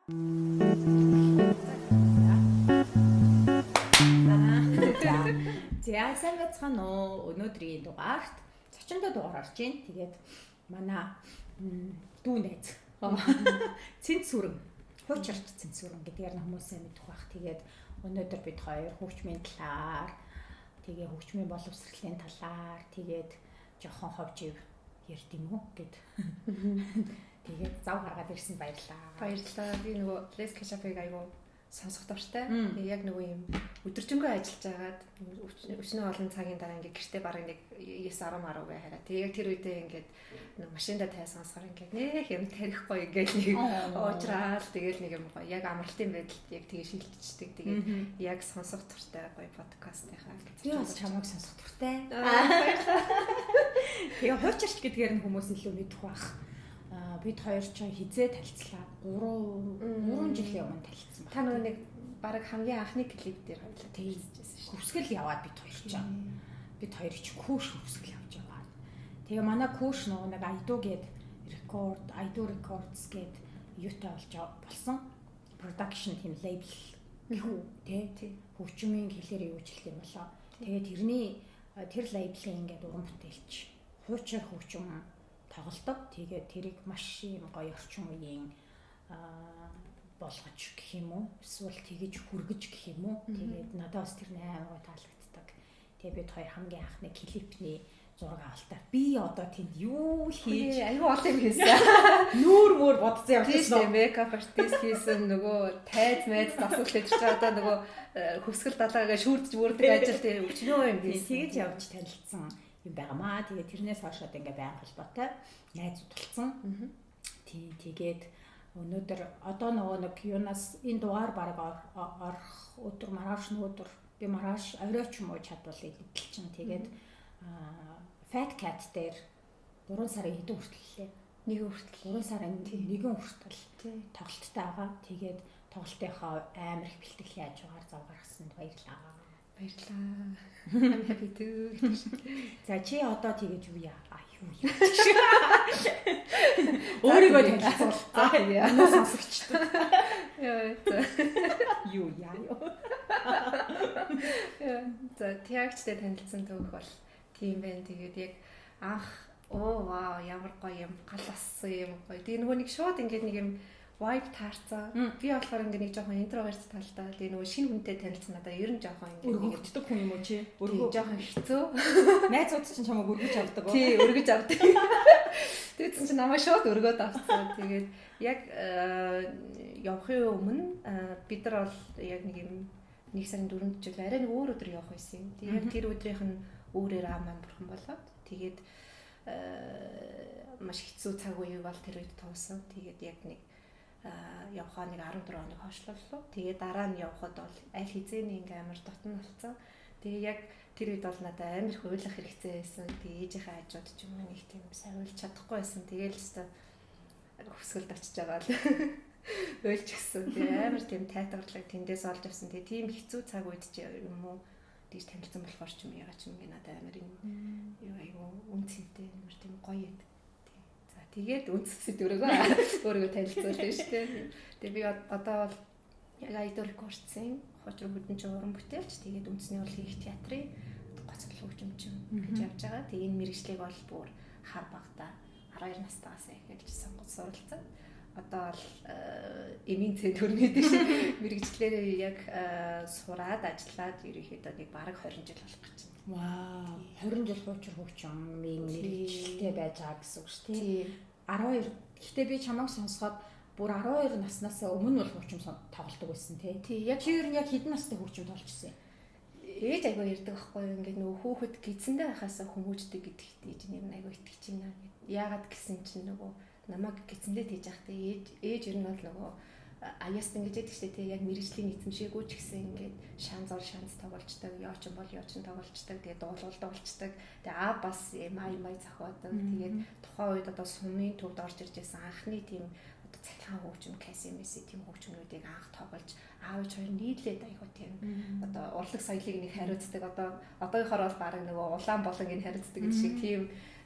За, сайн байцгаана уу? Өнөөдрийн дугаарт зочиндоо дугаар орж байна. Тэгээд манай дүү найз Цэнцүрэн, хуучирч Цэнцүрэн гэдгээр нь хүмүүсээ мэдэх бах. Тэгээд өнөөдөр бид хоёр хөгжмийн талаар, тэгээ хөгжмийн боловсролын талаар, тэгээд жоохон ховжив ярьд юм уу гэд. Тэгээд зав гаргаад ирсэн, баярлаа. Баярлалаа. Би нөгөө Les Ketchup-ыг айгу сонсох дуртай. Тэгээ яг нөгөө юм өдөржингөө ажиллаж байгаад өчнөө олон цагийн дараа ингээд гэртээ бараг нэг 9 10 10 гээ хараа. Тэгээ яг тэр үедээ ингээд нэг машиндаа тай сонсохоор ингээд нэх юм тарихгүй ингээд нэг уучраал тэгэл нэг юм гоё яг амралтын байдалд яг тэгээ шилжчихдэг. Тэгээд яг сонсох дуртай гоё подкастынхаа. Би бас чамайг сонсох дуртай. Баярлалаа. Тэгээ хуучирч гэдгээр нь хүмүүс илүү мэдэх бах. Бид хоёр ч хизээ танилцлаа. 3 жилийн өмнө танилцсан байна. Та нөгөө нэг бараг хамгийн анхны клип дээр хоёлаа танилцчихсан шүү. Хөвсгөл яваад бид хоёр ч. Бид хоёр ч хүүш хөвсгөл явж байгаа. Тэгээ манай хүүш нөгөө нэг Айду гээд рекорд, Айду Records гээд юутай болж болсон. Production team label гэхүү тий. Хөгжмийн хэлээр юу ч хэлэх юм болоо. Тэгээ тэрний тэр label-ийн ингээд уран бүтээлч хуучир хөгжим тоглодог. Тэгээд тэрийг маш юм гоё орчин үеийн болгож гэх юм уу? Эсвэл тэгэж хүргэж гэх юм уу? Тэгээд надад бас тэр амар гоё таалагддаг. Тэгээд бид хоёр хамгийн анхны клипний зураг авалтаа би одоо тэнд юу хийж айгүй олон юм хийсэн. Нүүр мөр бодсон явчихсан. Makeup artist хийсэн, нөгөө тайз майз засвал хийж байгаа, одоо нөгөө хөвсгөл далаагаа шүүрдэж бүрдэг ажил тийм өчнөө юм хийсэн. Тэгэж явж танилцсан юм байгаамаа. Тэгээ тэрнээс хойшоод ингээ байн холбоотой найзууд болсон. Тий, тэгээд өнөөдөр одоо нөгөө нэг юунаас энэ дугаар баг орох өдөр маргааш өдөр би маргааш орой ч юм уу чадвал идэл чинь. Тэгээд Fat Cat дээр 3 сарын хэдэн хүртэл лээ? Нэгэн хүртэл. 3 сарын нэгэн хүртэл тоглолттой байгаа. Тэгээд тоглолтынхоо амар их бэлтгэлийн хажуугаар зав гаргасанд баярлалаа. Баярлалаа. I'm happy too. За, чи одоо тэгэж юу яа? А юу яа? Өөрийгөө танилцуул. За, яа. Сонсогчдод. Яа. За. Юу яа юу? За, Тиагчтэй танилцсан түүх бол тийм байна. Тэгээд яг анх оо вау ямар гоё юм гал ассан юм гоё. Тэгээ нөгөө нэг шууд ингээд нэг юм vibe таарсан. Би болохоор ингээд нэг жоохон introvert талтай. Тэгээ нөгөө шинэ хүнтэй танилцсан надаа ер нь жоохон ингээд өргөгддөг хүн юм уу чи? Өргөө жоохон хэцүү. Найзууд чинь чамайг өргөж авдаг уу? Тий, өргөж авдаг. Тэгсэн чинь намайг шууд өргөөд авсан. Тэгээд яг явахын өмнө бид нар бол яг нэг юм 1 сарын 4-нд жил арай нэг өөр өдөр явах байсан юм. Тэгээд тэр өдрийнх нь өөрөөр аа маань бурхан болоод тэгээд маш хэцүү цаг үеийг бол тэр үед туусан. Тэгээд яг нэг явхаа нэг 14 хоног хойшлууллаа. Тэгээд дараа нь явхад бол аль хэзээний ингээм амар дотн болцсон. Тэгээ яг тэр үед бол надад амар их уйлах хэрэгцээ байсан. Тэгээ ээжийнхээ хажууд ч юм уу нэг тийм сайн уйлж чадахгүй байсан. Тэгээл өстой хөвсгөлд очиж байгаа л уйлж гисэн. Тэгээ амар тийм тайтгарлаг тэндээс олж авсан. Тэгээ тийм хэцүү цаг үед ч юм уу тэгж танилцсан болохоор ч юм яагаад ч юм ингээ надад амар юм юу айгу үн цэнтэй амар тийм гоё юм. За тэгээд үнцсэд өөрийгөө танилцуулна шүү дээ. Тэгээ би одоо бол яг Idol Records-ын хожир хөдөнч уран бүтээлч, тэгээд үндэсний урлагийн театрын гоцлол хөгжимчин гэж явж байгаа. Тэгээ энэ мэргэжлийг бол бүр хар багада 12 настайгаас эхэлж сонгож суралцсан. Одоо бол эмийн цэн төрмөд шүү. Мэргэжлээрээ яг сураад ажиллаад ерөнхийдөө нэг бараг 20 жил болох гэж байна. Вау, 20 жил хуучир хөгжмийн мэргэжилтэй байж байгаа гэсэн үг шүү дээ. 12. Гэхдээ би чамайг сонсоход бүр 12 наснаас өмнө бол хөгжим тоглодог байсан тий. Тий, яг чи ер нь яг хэдэн настай хөгжим тоглож ирсэн юм? Ээж айгүй ярьдаг байхгүй юу? Ингээд нөгөө хүүхэд гидсэндээ байхаасаа хүмүүждэг гэдэгт ээж нэр нь айгүй итгэж байна. Яагаад гэсэн чинь нөгөө намайг гидсэндээ тийж яхад ээж ер нь бол нөгөө аяас ингэж яддаг штэ тий, яг мэрэгжлийн эзэмшээгүй ч гэсэн ингээд шанз ол шанз тоглолцдог, ёочин бол ёочин тоглолцдог, тэгээд дуулуул дуулцдаг. Тэгээд аа бас май май зохиодог. Тэгээд тухайн үед одоо сумын төвд орж ирж байсан анхны тийм одоо цахилгаан хөгжим, каси месси тийм хөгжмнүүдийг анх тоглож аав ээж хоёр нийлээд айгуу тийм одоо урлаг соёлыг нэг хариуцдаг. Одоо одоогийнхоор бол бараг нөгөө улаан болон энэ хариуцдаг гэдэг шиг тийм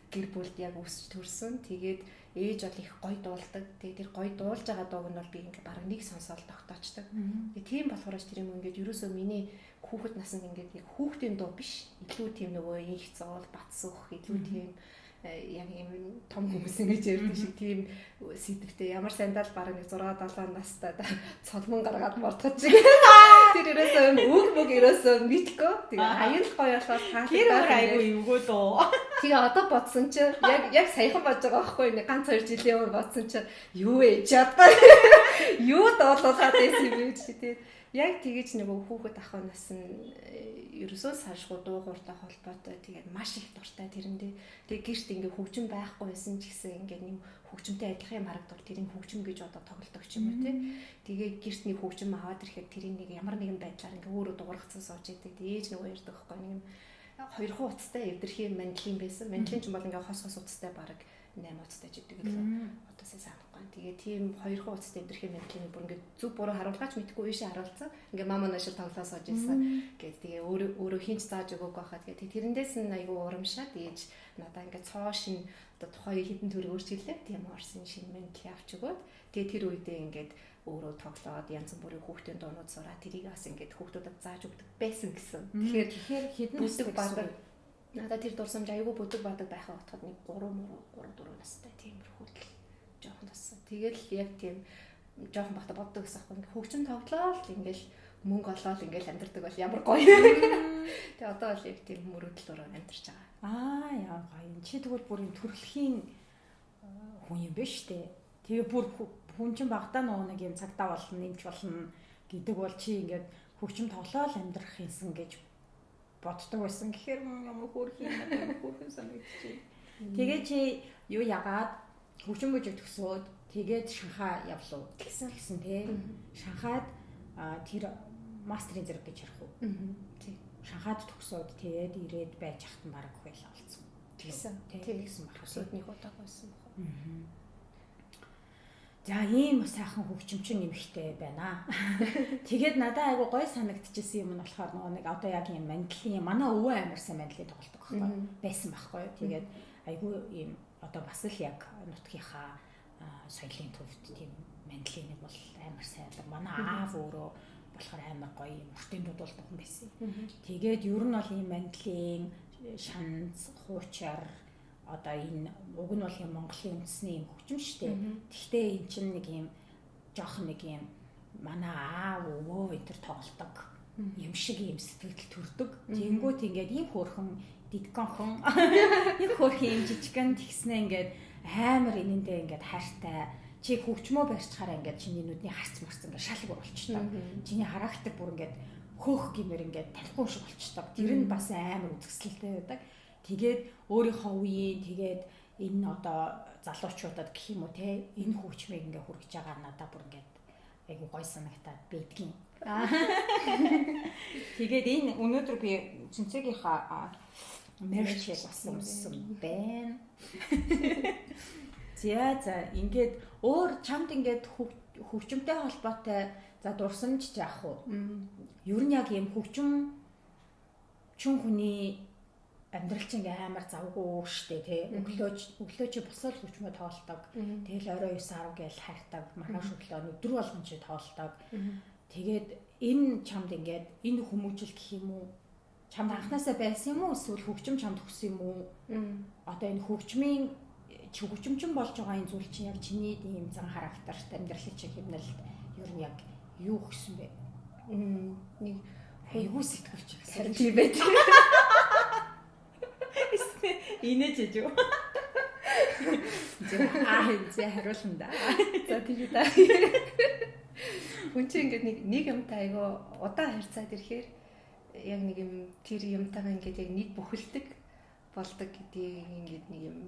гэр бүлд яг өсөж төрсөн. Тэгээд ээж бол их гоё дуулдаг. Тэгээ тэр гоё дуулж байгаа дууг нь бол би ингээ бараг нэг сонсоол тогтоочдаг. Тэгээ тийм болохоор ч тэр юм ингээд ерөөсөө миний хүүхэд наснд ингээд яг хүүхдийн дуу биш. Илүү тийм нөгөө инх зоол, бат сүх, илүү тийм яг юм том хүмүүс ингэж ярьдаг шиг тийм сэдвтэй ямар сандал бараг нэг 6 7 настай цолмон гаргаад мордох шиг. Тэр ерөөсөө юм үг мөг ерөөсөө мэдгүй. Тэгээ аян л гоё болохоор таалагдаад. Тэр өөр айгүй эвгүй дөө. Тэгээ одоо бодсон чи яг саяхан бодож байгаа байхгүй нэг ганц хоёр жилийн өмнө бодсон чи юу вэ чадвар. Юу дуулуулаад байсан юм бэ чи тэгээ. Яг тэгэж нөгөө хүүхэд ах нас нь ерөөсөө салшгүй дуугууртай холбоотой тэгээд маш их дуртай тэрэндээ. Тэгээд гэрт ингээ хөгжим байхгүй байсан ч гэсэн ингээ нэг хөгжимтэй адилхан юм харагдвал тэрийг хөгжим гэж одоо тоглодог ч юм уу тий. Тэгээд гэрт нэг хөгжим аваад ирэхэд тэрийг нэг ямар нэгэн байдлаар ингээ өөрөө дуургацсан сууж идэг. Тэгээд ээж нөгөө ярьдаг байхгүй нэг юм хоёрхан утастай эвдэрхий мандлин байсан. Мандлин ч бол ингээ хос хос утастай бараг 8 утастай ч гэдэг л одоо сайн санахгүй. Тэгээ тийм хоёрхан утастай эвдэрхий мандлин бүр ингээ зүг буруу харуулгаач мэдгүй ийшээ харуулсан. Ингээ мама нашир тоглоо сууж исэн. Гээд тэгээ өөрөө өөрөө хинч зааж өгөөгүй байхад тэгээ тэрэндээс нь айгүй урамшаад ээж надаа ингээ цоо шин одоо тухайн хідэн төр өөрчиллээ. Тийм Орсын шинэ мандлин авч өгөөд тэгээ тэр үедээ ингээд өөрөө тоглоод янз бүрийн хүүхдийн дуунууд сураа тэрийг бас ингээд хүүхдүүдэд зааж өгдөг байсан гэсэн. Тэгэхээр хэдэн бүдэг бадаг надад тэр дурсамж айгүй бүдэг бадаг байхаа утгад нэг 3 3 4 настай тиймэрхүү л жоохон тассан. Тэгэл яг тийм жоохон бахта боддог гэсэн аахгүй ингээд хөгжим тоглоол ингээл мөнгө олоол ингээл амьдардаг бол ямар гоё. Тэгээ одоо бол яг тийм мөрөөдлөөр амьдарч байгаа. Аа яа гоё. Чи тэгвэл бүр юм төрөлхийн хүн юм биш үү? Тэгээ бүр хүн чинь багтаа нөгөө нэг юм цагтаа болно, нэмч болно гэдэг бол чи ингээд хөгжим тоглоол амьдрах юмсан гэж боддог байсан гэхээр ямар хөөрхөн юм ямар хөөрхөн санагдчих. Тэгээ чи юу ягаад хөгжим бүжиг төгсөөд тэгээд Шанхай явлуу. Тэгсэн тий. Шанхайд тэр мастрын зэрэг гэж ярих уу? Тий. Шанхайд төгсөөд тэгээд ирээд байж хат нь бараг хэл олцсон. Тэгсэн. Тэгсэн баг. Төгсөөд нэг удаа байсан баг. За ийм сайхан хөгжимчин нэмэгтэй байна. Тэгээд надад айгу гой санагдчихсэн юм нь болохоор нөгөө нэг одоо яг юм мандлын манай өвөө амар сайн мандлын тоглолдог байхгүй байсан байхгүй. Тэгээд айгу ийм одоо бас л яг нутгийнхаа соёлын төвд тийм мандлын нэг бол амар сайн. Манай аав өөрөө болохоор амар гоё юм мөртийн дуудуулдаг хүн байсан. Тэгээд ер нь бол ийм мандлын шанц, хуучар одоо энэ уг нь бол юм Монголын үндэсний юм хөгжим шүү дээ. Гэхдээ эн чинь нэг юм жоохон нэг юм манай аав өвөө энэ төр тоглолдог юм шиг юм сэтгэл төрдөг. Тэнгүүт ингээд ийм хөөрхөн дидгонхон нэг хөөрхөн юм жижигэн тэгснэ ингээд амар энэндээ ингээд хайртай чи хөгжмөө барьчихаараа ингээд чиний нүдний харц марц ингээд шал бүр болчтой. Чиний характер бүр ингээд хөөх гэмээр ингээд танихгүй шиг болчтой. Тэр нь бас амар үзэсгэлэнтэй байдаг. Тэгээд өөрийнхөө үеийн тэгээд энэ одоо залуучуудад гэх юм уу те энэ хөгжмийг ингээ хүргэж байгаа надаа бүр ингээд айгу гой санагтаад байдгийн. Тэгээд энэ өнөөдөр би Цэнцэгийнхаа мерчийг бас өмссөн байна. За ингээд өөр чамд ингээд хөгжмөнтэй холбоотой за дурсамж яах вэ? Ер нь яг ийм хөгжим чин хүний амьдрал чинь ингээ амар завгүй штэ тий. Өглөө чи босоод хөгжмөө тоглолдог. Тэгэл орой 9 10 гээл хайртаг, маргааш өглөө өдөр болгон чи тоглолдог. Тэгээд энэ чамд ингээд энэ хүмүүжил гэх юм уу? Чамд анханасаа байсан юм уу? Эсвэл хөгжим чамд өгсөн юм уу? Одоо энэ хөгжмийн хөгжимчин болж байгаа энэ зүйл чинь яг чиний ийм зан характерт амьдралын чинь хэмнэлд ер нь яг юу өгсөн бэ? Нэг айгүй сэтгүүлч харин тийм байт. Инээж ээж юу? За хариулна да. За тийм да. Хүн чинь ингээд нэг юмтай айгүй удаан харьцаад ирэхээр яг нэг юм тэр юмтайгаа ингээд яг нэг бүхэлдэг болдог гэдгийг ингээд нэг юм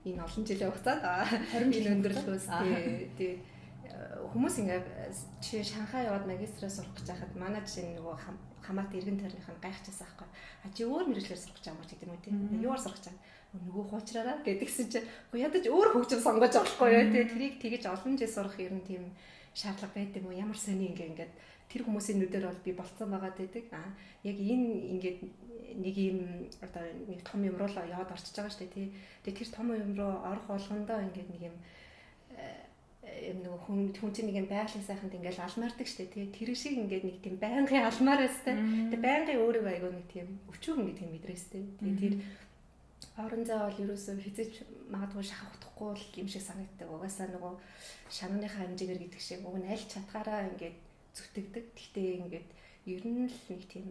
энэ олон жилийн хугацаанд 20 жил өндөрлөхөөс тий хүмүүс ингээд чи Шанхай яваад магистраа сурах гэж байхад манай жишээ нөгөө хамаат эргэн тойрных нь гайхчихсан аахгүй. А чи өөр мэргэжлээр сурах гэж байгаа юм чи гэдэг юм уу тий. Юугаар сурах гэж байгаа? Нөгөө хуучраараа гэдгсэн чи үгүй ядаж өөр хөгжим сонгож авахгүй юу тий. Тэрийг тэгэж олон жил сурах ер нь тийм шаардлага байд юм уу? Ямар сони ингээд тэр хүмүүсийн нүдээр бол би болцсон байгаа гэдэг. Яг энэ ингээд нэг юм одоо нэг том юм руу л яваад орчиж байгаа шүү дээ тий. Тэгээ тэр том юм руу орох болгондоо ингээд нэг юм юм нөгөө хүн чинь нэг юм байгалийн сайханд ингээд алмаардаг шүү дээ тий. Тэр шиг ингээд нэг тийм байнгын алмаараас тий. Тэгээ байнгын өөрийгөө айгүй нэг тийм өчүүхэн гэдэг юм мэдрээстэй. Тэгээ тэр орон зай бол ерөөсөө хизээч магадгүй шахах утахгүй л юм шиг санагддаг. Угаасаа нөгөө шананыхаа хэмжээгээр гэдэг шиг уг нь аль чадгаараа ингээд зүтгэдэг. Гэхдээ ингээд ер нь л нэг тийм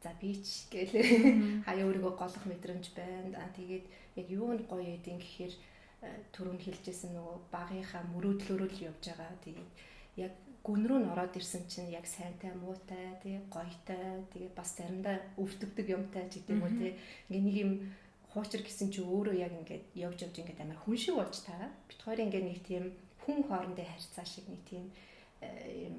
за бич гээл хаяа өөрийгөө голох мэдрэмж байна. Тэгээд яг юу нь гоё эдэн гэхээр түрүүнд хэлжсэн нөгөө багийнхаа мөрөөдлөөрөө л явж байгаа. Тэгээд яг гүн рүү н ороод ирсэн чинь яг сайнтай, муутай, тий, гоётой, тэгээд бас заримдаа өвдөгдөг юмтай ч гэдэг юм уу тий. Ингээ нэг юм хуучир гэсэн чи өөрөө яг ингээд явж явж ингээд амар хүн шиг болж таараа. Бит хоёр ингээд нэг тийм хүн хоорондын харьцаа шиг нэг тийм юм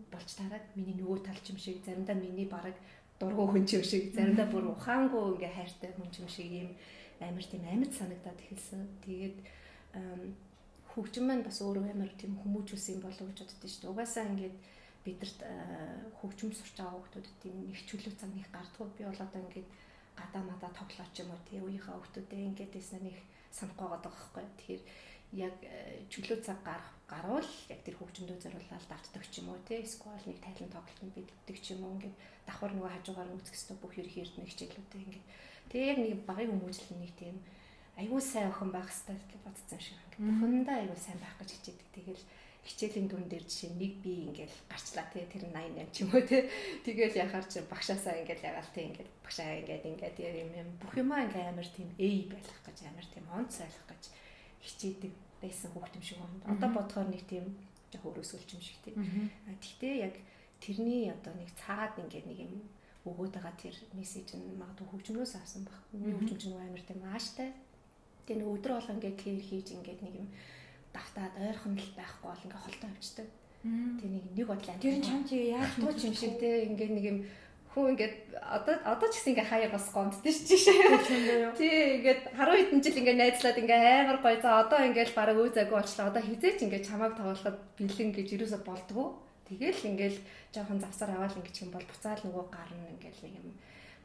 болж таараад миний нөгөө тал ч юм шиг, заримдаа миний бараг дургу хүн ч юм шиг, заримдаа бүр ухаангүй ингээ хайртай хүн ч юм шиг юм амар тийм амьд санагдаад эхэлсэн. Тэгээд хөгжим маань бас өөрөө амар тийм хүмүүжүүлсэн юм болов уу гэж боддоо шүү дээ. Угаасаа ингээд бидэрт хөгжим сурч байгаа хүүхдүүдэд тийм нэг чөлөө цаг нэг гардггүй. Би бол одоо ингээд гадаа мадаа тоглооч юм уу тий үеийнхээ хүүхдүүдээ ингээд дэснэ нэг санахгүй байгаа байхгүй. Тэгэхээр яг чөлөө цаг гарвал яг тэр хөгжмөдөө зориулаад давтдаг ч юм уу тий эсвэл нэг тайлан тоглолтод бэлддэг ч юм уу ингээд давхар нөгөө хажуугаар нь үзэх ёстой бүх ерхий эрдэнэ хичээлүүдээ ингээд тэгээ яг нэг багын хүмүүжил нэг тийм айгүй сайн охин байх ёстой гэж бодсон юм шиг. Бүхэндээ айгүй сайн байх гэж хичээдэг. Тэгэл хичээлийн дүн дээр жишээ нэг би ингээл гарчлаа тий тэр 88 ч юм уу тий. Тэгэл яхаар чи багшаасаа ингээл ягаал тий ингээд багшаа ингээд ингээд юм юм бүх юмаа ингээ амар тийм эй байх гэж амар тийм онц байлах гэж хичээдэг байсан хүүхд юм шиг байна. Одоо бодохоор нэг тийм жоох өрөөсгөлч юм шиг тий. Тэгтээ яг тэрний одоо нэг цаад ингээд нэг юм өгөөд байгаа тэр мессеж нь магадгүй хөгжмөөс авсан баг. Миний хөгжим чинь амар тийм ааштай. Тэгээ нэг өдөр болго ингээд клир хийж ингээд нэг юм давтаад ойрхон л байхгүй бол ингээд холтоо авчдаг. Тэгээ нэг бодлоо. Тэр нь чам чи яаж тууч юм шиг те ингээд нэг юм хүн ингээд одоо ч гэсэн ингээд хаяа бас гомддөө шүү дээ. Тий ингээд 10 хэдэн жил ингээд найзлаад ингээд амар гоё. За одоо ингээд бараг өө зайгүй болчлоо. Одоо хизээч ингээд чамааг тоглоход бэлэн гэж юусоо болдгоо. Тэгэл ингээд жоохон завсар аваад ингээд юм бол буцаал нөгөө гар нь ингээд нэг юм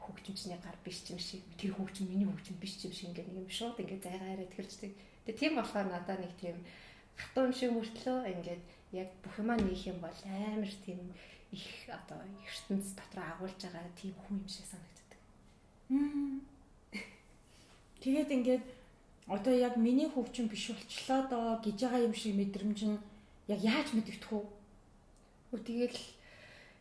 хөгжимчний гар биш юм шиг тэр хөгжим миний хөгжим биш юм шиг ингээд нэг юм шууд ингээд зайгаараа тэгэлждэг. Тэгээ тийм болохоор надаа нэг тийм хатуу юм шиг мөртлөө ингээд яг бүх юмаа нийх юм бол амар тийм их одоо ертөнц дотор агуулж байгаа тийм хүн юм шиг санагддаг. Тэгээд ингээд одоо яг миний хөгжим биш болчлоо доо гэж байгаа юм шиг мэдрэмж нь яг яаж мэдэгдэх вэ? Тэгэл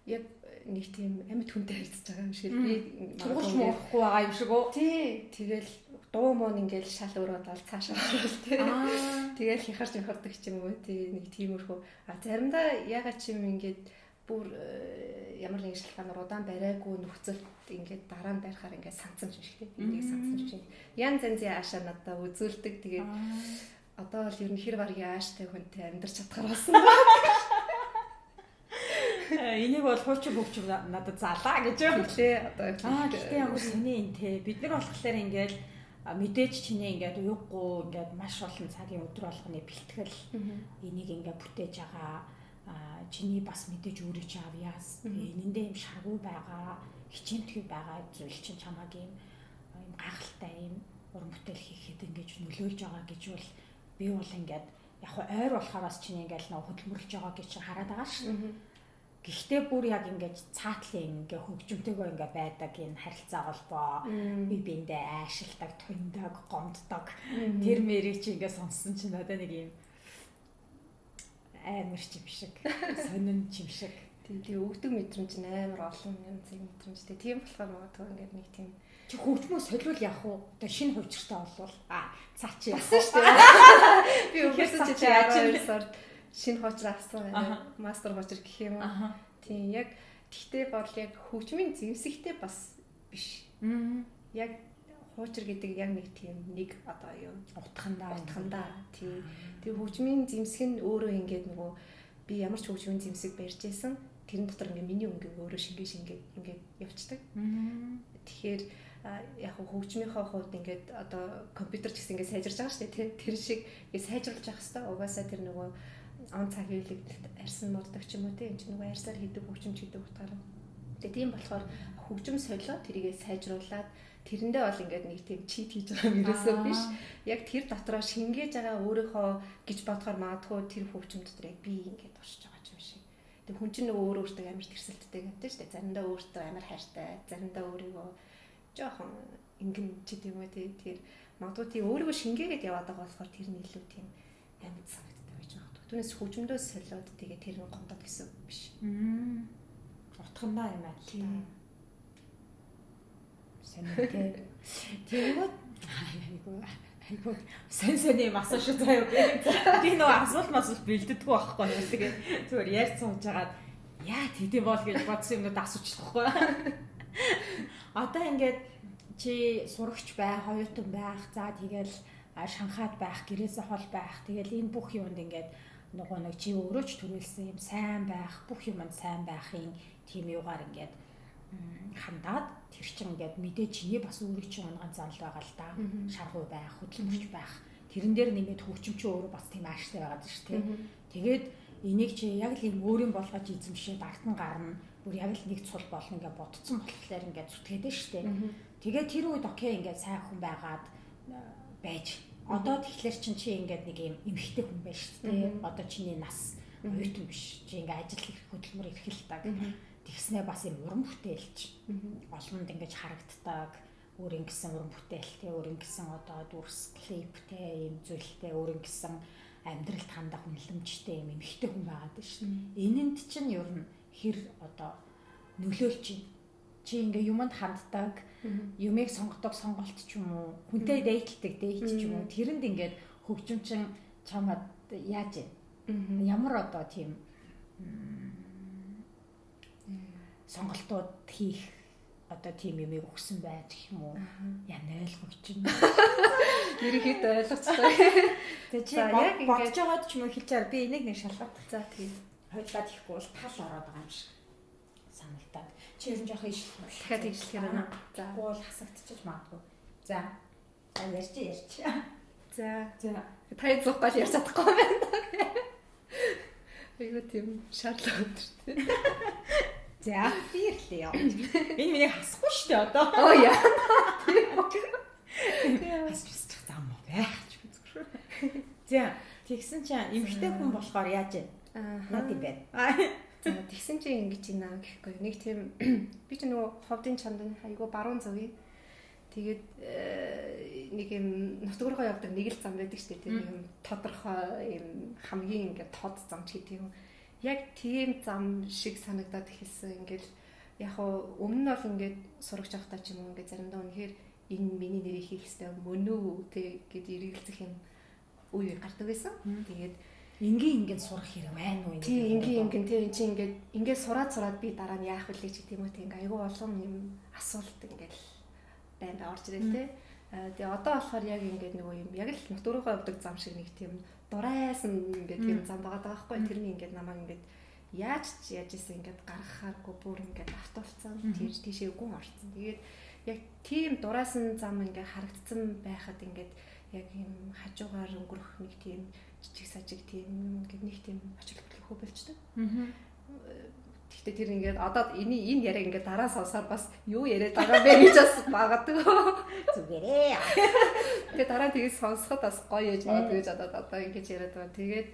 яг нэг тийм амьд хүнтэй харьцаж байгаа юм шиг би сургууль муухгүй байгаа юм шиг үү? Тий. Тэгэл дуу муу ингээл шал өөрөө бол цаашаа орвол тий. Тэгэл хяхарч хяхардаг ч юм уу тий нэг тиймэрхүү. А заримдаа ягаад ч юм ингээд бүр ямар нэгэн шалтгаанаар удаан бариагүй нөхцөлд ингээд дараа нь барихаар ингээд санцсан юм шиг тий. Энийг санцсан юм шиг. Ян зэнзэн аашаа надад үзүүлдэг. Тэгээд одоо бол ер нь хэр баргийн ааштай хүнтэй амьдарч чадхаар болсон байна. Энийг бол хуучин хөгжим надад заалаа гэж хэлээ. Одоо гэхдээ ямар сони юм те. Бид нар болохоор ингээд мэдээж чинээ ингээд уйггүй ингээд маш олон цагийн өдөр болгоны бэлтгэл энийг ингээд бүтээж байгаа. Чиний бас мэдээж өөрөө чи авьяас. Энэндээ юм шаргуу байгаа, хичээмтгий байгаа зүйл чинь чамааг юм гайхалтай юм уран бүтээл хийхэд ингээд нөлөөлж байгаа гэж бол би бол ингээд яг ойр болохоор бас чиний ингээд нөө хөдөлмөрлөж байгаа гэж хараад байгаа шин. Гэхдээ бүр яг ингээд цаатлын ингээ хөгжимтэйгөө ингээ байдаг энэ харилцаа холбоо би биэндээ аашилдаг, тундаг, гомддог тэр мэрийг чи ингээ сонссон чинь надад нэг юм амар ч юм шиг, сонин ч юм шиг. Тийм тийм өгдөг мэдрэмж нь амар олон янзын мэдрэмжтэй. Тийм болохоор магадгүй ингээд нэг тийм чи хөгжмөө солиул явах уу? Одоо шинэ хувьчиртай болвол цаа чи болсон шүү дээ. Би өнгөрсөн чи 12 сард шинэ хуучир авсан байна. Мастер хуучир гэх юм уу. Тийм яг тэгтээ бол яг хөгжмийн зэмсэгтэй бас биш. Яг хуучир гэдэг яг нэг тийм нэг одоо юу утгандаа тийм. Тэр хөгжмийн зэмсэг нь өөрөө ингээд нөгөө би ямар ч хөгжмийн зэмсэг барьж исэн тэрэн дотор ингээд миний өнгө өөрөө шингээ ингээд явцдаг. Тэгэхээр яг хөгжмийнхөө хувьд ингээд одоо компьютер ч гэсэн ингээд сайжирч байгаа шүү дээ. Тэр шиг ингээд сайжруулж явах хэвээр угаасаа тэр нөгөө он цагийн илэгдэлт арьсан моддог ч юм уу, тийм чинь нөгөө арьсаар хийдэг хөгжимч гэдэг утгаараа. Тэгээ тийм болохоор хөгжим солио тэрийгээ сайжруулад тэрэндээ бол ингээд нэг тийм чит хийж байгаа юм ерөөсөө биш. Яг тэр дотроо шингээж байгаа өөрийнхөө гэж бодохоор магадгүй тэр хөгжим дотор яг би ингээд оршиж байгаа юм шиг. Тэг хүн чинь нөгөө өөр өөртөө амар тэрсэлддэг гэдэг шүү дээ. Заримдаа өөртөө амар хайртай, заримдаа өөрийгөө жоохон ингэн ч гэдэг юм уу тий. Тэр магадгүй тийм өөрийгөө шингээгээд яваад байгаа болохоор тэр нь илүү тийм амьд санагддаг байж магадгүй. Түүнээс хөгжмөдөө солиод тэгээ тэр нь гомдоод гэсэн үг биш. Утгандаа юм аа л та. Сонирхолтой. Тэгэнгүүт айгуу айгуу сэн сэн юм асууш заяа би. Би нөгөө асуулт масуулт бэлддэггүй байхгүй юу. Тэгээд зүгээр ярьж сууж хагаад яа тэгдэм бол гэж бодсон юмнууд асуучихлахгүй. Одоо ингээд чи сурагч бай, оюутан байх, за тэгэл Шанхайд байх, гэрээсээ хол байх. Тэгэл энэ бүх юмд ингээд нөгөө нэг чи өөрөө ч төрүүлсэн юм сайн байх, бүх юмд сайн байхын тийм юугаар ингээд хандаад тэр чинь ингээд мэдээ чиний бас өөрийн чинь унган занал байгаа л да. Шаргуу байх, хөдөлмөрч байх. Тэрэн дээр нэмээд хөгжим чи өөрөө бас тийм ааштай байгаа шүү дээ. Тэгээд энийг чи яг л юм өөрийн болгож эзэмшээд ард нь гарна. Бүр яг л нэг цул болно ингээд бодцсон болохоор ингээд зүтгээд шүү дээ. Тэгээд тэр үед окей ингээд сайн хүн байгаад байж. Одоо тэгэхээр чин чи ингээд нэг юм эмхтэй хүн байж шүү дээ. Одоо чиний нас оюутан биш. Чи ингээд ажил хийх хөдөлмөр эрхэлдэг. Тэгснээ бас юм уран бүтээлч. Олонд ингэж харагддаг. Өөр ингэсэн уран бүтээлтэй, өөр ингэсэн одоо дүрс, клиптэй юм зүйлтэй, өөр ингэсэн амьдралд хандах үнэлэмжтэй юм эмхтэй хүн байгаад шүү дээ. Энэнд чинь ер нь хэр одоо нөлөөлч чи ингээ юмд ханддаг, юмыг сонгодог сонголт ч юм уу, хүнтэй дейтлдэг дейт ч юм уу, тэрэнд ингээд хөгжимчин чамд яаж вэ? Ямар одоо тийм сонголтууд хийх одоо тийм юмыг өгсөн байж гэх юм уу? Яа ойлгогч юм. Ерөнхийдөө ойлгоцтой. Тэгээ чи яг бодож байгаад ч юм уу хэлчихээр би энийг нэг шалгаад. За тийм. Хойлоод ихгүй бол тал ороод байгаа юм шиг санагдаад. Чи ер нь жоох ийшлэх юм. Дахиад ийшлэхээр байна. За. Гуул хасагдчих магадгүй. За. За ярьч ярьч. За. За. Та зух гол ярьж чадахгүй байна. Айгуу тийм шаардлага өдөртэй. За би ирлээ. Энэ миний хасахгүй шүү дээ одоо. Оо яа. Хасчих зам уу байх ч зүгээр. За тэгсэн чинь эмэгтэй хүн болохоор яаж вэ? Аа яа тийм бэ? За тэгсэн чинь ингэж ийна гэхгүй. Нэг тийм би ч нөгөө ховдын чандан айгуу баруун зүгийн. Тэгээд нэг юм нутг руугаа явдаг нэг л зам байдаг шүү дээ. Тийм нэг юм тодорхой юм хамгийн ингээд тод зам ч гэдэг юм. Яг тийм зам шиг санагдаад эхэлсэн. Ингээл яг уу өмнө нь бол ингээд сурагч байхдаа ч юм уу ингээд заримдаа үнэхээр энэ миний нэрийг хийх ёстой мөн үү тэг гэд эргэлзэх юм үе гардаг байсан. Тэгээд энгийн энгийн сурах хэрэг байна уу? Тийм энгийн энгийн тийм чи ингээд ингээд сураад би дараа нь яах вэ гэж гэдэг юм уу тийм ингээд айгүй олон юм асуулт ингээд байна орж ирэл тэ. Тэгээ одоо болохоор яг ингээд нөгөө юм яг л нутг руугаа явдаг зам шиг нэг тийм дурайсан ингээд тийм зам байгаа байхгүй. Тэрний ингээд намайг ингээд яаж ч яаж исэн ингээд гаргахааргүй бүр ингээд автуулсан. Тэр тийшээ гүн орсон. Тэгээд яг тийм дурайсан зам ингээд харагдсан байхад ингээд яг юм хажуугаар өнгөрөх нэг тийм жижиг сажиг тийм ингээд нэг тийм ач холбогдол болчтой. Гэхдээ тэр ингээд одоо энэ яриа ингээд дараа сонсоор бас юу яриад байгаа бэ гэж бас магадгүй. Зүгээрээ. Тэгээ дараа тэгээд сонсоход бас гоё яж магадгүй гэж одоо одоо ингэж яриад байгаа. Тэгээд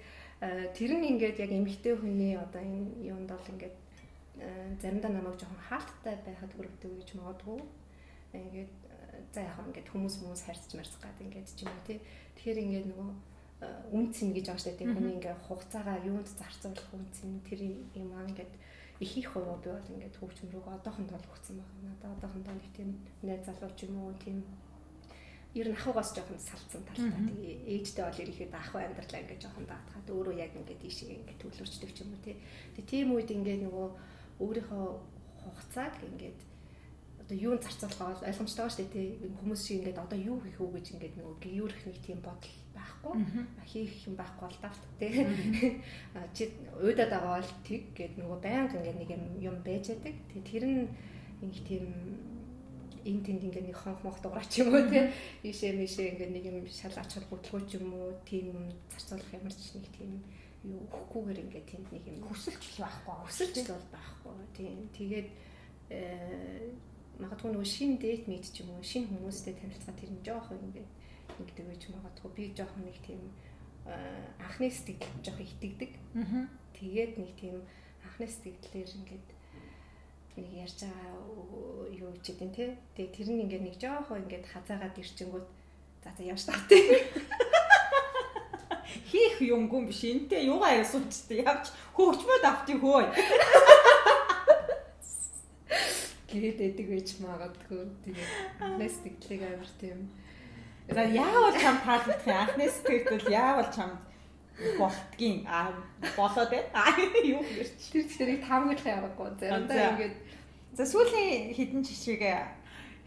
тэр нь ингээд яг эмэгтэй хүний одоо энэ юунд бол ингээд заримдаа намайг жоохон хаалттай байхад хүргэдэг гэж магадгүй. Ингээд за яг ингээд хүмүүс харьцаж марцах гад ингээд ч юм уу тий. Тэгэхээр ингээд нөгөө үн цэн гэж байгаа шүү дээ. Хүний ингээд хугацаагаа юунд зарцуулах үн цэн тэр юм аа ингээд их их хуваа би бол ингээд хөгжим рүүгээ одоохондоо л өгсөн байна. Надад одоохондоо нэг тийм найз залуу ч юм уу тийм ер нь ахуйгаас жоохон салцсан талтай. Тэгээ ээжтэй бол ерөнхийдөө ахуй амьдралаа ингээд жоохон даатгаад өөрөө яг ингээд ийшээ ингээд төвлөрчдөг ч юм уу тий. Тэгээ тийм үед ингээд нөгөө өөрийнхөө хугацааг ингээд одоо юунд зарцуулах бол ойлгомжтой байгаа шүү дээ тий. Хүмүүс шиг ингээд одоо юу хийх үү гэж ингээд нөгөө гүйрэх нэг тийм бодол байхгүй. Хийх юм байхгүй бол давт тий. Чи уйдаад байгаа бол тэг гэд нөгөө байнга ингээд нэг юм байж яадаг. Тэгээ тэр нь нэг тийм энэ тэнд ингээд нэг хонх мох дугаарч юм уу тий. Ийшээ мишээ ингээд нэг юм шал ач холбогдолгүй ч юм уу тийм юм зарцуулах ямар ч нэг тийм юу өгөхгүйгээр ингээд тэнд нэг юм хүсэлч л байхгүй. Хүсэлч л бол байхгүй. Тийм. Тэгээд магадгүй нөгөө шинэ date meet ч юм уу шинэ хүмүүстэй танилцахад тэр нь жоохон ингээд ингэдэг байж магадгүй. Би жоохон нэг тийм анхны сэтгэлд жоохон итгэдэг. Тэгээд нэг тийм анхны сэтгэлээр ингээд нэг ярьж байгаа юу ч гэдэг те. Тэгээд тэр нь ингээд нэг жоохон ингээд хазаагаад ирчингүүт за за явж таа те. Хийх юмгүй биш. Энтэй юугаа асуучтай явж хөгжмөд автыг хөө. Тэгээд эдэг байж магадгүй. Тэгээд анхны сэтгэлийг амар тийм. За яавал чам таалагдах юм? Анхны сэтгэл яавал чамд болтгийн болоод байна. Юу гэрч. Тэр тэрийг таамаглах аргагүй. Заримдаа ингээд за сүүлийн хідэн жишээг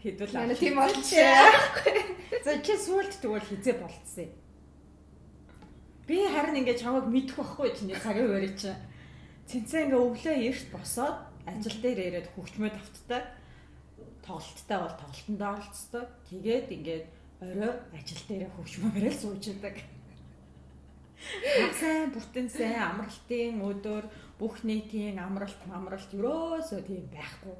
хэдүүл авч. Тийм болчихъя. За чи сүүлд тэгвэл хизээ болцсон юм. Би харин ингээд чамайг мэдэх байхгүй чиний цагийн хуваарь чинь. Цэнцээ ингээ өглөө эрт босоод ажил дээр ирээд хөгжмөд авттай. Тоглолттой бол тоглолтонд оролцдог. Тэгээд ингээд орой ажил дээрээ хөгжмөөрөө сууж идэг. Сайн бүтэн сайн амралтын өдөр бүх нийтийн амралт мамралт ерөөсөө тийм байхгүй.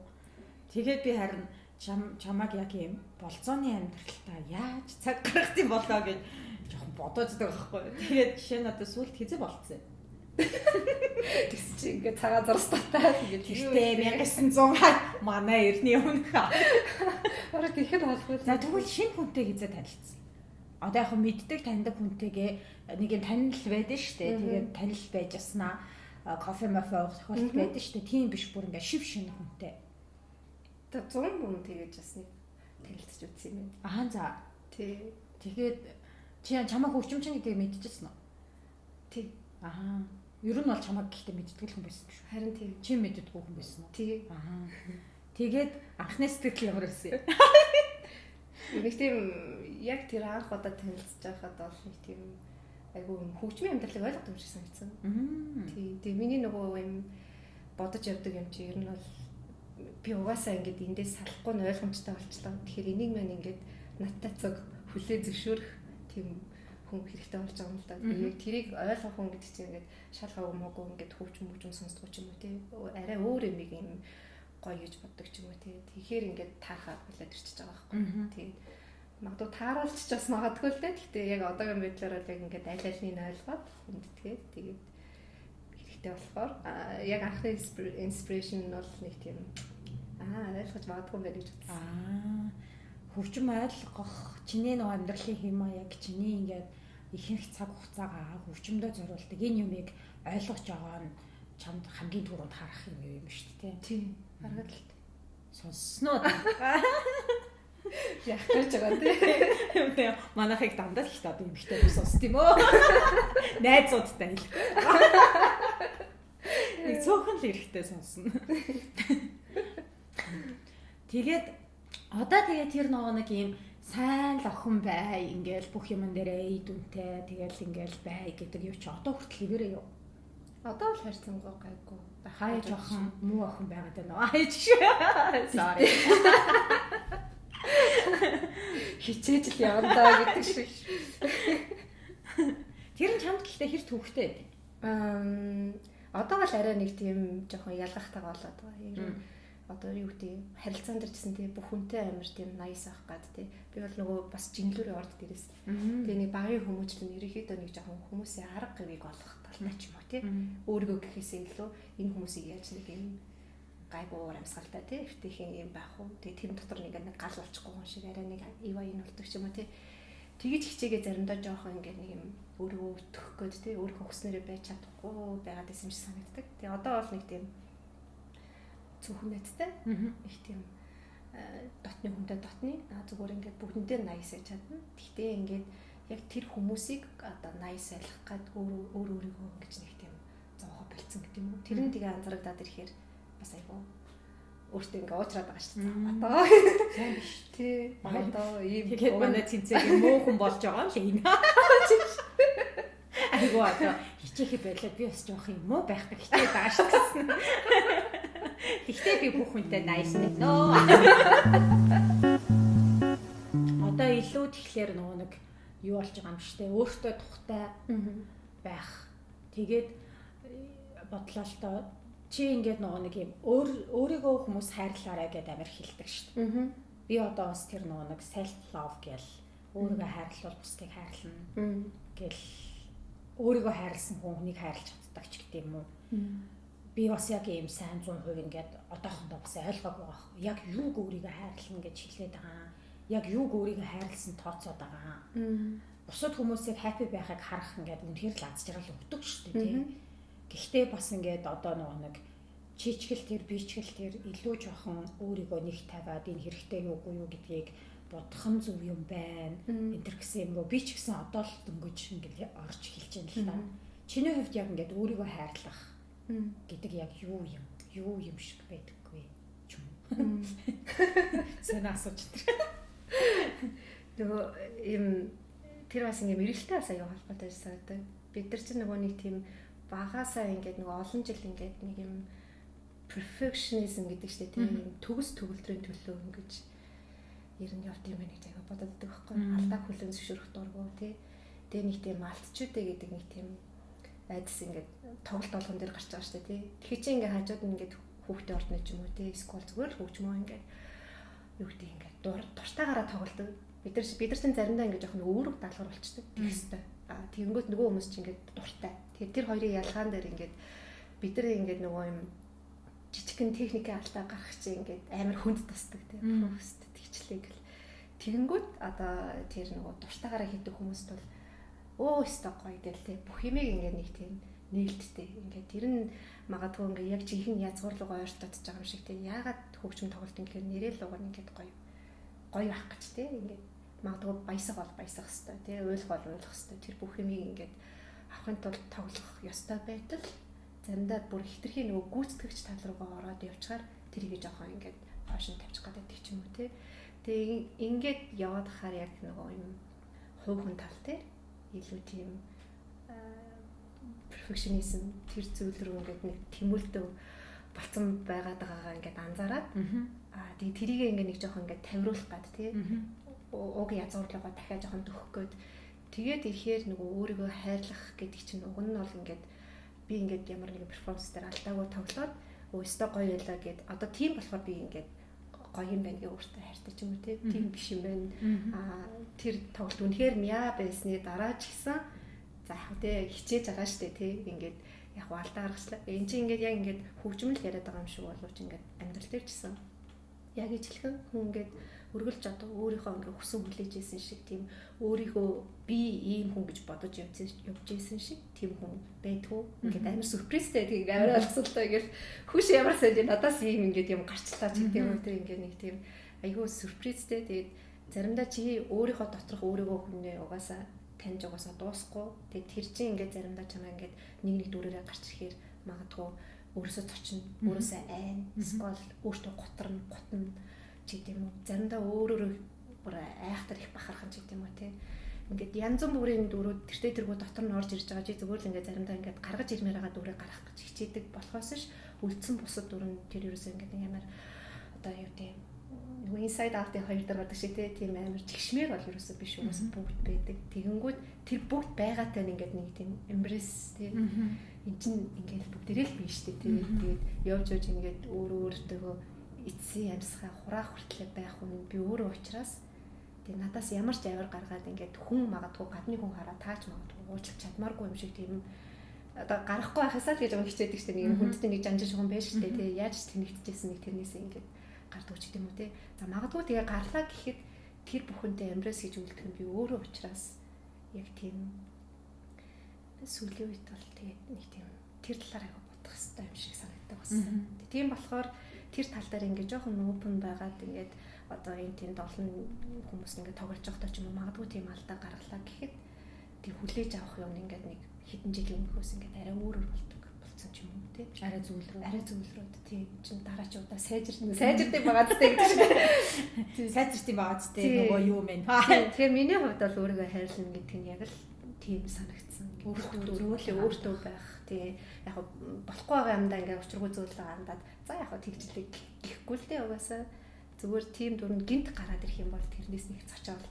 Тэгээд би харин чамайг яг юм болцооны амьдралтаа яаж цаг гаргах юм болоо гэж жоохон бодоод байгаа байхгүй. Тэгээд жишээ нь одоо сүулт хизээ болцсон юм. Тэгс чи ингээд цагаан зурстатай тэгээд тэртээ 1900 манай эртний өмнөх. Орой тэгэхэд болгүй. За тэгвэл шинэ хүнтэй хизээ танилцсан. Одоо яг мэддэг таньдаг хүнтэйгээ нэг юм танил байдаг шүү дээ. Тэгээд танил байж яснаа кофе мафе уух тохиолдол байдаг шүү дээ. Тийм биш бүр ингээд шив шинэ хүнтэй. За 100 мөн тэгэж бас нэг танилцж үзсэн юм байна. Аа за. Тий. Тэгээд чи чамайг хөгжимчин гэдгийг мэдчихсэн үү? Тий. Аа. Ер нь бол чамайг гэхдээ мэддэг л хүн байсан шүү. Харин тий. Чи мэддэггүй хүн байсан уу? Тий. Аа. Тэгээд анхны сэтгэл ямар байсан юм? Нэг тийм яг тэр анх удаа танилцж байхад бол нэг тийм айгүй юм хөгжмийн амьдралыг ойлгох юм шиг санагдсан. Тий. Тэгээ миний нөгөө юм бодож явдаг юм чи ер нь бол би угаасаа ингээд эндээс салахгүй нь ойлгомжтой болчлоо. Тэгэхээр энийг маань ингээд надтай цог хүлээ зөвшөөрөх тийм хүн хэрэгтэй болж байгаа юм л да. Яг тэрийг ойлгох хүн гэдэг чинь ингээд шалгаа өмөөгүй ингээд хөгжим хөгжим сонсдгоо ч юм уу тий. Арай өөр юм юм гоё гэж боддог ч юм уу тий. Тэгэхээр ингээд таархаад болоод ирчихэж байгаа байхгүй. Тэгээд магадгүй тааруулчих бас магадгүй л дээ. Гэхдээ яг одоогийн байдлаар бол яг ингээд аль альнийг ойлгоод хүндэтгээд тэгээд хэрэгтэй болохоор яг анхны inspiration нь бол нэг тийм ойлгож магадгүй юм байна гэж бодсон. Хөгжим ойлгох чиний нөгөө амьдралын хэм маяг чиний ингээд ихэнх цаг хугацаагаа хөгжмөдөө зориулдаг энэ юмыг ойлгож байгаа нь чамд хамгийн түрүүнд харах юм юм шүү дээ. Тийм. Аргад л сонссноо. Яах гэж байгаа тий. Манайхыг дандаа л их одоо эмэгтэй би сонсд юм өө. Найзуудтай хэлэхгүй. Нэг цөөхөн л эрэхтэй сонсно. Тэгээд одоо тэгээд тэр нөгөө нэг юм сайн л охин бай ингээл бүх юмн дээрээ эд үнтэй тэгэл ингээл бай гэдэг юу чи одоо хүртэл хэвээрээ юу? Одоо л харьцангуй гайгүй. Хаяа жоохон муу охин байгаад байна уу? Аяа чи. Sorry. Хичээж л явна даа гэдэг шиг. Тэр нь чамд гэхдээ хэр төвхтэй байд? Одоо бол арай нэг тийм жоохон ялгахтайгаа болоод байгаа. Ер нь одоо юу гэдэг харилцаан дээр гэсэн тий бүх хүнтэй амар тийм nice авах гад тий. Би бол нөгөө бас жинлүүрээ орд дээрээс. Тэгээ нэг багын хүмүүжил нь ерөнхийдөө нэг жоохон хүмүүсийн арга гэвийг олох талтай ч юм уу тий. Өөрийгөө гэхээсээ илүү энэ хүмүүсийг яаж нэг юм гайгүй уур амьсгалтай тий эвтэйхэн юм байх уу. Тэгээ тэрэн дотор нэг нэг гал болчихгүй хүн шиг арай нэг ива энэ болдог ч юм уу тий. Тэгэж хичээгээ заримдаа жоохон ингээд нэг юм өөрийгөө өтгөх гээд тий өөрийнхөө хүснээрээ байж чадахгүй байгаад байсан юм шиг санагддаг. Тэгээ одоо бол нэг тийм цөөхөн найзтай их тийм дотны хүнтэй дотны зүгээр ингээд бүгдэндээ nice байж чадна. Гэхдээ ингээд яг тэр хүмүүсийг одоо nice байлгах гад өөр өөрийгөө ингэж нэг тийм зовхоо болцсон гэдэг юм уу. Тэр нь тэгээ анзаарагдаад ирэхээр бас айгүй өөртөө ингээ уучраад байгаа шүү дээ. Одоо сайн биш. Тий. Одоо ийм тэгээд манай цэнцэгийн муу хүн болж байгаа юм л энэ. Айгүй одоо хичээхэ байлаа би бас жоох юм муу байх гэж хичээд байгаа шүү гэсэн. Гэхдээ би бүх хүнтэй nice нэ. Одоо илүү тэгэхээр нөгөө нэг юу болж байгаа юм шүү дээ. Өөртөө тухтай байх Тэгээд бодлоо л доо, чи ингээд нөгөө нэг юм өөрийгөө хүмүүс хайрлаарай гэдээ амар хэлдэг шүү дээ. Би одоо бас тэр нөгөө нэг self love гэл өөрийгөө хайрлал бусдыг хайрлана гэл, өөрийгөө хайрлсан хүн хүнийг хайрлаж чаддаг ч гэдэг юм уу. Би бас яг ийм сайн 100% ингээд одоохондоо бас ойлгоогүй байгаа. Яг юуг өөрийгөө хайрлана гэж хэлээд байгаа. Яг юуг өөрийгөө хайрлсан тооцоод байгаа. Бусад хүмүүсийг happy байхыг харах ингээд үнэхээр л аз жаргал өгдөг шүү дээ, тийм. Гэхдээ бас ингээд одоо нөгөө нэг чичгэл тэр бичгэл тэр илүү жоохон өөрийгөө нэг тавиад энэ хэрэгтэй юу, үгүй юу гэдгийг бодох нь зөв юм байна. Энэ төр гэсэн юм руу би ч гэсэн одоо л дөнгөж ингээд орж эхэлж байна л та. Чиний хувьд яг ингээд өөрийгөө хайрлах гэдэг яг юу юм? Юу юм шиг байдаггүй ч юм уу? Сэн асууж тэр. Нөгөө юм тэр бас ингээд мэргэлтэй бас аюу холбоотой санагдав. Бид нар чинь нөгөө нэг тийм багасаа ингээд нөгөө олон жил ингээд нэг юм perfectionism гэдэг чинь тийм төгс төгөлдрийн төлөө ингэж ер нь явд юм байна гэж аяга бодоод байдаг байхгүй. Алдааг хүлээн зөвшөөрөх дургу тий. Тэгээ нэг тийм алдчүүдээ гэдэг нэг тийм айдас ингээд тоглолт болгон дээр гарч байгаа шүү дээ тий. Тэгэхээр чи ингээд хажууд нь ингээд хүүхдээ ордно ч юм уу тий. Эсвэл зүгээр л хөгжмөө ингээд юу гэдэг ингээд дуртайгаараа тоглодог. Бид нар чинь заримдаа ингээд жоохон өөрөг даалгавар болчдөг. Тэгэх хэвээр. А тэгэнгүүт нөгөө хүмүүс чинь ингээд дуртай. Тэгэхээр тэр хоёрын ялгаан дээр ингээд бид нар ингээд нөгөө юм жижигхэн техникийн алдаа гаргах чинь ингээд амар хүнд тусдаг тийм хүмүүст тэгчлээ гэл. Тэгэнгүүт одоо тэр нөгөө дуртайгаараа хийдэг хүмүүст бол өө өстой гоё гэл тийм бүх юмыг ингээд нэг тийм нээлттэй ингээд тэр нь магадгүй ингээд яг жинхэнэ язгуурлуугаа ойртоод байгаа юм шиг тийм яагаад хөгжим тоглолт юм гэхээр нэрэл угаар ингээд гоё гоё байх гэж тийм ингээд магадгүй баясаг бол баясах хэвээр тийм уйлах бол уйлах хэвээр тэр бүх юмыг ингээд авахын тулд тоглох ёстой байтал заримдаа бүр хитрхийн нөгөө гүйцэтгэгч тал руугаа ороод явчихаар тэрийг жоохон ингээд хойш нь тавьчих гэдэг ч юм уу тий. Тэгээ ингээд яваад хахаар яг нөгөө юм хувь хүн тал дээр илүү тийм perfectionism тэр зүйл рүү ингээд нэг тэмүүлдэг болцсон байгаад байгаагаа ингээд анзаараад аа тэгээ тэрийг ингээд нэг жоохон ингээд тавируулах гад тий. Уг язгуурлуугаа дахиад жоохон дөхөх гээд тэгээд ирэхээр нөгөө өөрийгөө хайрлах гэдэг чинь уг нь бол ингээд би ингээд ямар нэгэн перформанс дээр алдаагүй тоглоод өстө гоё байлаа гэд одоо тийм болохоор би ингээд гоё юм байна гэ өөртөө хайртай ч юм уу тийм биш юм байна. Аа тэр тоглолт үнэхээр мяа байсны дараа ч гэсэн за яг тий хичээж байгаа штэ тий ингээд яг алдаа гаргачлаа. Энд чинь ингээд яг ингээд хөгжмөл яриад байгаа юм шиг боловч ингээд амьдрал дээр ч гэсэн яг ижилхэн хүн ингээд үргэлж одоо өөрийнхөө ингээ хүсэн хүлээж исэн шиг тийм өөрийнхөө би ийм хүн гэж бодож явж исэн шиг тийм хүн байдгүй. Ингээд амар сюрпризтэй тийм амар ойлгосолтой ингээл хүүш ямар сайн надаас ийм ингээд юм гарчлаа ч гэдэг юм уу тийм ингээд нэг тийм айгүй сюрпризтэй. Тэгээд заримдаа чи өөрийнхөө доторх өөрийгөө хүнээ угаасаа таньж угаасаа дуусахгүй. Тэгээд тэр чинь ингээд заримдаа чамаа ингээд нэг нэг дүрээрээ гарч ирэхээр магадгүй өөрөөсөө цочно, өөрөөсөө айн, эсвэл өөртөө гутарна, гутна ч гэдэг юм уу. Заримдаа өөрөөрөө бүр айхтар их бахархан ч гэдэг юм уу тий. Ингээд янз бүрийн дүрүүд тэртээ тэргүү дотор нь орж ирж байгаа чи зүгээр л ингээд заримдаа ингээд гаргаж ирмээр байгаа дүрээ гаргах гэж хичээдэг болохоос ш үлдсэн бусад дүр нь тэр ерөөсөө ингээд нэг амар одоо юу гэдэг нөгөө inside out-ийн хоёр дээр гардаг шиг тий тийм амар чигшмээр бол ерөөсөө биш угаасаа бүгд байдаг. Тэгэнгүүт тэр бүгд байгаатай нь ингээд нэг тийм embrace тий эн чинь ингээд бүгдээрээ л биш тий. Тэгээд явж явж ингээд өөр өөртөө эцсийн амьсгаа хураах хүртлээр байх хүн би өөрөө учраас тэгээ надаас ямар ч авир гаргаад ингээд хүн магадгүй гадны хүн хараа таач магадгүй уучлах чадмааргүй юм шиг тийм одоо гарахгүй байхасаа л гэж юм хичээдэг шүү дээ. Нэг хүндтэй нэг жанжин шугам байж шүү дээ. Тэгээ яаж тэнэгдэжсэн нэг тэрнээсээ ингээд гардаг ч гэдэм үү те. За магадгүй тэгээ гарлаа гэхэд тэр бүхэнтэй embrace хийж үлдэх нь би өөрөө учраас яг тийм сүүлийн үед бол тэгээд нэг тийм тэр талаар айгу бодох хэрэгтэй юм шиг санагддаг болсон. Тийм болохоор тэр тал дээр ингээд жоохон open байгаад ингээд одоо энэ тэнд олон хүмүүс ингээд тоглож байхдаа ч юм уу магадгүй тийм алдаа гаргалаа гэхэд тэр хүлээж авах юм ингээд нэг хэдэн жилийн өмнөхөөс ингээд арай өөр өөр болдог болсон ч юм уу тий. Арай зүйл рүү. Арай зүйл рүү тий. Чин дараа ч удаа сайжирна. Сайжирдیں байгаа зү гэдэг чинь. Тий, сайжирдیں байгаа зү нөгөө юу мэн. Тэгэхээр миний хувьд бол өөрийгөө хайрлана гэдэг нь яг л тийм санагдсан. Өөртөө зөвлөө өөртөө байх тий. Яг болохгүй байгаа юмдаа ингээд учиргүй зүйл байгаа юмдаа за яг тэгжлээ гэхгүй л дээ угаасаа зүгээр тийм дүрн гинт гараад ирэх юм бол тэрнээс нэг цочоол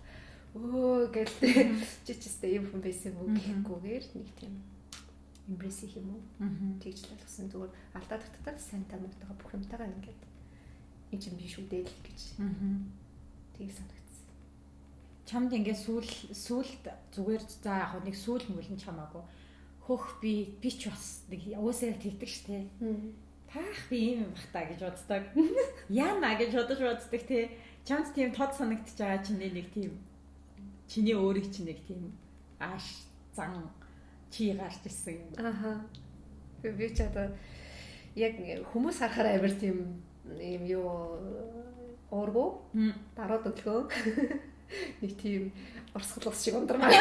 өө гэл чи ч өстэй юм хүн байсан юм уу гэхгүйгээр нэг тийм Embrace хийх юм уу? Тэгж л болгосон. Зүгээр алдаа дутагдал сайнтай муутайгаа бүх юмтайгаа ингээд энэ чинь биш үү дээ л гэж. Тийг санагдсан. Чамд ингээд сүүлд зүгээр за яг нэг сүүл мүлэн чамаагүй. Хөх би ч бас нэг уусаа тэгдэг штэ. Таах би ийм юм бах та гэж боддог. Яана гэж бодож боддог те. Чамд тийм тод санагдчихж байгаа чиний нэг тийм чиний өөрийг чинь нэг тийм ааш зан чи гарч ирсэн юм. Аха. Би ч одоо яг хүмүүс харахаар амар тийм юм юу уургу даруу хөдөлгөөн нэг тийм урсгал ус шиг ундрмаа.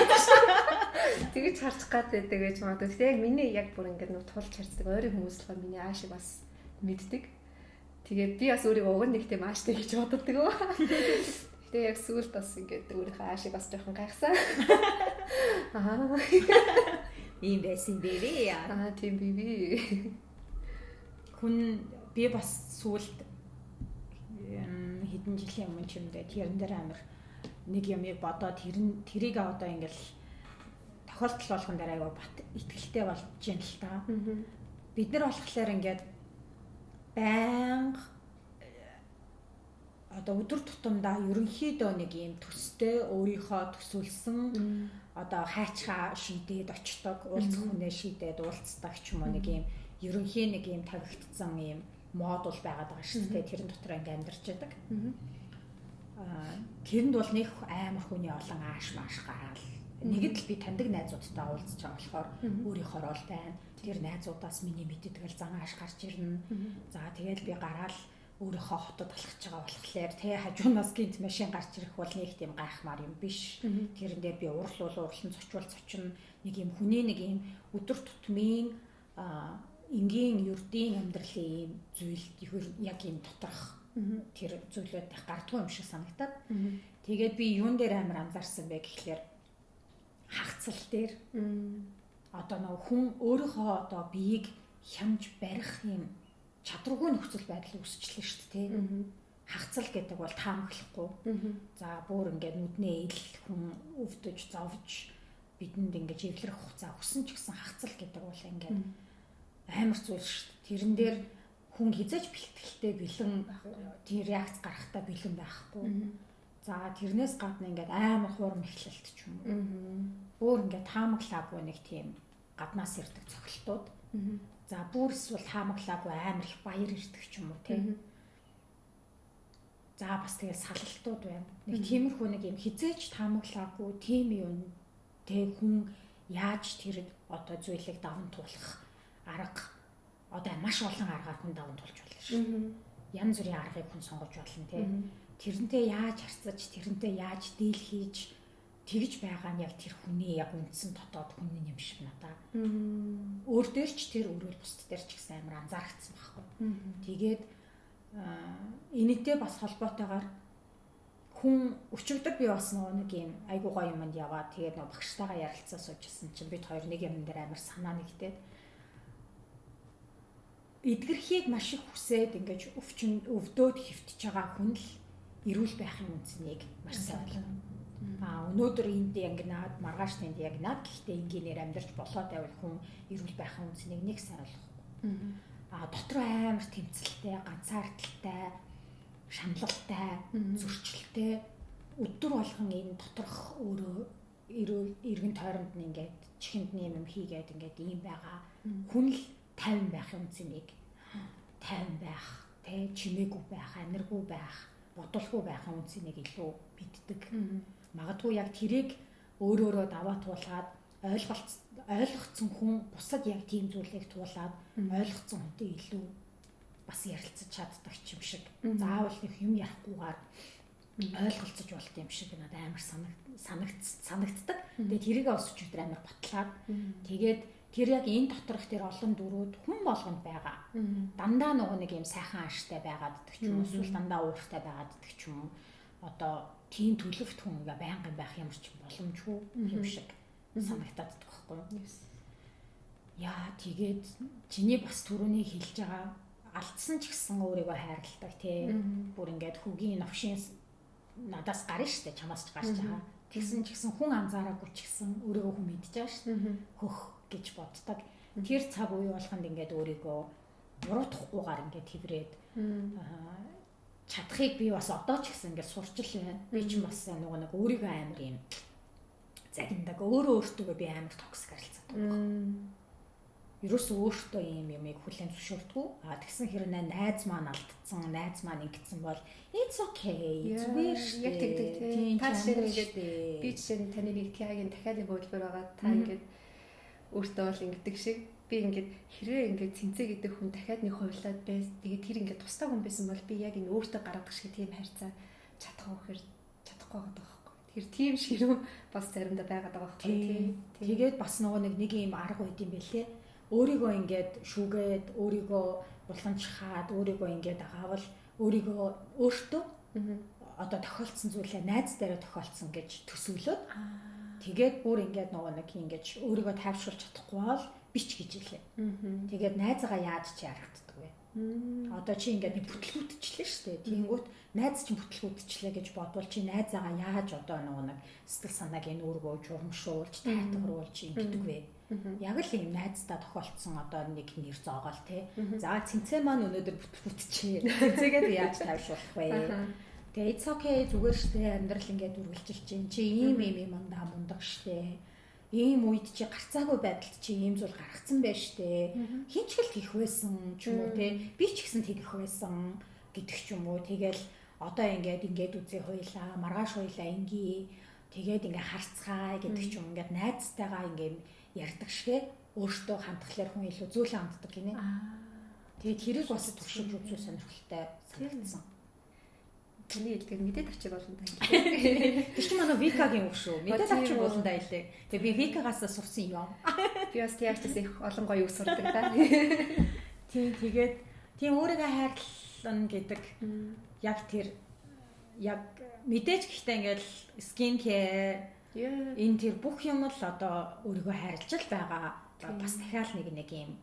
Тэгэж харчих гад байдаг гэж магадгүй. Гэтэ яг миний яг бүр ингээд нүг тулж харцдаг ойрын хүмүүс болохоор миний аашиг бас мэддэг. Тэгээд би бас өөрийгөө уг нь нэг тийм ааштай гэж боддог. Гэтэ яг сүүлд бас ингээд өөрийнхөө аашиг бас жоохон гайхсан. Аа. Ийм байсан бэвэ. Аа тийм бэвэ. Хүн би бас сүүлд хэдэн жилийн өмнө ч юм дээ тэрэн дээр амар нэг юмыг бодоод тэрийг одоо ингээл тохиолдол болгон дээр аяга бат итгэлтэй болж гин л та. Бид нар болохоор ингээд байнга одоо өдөр тутамдаа ерөнхийдөө нэг юм төстэй өөрийнхөө төсөөлсөн одоо хайчгаа шийдээд очдог, уулзах хүнээ шийдээд уулздаг ч юм уу нэг юм ерөнхий нэг юм тавигдсан юм модуль байгаад байгаа шүү дээ. Тэрэн дотор ингээ амьдарч байдаг. Тэрэнд бол нэг амар хүний олон ааш мааш гараал. Нэгд л би таньдаг найзуудтай уулзж байгаа болохоор өөрийнхөө рол байна. Тэр найзуудаас миний мэддэг л зан ааш гарч ирнэ. За тэгэл би гараал өөрийнхөө хотод алхаж байгаа болохоор тэ хажуунаас гинт машин гарч ирэх бол нэг тийм гайхмаар юм биш. Тэрэн дээр би уурлуул уурлан зочвол зочин нэг юм хүний нэг юм өдөр тутмын энгийн ердийн амьдралын ийм зүйл яг ийм доторх тэр зүйлүүд их гардгүй юм шиг санагтаад. Тэгээд би юун дээр амар анзаарсан бэ гэхлээр хагцал дээр одоо нэг хүн өөрийнхөө одоо биеийг хямж барих юм чадваргүй нөхцөл байдал үүсчлээ шүү дээ. Хагцал гэдэг бол таамаглахгүй. За бүр ингээд нүднээ ил хүн өвдөж зовж бидэнд ингээд эвлэрэх хугацаа өгсөн ч гэсэн хагцал гэдэг бол ингээд амар зүйл шүү дээ. Тэрэн дээр хүн хизээж бэлтгэлтэй бэлэн тийм реакц гаргахтаа бэлэн байхгүй. За тэрнээс гадна ингээд амар хуурам эхлэлт ч юм уу. Өөр ингээд таамаглаагүй нэг тийм гаднаас ирдэг цохилтууд. За бүр эсвэл таамаглаагүй амар их баяр ирдэг ч юм уу тий. За бас тэгээ салалтууд байна. Нэг тиймэрхүү нэг юм хизээч таамаглаагүй тийм юм тэг хүн яаж тэр одоо зүйлийг даван туулах арга одоо маш олон аргаар хүн даван туулж болно шүү. Янз бүрийн аргыг хүн сонгож болно тий. Тэрнтэй яаж харьцаж, тэрнтэй яаж дийл хийж тэгж байгаа нь яг тэр хүний яг үндсэн дотоод хүний юм шиг надаа. Өөр дээр ч тэр өрөөл бусд дээр ч гэсэн амар анзаарчихсан байхгүй. Тэгээд энэтэй бас холбоотойгоор хүн өчигдөр би бас нөгөө нэг юм айгуу гоё юмд яваад тэгээд нөгөө багштайгаа ярилцаа суужсэн чинь бид хоёр нэг юм дээр амар санаа нэгдээд эдгэрхийг маш их хүсээд ингэж өвдөөд хөвтөж байгаа хүн л эрүүл байхын үндснийг маш сайн ойлгоно. Аа өнөөдөр энд янгинаад маргааш тэнд ягнаад гэхдээ энгийнээр амьдарч болоод байвал хүн эрүүл байхын үндснийг нэг сайн ойлгохгүй. Аа дотор амар тэмцэлтэй, ганцаардaltaй, шаналлтай, зөрчилтэй өдөр болгон энэ доторх өөрөө эргэн тойронд нь ингээд чихэнд нь юм хийгээд ингээд ийм байгаа хүн л тайван байхын үндснийг тайван байх, тэ чимээгүй байх, амиргүй байх, бодолгүй байхын үндснийг илүү мэддэг. Магадгүй яг тэрийг өөрөөрөө даваа туулаад ойлгоцсон хүн бусад яг тийм зүйлийг туулаад ойлгоцсон хүнтэй илүү бас ярилцаж чаддаг ч юм шиг. Заавал нэг юм ярихгүйгээр ойлголцож болт юм шиг надад амар санагддаг. Тэгээд тэрийг бас өчигдөр амар батлаад тэгээд тэр яг энэ доторх тэр олон дүрүүд хүн болгонд байгаа. Дандаа нөгөө нэг юм сайхан ааштай байгаад идэх ч юм уу, эсвэл дандаа ууртай байгаад идэх ч юм уу. Одоо тийм төлөвт хүн ингээ байнгын байх ямар ч боломжгүй юм шиг санагтаад идэх байхгүй юу? Яа, тэгээд чиний бас түрүүний хэлж байгаа алдсан ч гэсэн өөрийгөө хайрладаг тий. Бүр ингээд хөгийн новшин надаас гарна штэ, чамаас ч гарч байгаа. Тэгсэн ч гэсэн хүн анзаараагүй ч гэсэн өөрийгөө хүн мэдж байгаа штэ. Хөх гэж боддог. Тэр цаг үе болгонд ингээд өөрийгөө буруутгахгүйгээр ингээд тэрврээд чадахыг би бас одоо ч гэсэн ингээд сурчил байна. Би ч бас нөгөө нэг өөрийгөө амар юм загиндаг. Өөрөө өөртөөгөө би амар токсик харилцаатай байна. Ерөөсөө өөртөө ийм юмыг хүлээн зөвшөөрдөггүй. А тэгсэн хэрнээ найз маань алдсан, найз маань ингэсэн бол it's okay. Зүгээр шүү. Яг тэгдэг тийм. Та жишээ нь ингээд би жишээ нь таны нэг Тиагийн дахиад нэг хөдөлмөр байгаа. Та ингээд өөртөө бол ингэдэг шиг би ингээд хэрвээ ингээд цэнцээ гэдэг хүн дахиад нэг хувилаад байс. Тэгээд тэр ингээд тусдаа хүн байсан бол би яг энэ өөртөө гаргадаг шиг тийм харьцаа чадах уу гэхээр чадахгүй байгаа байхгүй. Тэр тийм ширүүн бас заримдаа байгаад байгаа байхгүй тийм. Тэгээд бас нөгөө нэг юм арга байд юм бэлээ. Өөрийгөө ингээд шүүгээд, өөрийгөө булганчхаад, өөрийгөө ингээд агаавал өөрийгөө өөртөө одоо тохиолдсон зүйлээ найз дээрээ тохиолдсон гэж төсөөлөөд тэгээд бүр ингээд нөгөө нэг ингэж өөрийгөө тайвшруулж чадахгүй бол бич гэж хэлээ. Тэгээд найзаагаа яаж чи ярагддаг вэ? Одоо чи ингээд нэг бүтлгүүтчлээ шүү дээ. Тэнгүүт найз чинь бүтлгүүтчлээ гэж бодвол чи найзаагаа яаж одоо нөгөө нэг сэтгэл санааг энэ өөргөө журамшуулж, тайтгаруулж ингэдэг вэ? Яг л ийм найздаа тохиолдсон одоо нэг нэр зоогоол те. За цэнцээ маань өнөөдөр бүтлгүүтчээ. Цэнцээгээ би яаж тайвшруулах вэ? Тэгээ it's okay зүгээр штэ амьдрал ингээд үргэлжилж чинь. Чи ийм ийм юм андаа мундаг штэ. Ийм үед чи гарцаагүй байдалд чи ийм зүйл гаргацсан байж штэ. Хин ч гэл тийх байсан ч юм уу те. Би ч гэсэн тэгэх байсан гэдэг ч юм уу. Тэгэл одоо ингээд ингээд үзээ хуйлаа, маргааш хуйлаа ингээ. Тэгээд ингээ харцгаая гэдэг ч юм ингээд найзтайгаа ингээ ярьдаг шигэ өөртөө хандхалаар хүн илүү зөөлөн ханддаг гинэ. Тэгээд тэрийг бас туршиж үзүү сонирхолтой санагдсан. Таны хэлдэг мэдээд авчих болон та хэлээ. Тэр чинь манай Викагийн үг шүү. Мэдээд авчих болон та хэлээ. Тэгээ би Викагаас сурсан юм. Би бас тийчээс их олон гоё үг сурдаг та. Тийм тэгээд тийм өөрийгөө хайрлана гэдэг яг тэр яг мэдээж гэхдээ ингээл skin care энэ тэр бүх юм л одоо өөрийгөө хайрлаж л байгаа. Бас дахиад нэг юм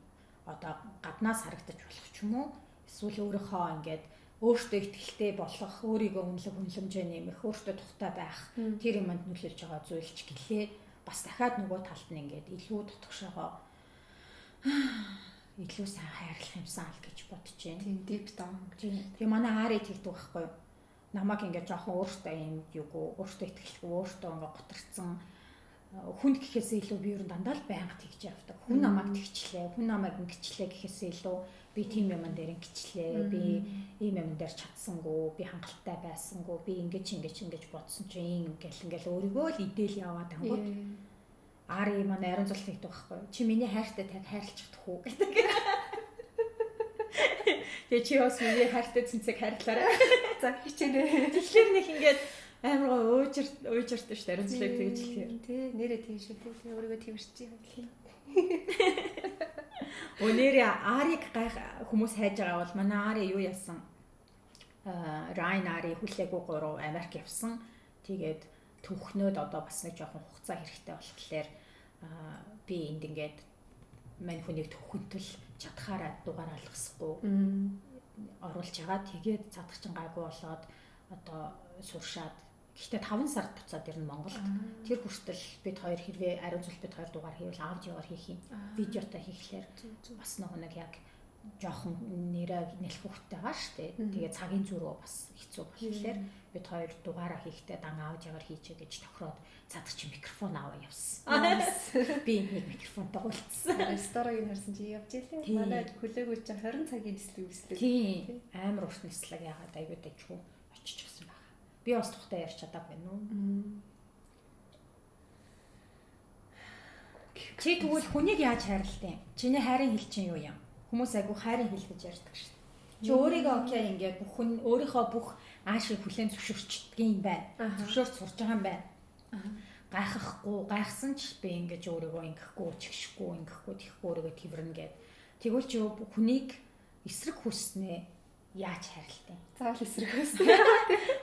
одоо гаднаас харагдаж болох ч юм уу? Эсвэл өөрийнхөө ингээд өөртөө ихтэй болох, өөрийгөө үнэлэх, үнэлэмжээ нэмэх, өөртөө тухтай байх тэр юмд нөлөөлж байгаа зүйл ч гэлээ. Бас дахиад нөгөө талд нь ингээд илүү дотгошоогоо илүү сайн хайрлах юмсан л гэж бодож байна. Тийм deep down. Тэгээ манай Ари тэгдэг байхгүй юу? Намайг ингээд жоохон өөртөө юм юугүй, өөртөө итгэлгүй, өөртөө ингээд гутарсан хүн гэхээсээ илүү би ер нь дандаа л байнга тэгж явдаг. Хүн намайг тэгчлээ, хүн намайг ингэчлээ гэхээсээ илүү би тийм юмн дээр ингэчлээ, би ийм юмн дээр чадсангүй, би хангалттай байсангүй, би ингэж ингэж ингэж бодсон чинь ингээл ингээл өөрийгөө л идээл яваад ангууд. Ари манай ариун зул тэгдэг байхгүй. Чи миний хайртай танд хайрлах чадах уу гэдэг. Тэгээ чи бас миний хайртай цэнцэг хайрлаарай. За хичээнэ. Тэгэхээр нэг ингээд амар гоо уйжирт шүү дээ. Ариун зулыг тэгж хэлэхээр. Тий, нэрээ тийм шүү дээ. Өөрийгөө тэрч юм. Өнөөдөр Ариг гайх хүмүүс хайж байгаа бол манай Ари юу яасан? Райн Ари хүлээгүй 3 Америк явсан. Тэгээд төвхнөөд одоо бас нэг жоохон хугацаа хэрэгтэй болохоор би энд ингээд мань хүнийг төвхөнтөл чадхаараа дугаар алгасахгүй оруулж байгаа. Тэгээд цаадах чинь гайгүй болоод одоо суршаад гэхдээ 5 сард буцаад ирнэ Монголд. Тэр хүртэл бид хоёр хэрвээ ариун зүл бид хоёр дугаар хийвэл аудиогоор хийх юм. Видеотой хийхлээр бас нөгөө нэг яг жоохон нэрээ нэлэх хүүхдтэй байгаа шүү дээ. Тэгээ цагийн зөрүү бас хэцүү болохоор бид хоёр дугаараа хийхдээ дан аудиогоор хийчээ гэж тохироод цаадах чи микрофон аваа явсан. Би нэг микрофонтой гулцсан. Ресторыг харсан чи явж илээ. Манай хүлээгүү чи 20 цагийн нислэг үслэг. Тийм. Амар урт нислэг яагаад аягүй дэжгүй очиж гисэн байна. Би бас тухтай ярьж чадаагүй нү. Чи тэгвэл хүнийг яаж хайрлах юм? Чиний хайрын хэл чинь юу юм? Хүмүүс айгүй хайрын хэл гэж ярьдаг шүү дээ. Чи өөрийгөө окей ингээд бүх хүн өөрийнхөө бүх аашийг хүлээн зөвшөөрчдөг юм байна. Зөвшөөрч сурж байгаа юм байна. Гайхахгүй, гайхсан ч би ингэж өөрийгөө ингэхгүй, чигшгүй, ингэхгүй, тэхгүй өөрийгөө тэрвэрнэ гэд. Тэгвэл чи хүнийг эсрэг хүснээ яаж хайрлах юм? Заавал эсрэг хүснэ.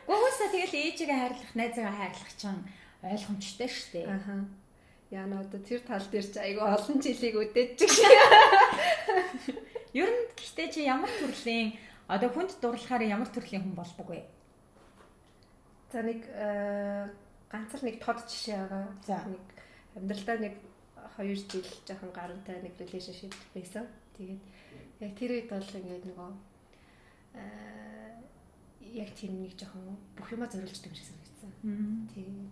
Гуйсаа тэгэл ээжигээ хайрлах, найзаагаа хайрлах чинь ойлгомжтой шүү дээ. Аха. Яна одоо тэр тал дээр чи айгүй олон жилийг үдээч шиг. Ер нь гэхдээ чи ямар төрлийн одоо хүнд дурлахаар ямар төрлийн хүн болдог вэ? За нэг ганц л нэг тод жишээ байгаа. За нэг амьдралдаа нэг 2 жил жоохон гарантай нэг relationship байсан. Тэгээд яг тэр үед бол ингээд нөгөө яг тийм нэг жоохон бүх юмаа зориулж юм шиг санагдсан.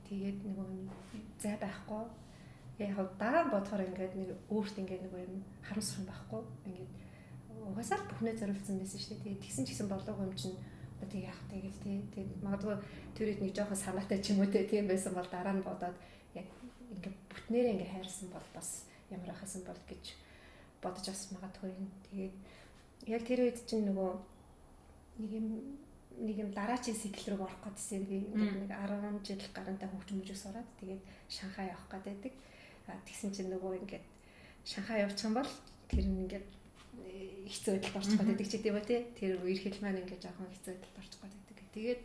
Тэгээд нөгөө зай байхгүй. Яг дараа нь бодохоор ингээд нэг өөрт ингээд нөгөө юм харамсах юм байхгүй. Ингээд угаасаа л бүхнээ зориулсан байсан шүү дээ. Тэгээд тэгсэн ч гэсэн болоогүй юм чинь одоо тэг яах вэ гэл тий. Тэгээд магадгүй тэр үед нэг жоохон санаатай ч юм уу тийм байсан бол дараа нь бодоод яг ингээд бүтнээрээ ингээд хайрсан бол бас ямар ахасан бол гэж бодож бас магадгүй юм. Тэгээд яг тэр үед чинь нөгөө нэг юм дараачийн цикл рүү орох гэдсэн би ингээд нэг 10 жил гарантай хөгжмөжөө сураад тэгээд Шанхай явах гэдэг. Тэгсэн чинь нөгөө ингээд Шанхай явчих юм бол тэр нь ингээд хэцүү байдалд орчих гэдэг чи тийм үү те. Тэр үерхэл маань ингээд жоохон хэцүү байдалд орчих гэдэг. Тэгээд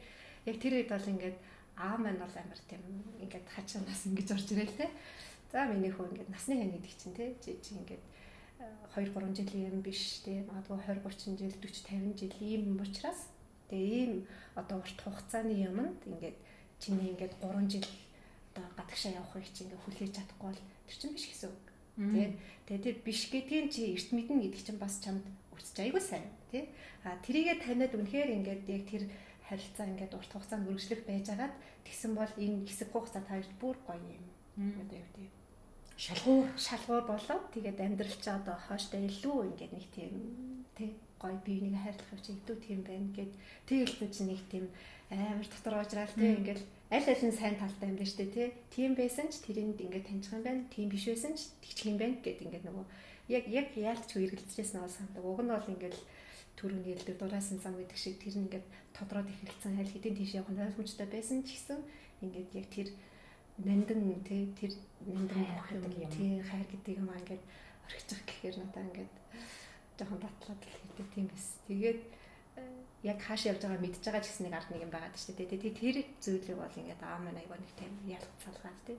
яг тэр үед бол ингээд аа маань бол амар тийм ингээд хачаа нас ингэж орж ирэл те. За миний хүү ингээд насны хань гэдэг чинь те. Чи ингээд 2 3 жилийн юм биш те. Магадгүй 20 30 жил 40 50 жил ийм учраас тэгээ ийм одоо урт хугацааны юмд ингээд чиний ингээд 3 жил одоо гадагшаа явахыг чи ингээд хүлээж чадахгүй бол тэр чинь биш гэсэн үг. Тэ. Тэгээ тэр биш гэдгийг чи эрт мэднэ гэдэг чинь бас чамд өсөж айгүй сайн тий. А тэрийгэ таниад үнэхээр ингээд яг тэр харилцаа ингээд урт хугацаанд үргэлжлэх байжгаад тэгсэн бол энэ хэсэг хугацаа та хоёрт бүр гоё юм. Одоо юу гэдэг шалгуур болоод тэгээд амьдрал чи одоо хооштой илүү ингээд нэг тийм тий гоё биенийг хайрлах юм чи илүү тийм байна гэд тэгэлсэн чи нэг тийм амар дотор уужраал тий ингээд аль аль нь сайн талтай юм байна шүү дээ тий. Тийм байсан ч тэрэнд ингээд таньчих юм байна. Тийм биш байсан ч тэгчих юм байна гэд ингээд нөгөө яг яалтчгүй эргэлзэжсэн бол сандаг. Уг нь бол ингээд түрүүний хэлдэг дураасан зам гэдэг шиг тэр нь ингээд тодроод эхэлсэн аль хэдийн тийш явах нь ойлгомжтой байсан ч гэсэн ингээд яг тэр нандин тий тэр нандин бүх юм тий хайр гэдэг юм аа ингээд орхичих гэхээр надаа ингээд жоохон батлаад л гэдэг тийм бас. Тэгээд яг хаашаа явж байгаа мэдж байгаа ч гэсэн нэг ард нэг юм байгаад шүү дээ. Тэгээд тэр зүйлийг бол ингээд аа маань айгүй нэг тийм ялцалгаад тий.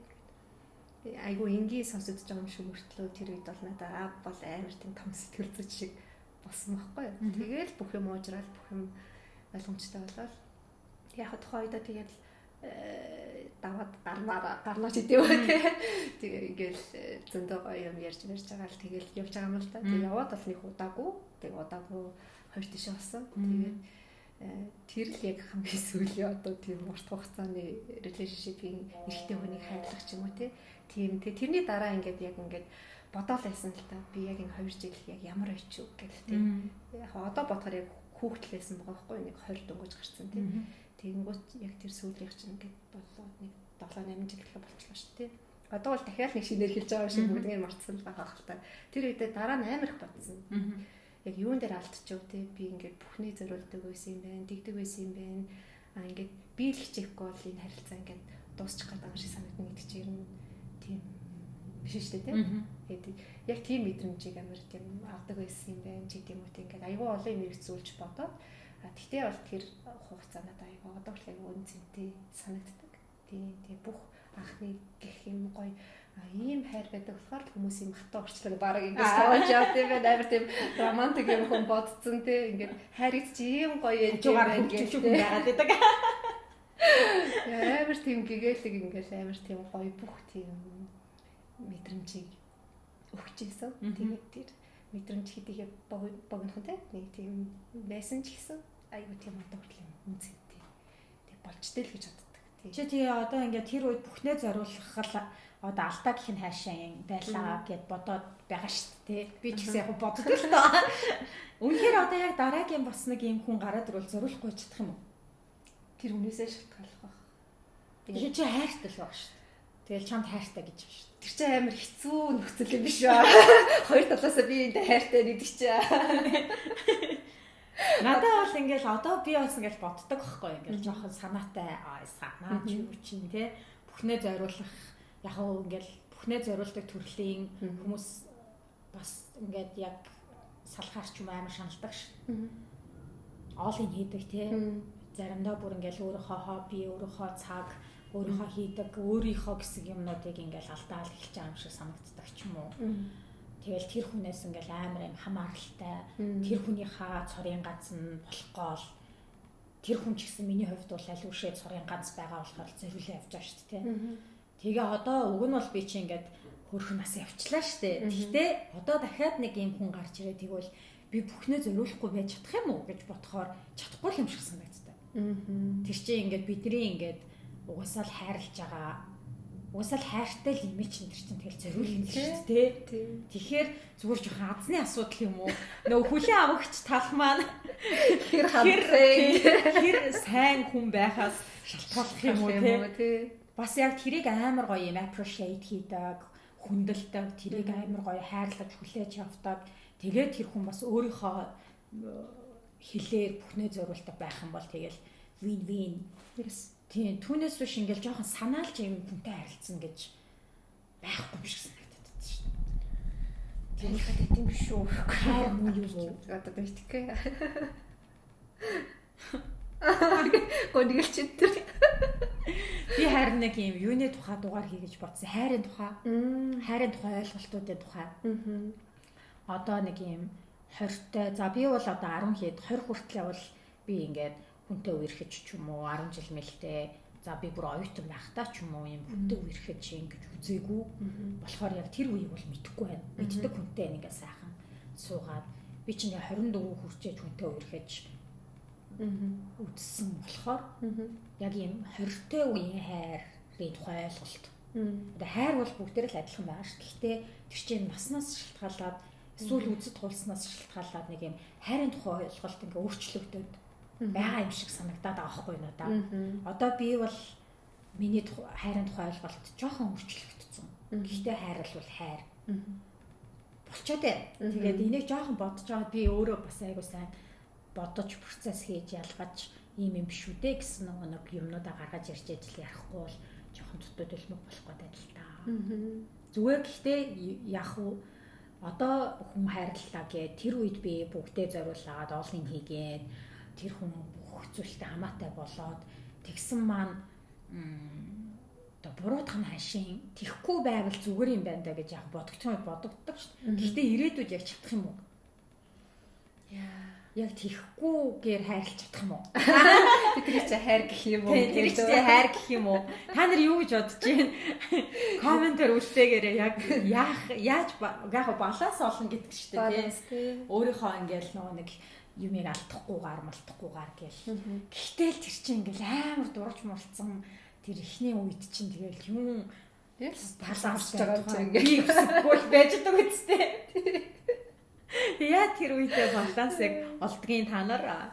Айгүй энгийн сонсогдож байгаа юм шиг мөртлөө тэр үед бол надаа аа бол амар тийм том сэтгэл зүйч шиг болсон байхгүй юу. Тэгээл бүх юм уужраал бүх юм ойлгомжтой болоод яг тухайн үедээ тэгээд даваад гарнаа ч гэдэв тий. Тэгээ ингээл зөндөө гоё юм ярьж байгаа л тэгэл явж байгаа юм л та. Тэгээ яваад бол нэг удаагүй. Тэгээ удаагүй хоёр тишээ болсон. Тэгээд тэр л яг хамгийн сүүлийн одоо тийм урт хугацааны relationship-ийн эрэгтэй хүнийг хайрлах ч юм уу тий. Тийм тий тэрний дараа ингээд яг ингээд бодоол байсан л та. Би яг энэ 2 жил яг ямар очив гэл тий. Яг одоо бодохоор яг хүүхдэл байсан байгаа байхгүй нэг 20 дөнгөж гарсан тий. Тэгэнгүүт яг тэр сүүлийнх чинь ингээд болоод нэг 7 8 жил гэхэ болчихлоо шүү дээ. Одоо бол дахиад нэг шинээр хэлж байгаа юм шиг бүгднийг мартсан л байгаа хэл та. Тэр үедээ дараа нь амар их бодсон. Яг юун дээр алдчихв те би ингээд бүхний зориулдаг байсан юм байна, тэгдэг байсан юм байна. Аа ингээд би л хичээхгүй бол энэ харилцаа ингээд дуусчих гээд байгаа юм шиг санагдана гэдэг чинь ер нь тийм биш шүү дээ те. Тэгээд яг тийм мэдрэмжийг амар тийм авдаг байсан юм байна ч гэдэм үү те ингээд айгүй олон юм хэрэгцүүлж бодоод тэгтээ бол тэр хугацаа надад айгүй одоо хүртэл айгүй үн цэнтэй санагддаг. Тийм тийм бүх анхны гэх юм гоё ийм хайр байдаг болохоор хүмүүс юм хатуу орчлон бараг ингэж тоож явд юм байна. Амар тийм романтик юм хүн бодцсон тий ингээд хайр гэж чи ийм гоё юм байна гэж хүн байгаад байдаг. Амар тийм гэгээлэг ингээд амар тийм гоё бүх тийм мэдрэмжийг өгч ирсэн. Тэгээд тэр мэдрэмж хэдийгээр богинохон тий нэг тийм байсан ч гэсэн айгүй тийм одоо хүртэл юм үнцэнтэй. Тэг болчтой л гэж боддог. Чи тэгээ одоо ингээд тэр үед бүхнээ зориулах л одоо алдаа гэх нь хаашаа юм байлаа гэд бодоод байгаа шүү дээ. Би ч гэсэн яг боддог л тоо. Үнэхээр одоо яг дараагийн бас нэг юм хүн гараад ирвэл зориулахгүй чадах юм уу? Тэр хүнээсээ шалтгааллах байх. Тэгэхээр чи хайртай л баг шүү дээ. Тэгэл чамд хайртай гэж байна шүү дээ. Тэр чинь амар хэцүү нөхцөл юм биш үү? Хоёр талаасаа би энд хайртай гэдэг чи. Надад бол ингээл одоо би бас ингээл боддог байхгүй ингээл жоохон санаатай санаа ч юу чинь те бүхнээ зориулах яг уу ингээл бүхнээ зориулдаг төрлийн хүмүүс бас ингээд яг салхаар ч юм амар шаналдаг ш. All in хийдэг те. Заримдаа бүр ингээл өөрийнхөө хобби, өөрийнхөө цаг, өөрийнхөө хийдэг, өөрийнхөө гэсэн юмнуудыг ингээл алдаал эхэлж байгаа юм шиг санагддаг ч юм уу. Тэгэл тэр хүнээс ингээл амар юм хамааралтай, тэр хүнийхээ цорын ганц нь болохгүй л тэр хүн ч гэсэн миний хувьд бол аль үшээ цорын ганц байгаа болохоор зориулаа явж байгаа шүү дээ. Тэгээ одоо уг нь бол би чи ингээд Хөөрхөн нас явчлаа штэ. Гэхдээ одоо дахиад нэг юм хүн гарч ирээ тэгвэл би бүхнээ зориулахгүй байж чадах юм уу гэж бодохоор чадахгүй юм шиг санагддаг. Тэр чинь ингээд бидний ингээд угаасаа л хайрлаж байгаа угаасаа л хайртай л юм чинь тэр чинь тэгэл зориулна шүү дээ. Тэгэхээр зүгээр жоохон азны асуудал юм уу? Нөгөө хүлэн авагч тал маань хэр хандрыг хэр сайн хүн байхаас шалтгааллах юм уу те? Бас яг тэрийг амар гоё юм appreciate хийдэг, хүндэлдэг, тэрийг амар гоё хайрлаж хүлээж авдаг. Тэгээд тэр хүн бас өөрийнхөө хэлээр бүхнээ зориулдаг байх юм бол тэгэл win win. Yes. Тийм, түүнээс биш ингээл жоохон санаалж юм хүнтэй харилцсан гэж байхгүй юм шиг санагдаад байна шүү дээ. Тэрнийхээ тийм биш үү? Хайр муу юм уу? Одоо мэдхгүй. Гонигч тэр. Би харин нэг юм юуны тухай дугаар хий гэж бодсон. Хайрын тухай. Хайрын тухай ойлголтуудын тухай. Одоо нэг юм 20-тай. За би бол одоо 10 хэд 20 хүртэл явбал би ингээд хүнтэй үерхэж ч юм уу 10 жил мэлтэй. За би бүр оюутан байхдаа ч юм уу юм хүнтэй үерхэж ингэж үзээгүй. Болохоор яг тэр үеийг бол мэдэхгүй байна. Мэддэг хүнтэй ингээд сайхан суугаад би чинь 24 хүрчээж хүнтэй үерхэж үзсэн болохоор яг юм 20-тэй үеийн хайрын тухай ойлголт. Одоо хайр бол бүгдээр л адилхан байгаа шүү. Гэхдээ тэр чинь наснаас шалтгаалаад эсвэл үзэд туулснаас шалтгаалаад нэг юм хайрын тухай ойлголт ингээ өөрчлөгдөд байгаа юм шиг санагдаад байгаа байхгүй надаа. Одоо би бол миний хайрын тухай ойлголт жоохон өөрчлөгдсөн. Гэхдээ хайр бол хайр. Болчоод байна. Тэгээд энийг жоохон бодож байгаа би өөрөө бас айгуу сайн бодож процесс хийж ялгаж ийм юм биш үү дээ гэсэн нэг юмнуудаа гаргаж ярьж ажил ярихгүй бол жоохон дутуу төлмөг болох гэдэг л та. Зүгээр гэхдээ яг уу одоо хүн хайрлаа гэ тэр үед би бүгдээ зориулаад олон хийгээд тэр хүн бүх зүйлтэй хамаатай болоод тэгсэн маань одоо буруутах нь хашийн тэхгүй байвал зүгээр юм байна да гэж яг бодогдсон бодогддог шүү дээ. Гэхдээ ирээдүйд яг чадах юм уу? Яа. Яг тэхгүйгээр хайрлаж чадах юм уу? Би тэр чинь хайр гэх юм уу? Тэр чинь хайр гэх юм уу? Та нар юу гэж бодож байна? Комментээр үлдээгээрэй. Яг яах яаж яг баланс олно гэдэг шүү дээ, тийм. Өөрийнхөө ингээл нөгөө нэг юмыг алдахгүйгээр малтахгүйгээр гээл. Гэхдээ л тэр чинь ингээл амар дурж мурцсан тэр ихний үед чинь тэгэл юм баланс байгаа чинь ингээл үсэхгүй л байж байгаа үстэй. Яа тэр үедээ балансыг олдгийн та нар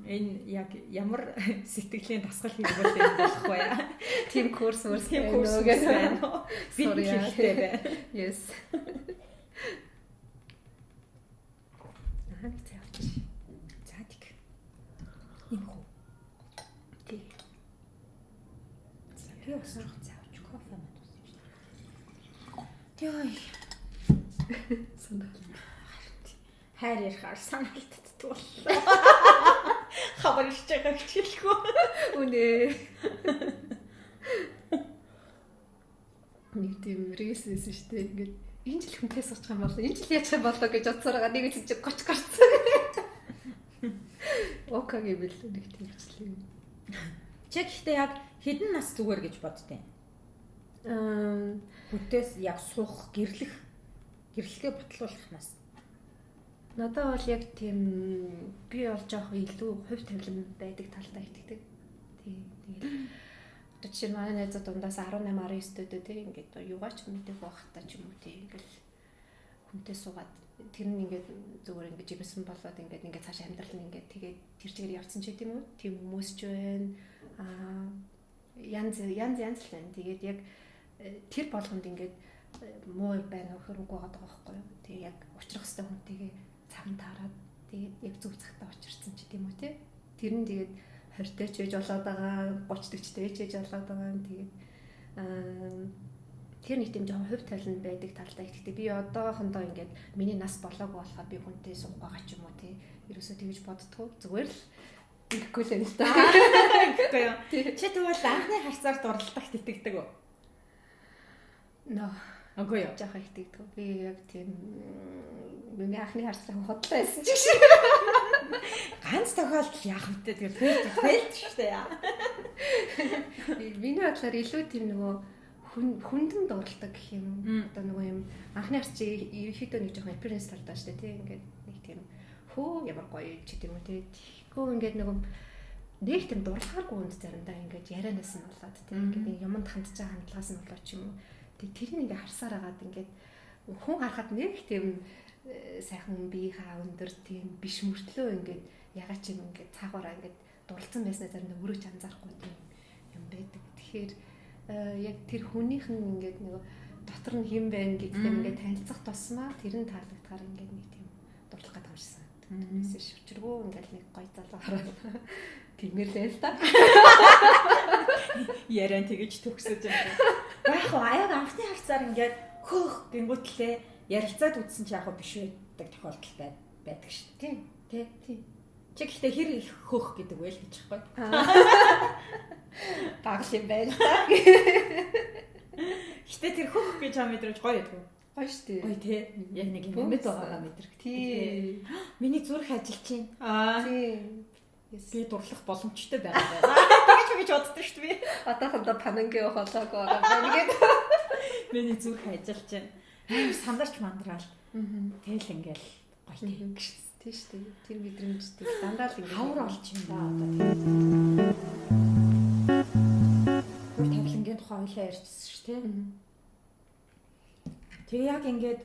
энэ яг ямар сэтгэлийн дасгал хийвэл юм болох вэ? Тим курс мөрс тийм курс байна уу? Бид хэрэгтэй байна. Yes. Аа нэг цай авчих. За тэг. Ийм хөө. Тий. За би бас жоохон цай авчих. Кофе манд уусан шүү дээ. Йой. Санаа. Хайр ярихаар санаалтддаг боллоо. Хавар ирж байгаа гэж хэлэхгүй. Үнэ. Нэг тийм рейс байсан шүү дээ. Ингээд энэ жил хүнтэй суучих юм болоо. Энэ жил яачих юм болоо гэж бодсоор байгаа. Нэг л чи 30 гарцсан. Окей гэвэл нэг тийм бичлэг. Чи гэхдээ яг хэдэн нас зүгээр гэж боддیں۔ Хүнтээс яг суух, гэрлэх, гэрлэгээ батлуулах нас. Надад бол яг тийм би бол жоох илүү хувь тавилан байдаг талдаа итгэдэг. Тийм. Тэгээд одоо жишээ нь манай найзууд дундаас 18 19 дөө тийм ингээд юугаач мэдэх байхдаа ч юм уу тийм ингээд хүнтэй суугаад тэр нь ингээд зүгээр ингээд жимсэн болоод ингээд ингээд цааш амьдрал нь ингээд тэгээд тэр чигээр явцсан ч гэдэм үү. Тийм хүмүүс ч байна. Аа янз янз янз л байна. Тэгээд яг тэр болгонд ингээд муу байна уу гэхээр үгүй байгаа байхгүй юу. Тэгээ яг учрах хэвээр хүнтэйгээ цаг таарад тэгээд яг зөв цагтаа учирсан ч гэдэм үү те. Тэр нь тэгээд 20-тэй ч байж болоод байгаа, 30 40-тэй ч байж болоод байгаа. Тэгээд тэр нэг тийм жоохон хувь тавилан байдаг талдаа итгэдэг. Би одоохондоо ингээд миний нас болоогүй болохоор би хүнтэй суух байгаа ч юм уу те. Ерөөсөө тэгж боддгоо. Зүгээр л ихгүй л юм л та. Гэхгүй юу. Чи тэгвэл анхны харцаар дурлалдагт итгэдэг үү? No. Үгүй юу. Жоохон итгэдэг. Би яг тийм миний анхны харцлах хотлоо байсан ч шиг. Ганц тохиолдол яах вэ? Тэр фейлд шүү дээ. Миний бодлоор илүү тийм нөгөө Хүндэн дурладаг гэх юм. Одоо нөгөө юм анхны харц чи ерөнхийдөө нэг жоохон appearance талдаа шүү дээ тий. Ингээд нэг тийм хөө ямар гоё ч гэдэг юм уу тий. Тэгэхгүй ингээд нөгөө нэг тийм дурлахааргүй хүнд заримдаа ингээд ярианаас нь болоод тий. Ингээд нэг юмд хандж байгаа хандлагаас нь болоод ч юм уу. Тэг тэрийг ингээд харсаар агаад ингээд хүн харахад нэг тийм сайхан биеийнхаа өндөр тийм биш мөртлөө ингээд ягаад ч юм ингээд цаагаараа ингээд дурлцсан байснаа заримдаа өөрөө ч анзаарахгүй тийм юм байдаг. Тэгэхээр яг тэр хүнийх нь ингээд нөгөө дотор нь хэн байна гэдэгтэй ингээд танилцах тусмаа тэр нь таалагдахаар ингээд нэг тийм дурлах гэдэг юм шиг санагдав. Тэрнээс шүчргүү ингээд нэг гоё залуу хараад тиймэр лээ л та. Яриан тэгэж төгсөж байна. Яг яг анхны харцаар ингээд хөөх гингүүтлээ ярилцаад үзсэн чи яг биш байдаг тохиолдол байдаг шүү. Тийм. Тэ? Тийм. Чи гэхдээ хэр их хөөх гэдэг вэ л гэж байхгүй. Баг л юм байна л та. Гэтэ тэр хөөх гэж аа мэдрэмж гоё байдаг. Гоё шүү дээ. Гоё тий. Яг нэг юм амьд байгаагаа мэдрэх. Тий. Миний зүрх ажиллаж чинь. Аа. Тий. Би дурлах боломжтой байгаа байна. Тэгэж би боддог шүү дээ би. Одоохондоо панангийн хоолойг байгаа байна гэдэг. Миний зүрх ажиллаж чинь. Амар сандарч мандраал. Тэгэл ингээл гоё тий. Тий шүү дээ. Тэр мэдрэмжтэй дандаа л ингээд хавар олж юм да одоо тий. Үр тавилангийн тухай ойлоо ярьчихсан шүү дээ. Тэгээ яг ингээд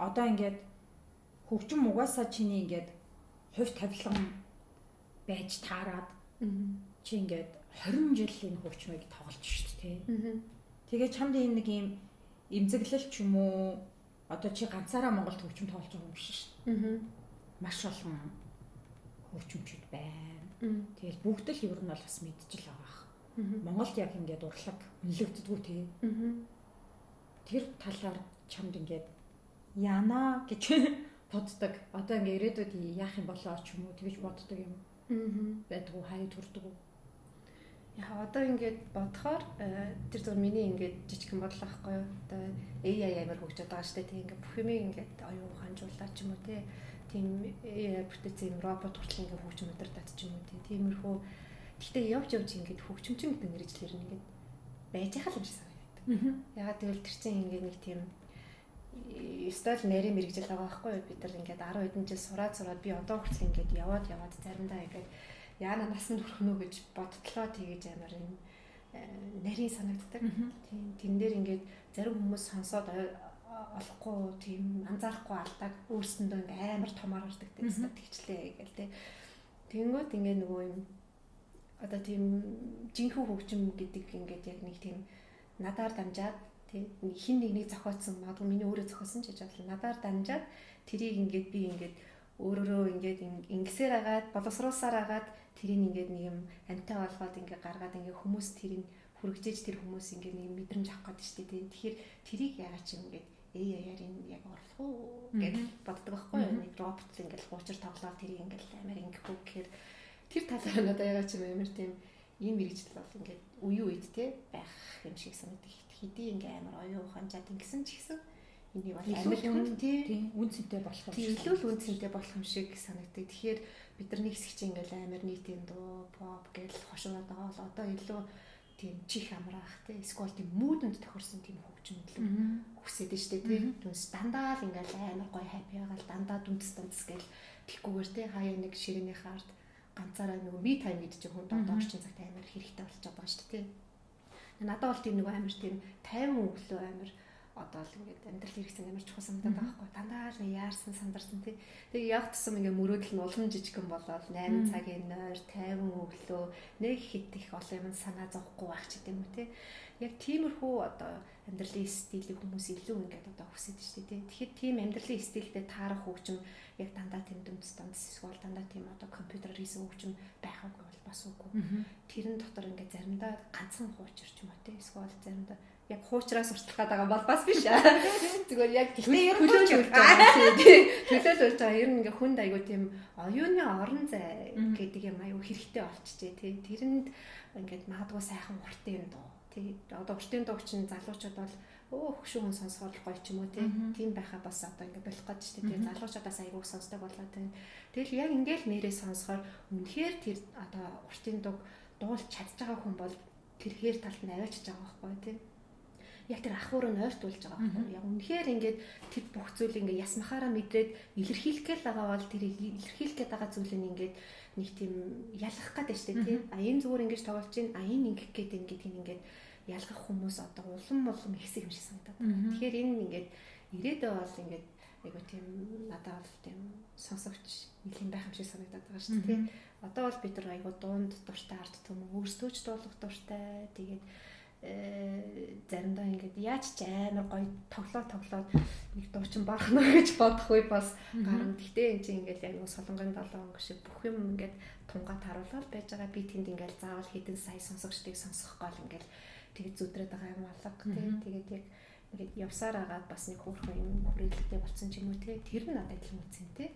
одоо ингээд хөгжим угаасаа чиний ингээд хувь тавилан байж таарад чи ингээд 20 жил энэ хөгжмийг тоглож шүү дээ. Тэгээ чамд энэ нэг юм эмзэглэл ч юм уу одоо чи ганцаараа Монголд хөгжим тоглож байгаа юм биш шүү дээ. Маш олон хөгжимчүүд байна. Тэгэл бүгд л ер нь бол бас мэдчихэл байгаа х. Монголд яг ингээд урлаг үнэлэгддэггүй тий. Тэр талаар чамд ингээд яана гэж боддог. Одоо ингээд ирээдүйд яах юм болоо ч юм уу тэгж боддог юм. Байдгүй хаяа төрдөг үү? Яг одоо ингээд бодохоор тэр зөв миний ингээд жижигхэн бодлоо байхгүй юу? Одоо AI амар хөгжөөд байгаа шүү дээ. Тийм ингээд бүх юмыг ингээд оюун ухаанжуулаад ч юм уу тий. Тийм AI бүтээсэн юм робот хүртэл ингээд хөгжим удирдах ч юм уу тий. Тиймэрхүү. Гэхдээ явж явж ингээд хөгжимчин гэдэг мэргэжлэр нь ингээд байж байхал юм шиг санагддаг. Ягаад гэвэл тэр чинь ингээд нэг тийм ёстой л нарийн мэргэжил байгаа байхгүй юу? Бид нар ингээд 10 хэдэн жил сураад би одоо хүртэл ингээд яваад заримдаа ингээд яана насанд хүрэх нүү гэж бодтлоо тэгэж амар юм нарийн санагддаг. Тийм тэн дээр ингээд зарим хүмүүс сонсоод олохгүй тийм анзаарахгүй алдааг өөрсөндөө ингээд амар томоор гардаг тийм тэгчлээ гээл тэ. Тэнгүүт ингээд нөгөө юм одоо тийм жинхэнэ хөгжим гэдэг ингээд яг нэг тийм надаар дамжаад тийм хин нэгнийг зохиоцсон магадгүй миний өөрөө зохиосон ч гэж бодлоо. Надаар дамжаад тэрийг ингээд би ингээд өөрөөрөө ингээд ингэсээр агаад боловсруулсаар агаад тэрийг ингээд нэг юм амтай болгоод ингээд гаргаад ингээд хүмүүс тэрийг хүргэжээж тэр хүмүүс ингээд нэг мэдрэмж авах гэдэг шүү дээ. Тэгэхээр тэрийг яагаад ч юм ингээд AI-аар энэ яг орлох уу гэж боддог байхгүй юу? Нэг робот ингээд хуучир тоглоод тэрийг ингээд амар ингэхгүй гэхээр тэр талаар надад яагаад ч юм амар тийм ийм мэргэжил бол ингээд үеийн үед те байх юм шиг санагддаг. Хэдий ингээд амар оюун ухаанчаад ингэсэн ч гэсэн энийг бол амар хүнд тий үн цэнтэй болох юм шиг. Илүү л үн цэнтэй болох юм шиг санагддаг. Тэгэхээр бид нар нэг хэсэг чинь ингээл амар нэг тийм дуу, pop гэл хошигноод байгаа бол одоо илүү тийм чих амраах тий эсвэл тийм муудэнд тохирсон тийм хөгжим илүү хүсээд нь штэ тий. Түнс дандаа л ингээл амар гоё happy байгаал дандаа дүнц дүнц гэл тэгхгүйгээр тий хаяа нэг ширээнийхээ ард ганцаараа нөгөө me time гэдэг чинь хүнд одоо орчин цагт амар хэрэгтэй болчиход байгаа штэ тий. Надад бол тийм нөгөө амар тийм 50 өглөө амар одоо л ингээд амьдрал хэрэгцээ амар чухал санагдаад байгаа байхгүй. Дандаа л яарсан сандарсан тий. Тэгээ яг тусам ингээд мөрөөдөл нь улам жижигхэн болоод 8 цагийн нойр 50 өглөө нэг хит их олон юм санаа зовхгүй байх ч гэдэм үү тий. Яг тиймэрхүү одоо амьдралын стилийг хүмүүс илүү ингээд одоо хүсэж шүү дээ тий. Тэгэхээр тийм амьдралын стилдээ таарах хөгжим яг дандаа тийм дүмц данц эсвэл дандаа тийм одоо компьютерээр хийсэн хөгжим байх үгүй бол бас үгүй. Тэрэн дотор ингээд заримдаа ганцхан хуучир ч юм уу тий. Эсвэл заримдаа яг хуучраас сурталах гээд байгаа бол бас биш. Зүгээр яг төлөөлж байгаа тий. Төлөөлж байгаа. Ер нь ингээ хүнд айгуу тийм оюуны орон зай гэдэг юм айгуу хэрэгтэй болчихжээ тий. Тэрэнд ингээд магадгүй сайхан уртын юм дуу тий. Одоо уртын дуу чинь залуучууд бол хөшүүн хүн сонсохоор гоё ч юм уу тий. Тийм байхаа бас одоо ингээ болох гээд шүү дээ. Залуучуудаас айгуу сонсдог болоод байна. Тэгэл яг ингээл нэрээ сонсохоор үнэхээр тэр одоо уртын дуу дуулж чадж байгаа хүн бол тэр хээр талд нь аваачиж байгаа байхгүй тий. Яг тэр ахуйр нь ойртуулж байгаа байхгүй. Яг үнэхээр ингээд тэр бүх зүйл ингээд ясмахаараа мэдрээд илэрхийлэх гээл байгаа бол тэр илэрхийлэх гээд байгаа зүйлийг ингээд нэг тийм ялгах гээд байна шүү дээ тий. А энэ зүгээр ингэж тоглож чинь, а энэ ингэх гээд ингээд ингээд ялгах хүмүүс одоо улам улам ихсэх юм шиг санагдаад байна. Тэгэхээр энэ ингээд ирээдүй бол ингээд айгу тийм надад бол тийм сонсогч нэлийн байх юм шиг санагдаад байгаа шүү дээ. Одоо бол бид нар айгу дуунд дуртай ард түмэн өөрсдөө ч дуулах дуртай. Тэгээд заримдаа ингээд яаж ч амар гоё тоглоод нэг дуучин баахна гэж бодох үе бас гарна. Гэтэ энэ чинь ингээд яг нэг солонгын 7 өнгө шиг бүх юм ингээд тунгаад харуулаад байж байгаа. Би тэнд ингээд заавал хэдэн сая сонсогчдыг сонсох гол ингээд тэгээд зүдрээд байгаа юм алга тий. Тэгээд яг ингээд явсаар агаад бас нэг хөөрхөн юм хүрээлэлтэй болсон ч юм уу тий. Тэр нь надад илүү үнцэнтэй.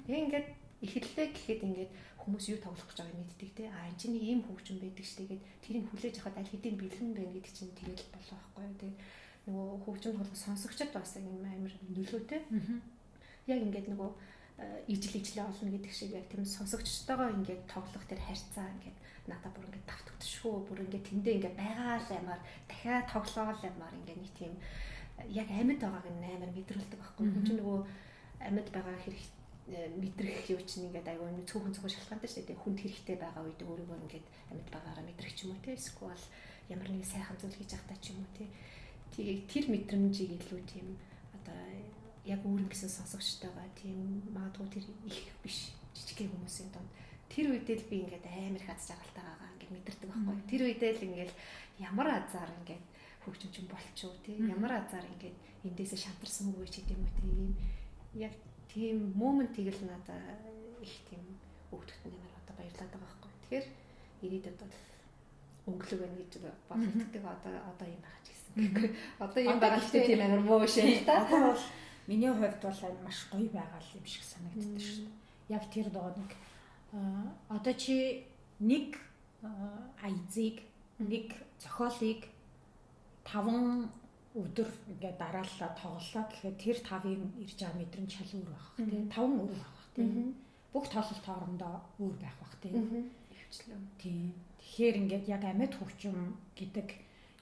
Тэгээ ингээд эхэллээ гэхэд ингээд хүмүүс юу тоглох гэж байгааг мэддэг тий. А энэ чинь нэг ийм хөгжим байдаг шүү дээ гэд тэрийг хүлээж авахад аль хэдийн бэлэн байна гэдэг чинь тэгэл болоо байхгүй юу тий. Нөгөө хөгжим тоглох сонсогчд бас юм амар нөлөөтэй. Яг ингээд нөгөө ижил ижлээ олно гэдэг шиг яг тийм сонсогчтойгоо ингээд тоглох тэр харьцаа ингээд надад бүр ингээд давтагдшгүй бүр ингээд тэндээ ингээд байгаа л ямар дахиад тоглоол ямар ингээд нэг тийм яг амьд байгааг нь амар мэдрүүлдэг байхгүй. Хүн чинь нөгөө амьд байгаа хэрэг мэдрэх юу чинь ингээд айгүй цөөхөн цөөхөн шалтгаантай шүү дээ. Хүнд хэрэгтэй байгаа үед өөрийгөө ингээд амьд байгаагаараа мэдрэх ч юм уу те. Эсвэл ямар нэгэн сайхан зүйл хийж байхдаа ч юм уу те. Тэгээд тэр мэдрэмжийг илүү тийм одоо яг өөр ингэсэн сонсогчтойгоо тийм магадгүй тэр их биш жижигхэн хүмүүсийн дунд тэр үедээ л би ингээд амар их аз жаргалтайгаагаа ингээд мэдэрдэг байхгүй. Тэр үедээ л ингээд ямар азар ингээд хөгжим чинь болчихоо тий. Ямар азар ингээд эндээсээ шантарсангүй ч гэдэм үү тий. Ийм яг тийм моментийг л надаа их тийм өгдөгт нэмэр одоо баярлаад байгаа байхгүй. Тэгэхээр ирээдүйд бол өнгөлөг байна гэж бодогддог. Одоо юм байгаа ч гэсэн. Одоо юм байгаа ч тийм амар муу биш л та. Одоо бол миний хувьд бол маш гоё байгаа юм шиг санагддаг шүү дээ. Яг тэр нөгөө нэг одоо чи нэг айзыг нэг зохиолыг 5 өдөр ингээд дараалал тоглолоо гэхэд тэр 5-ын ирж байгаа мэдрэмж шал өөр байх тий. 5 өөр байх тий. Бүх тоглолт хоорондоо өөр байх бах тий. Ихэвчлэн. Тий. Тэгэхээр ингээд яг амьд хөгжим гэдэг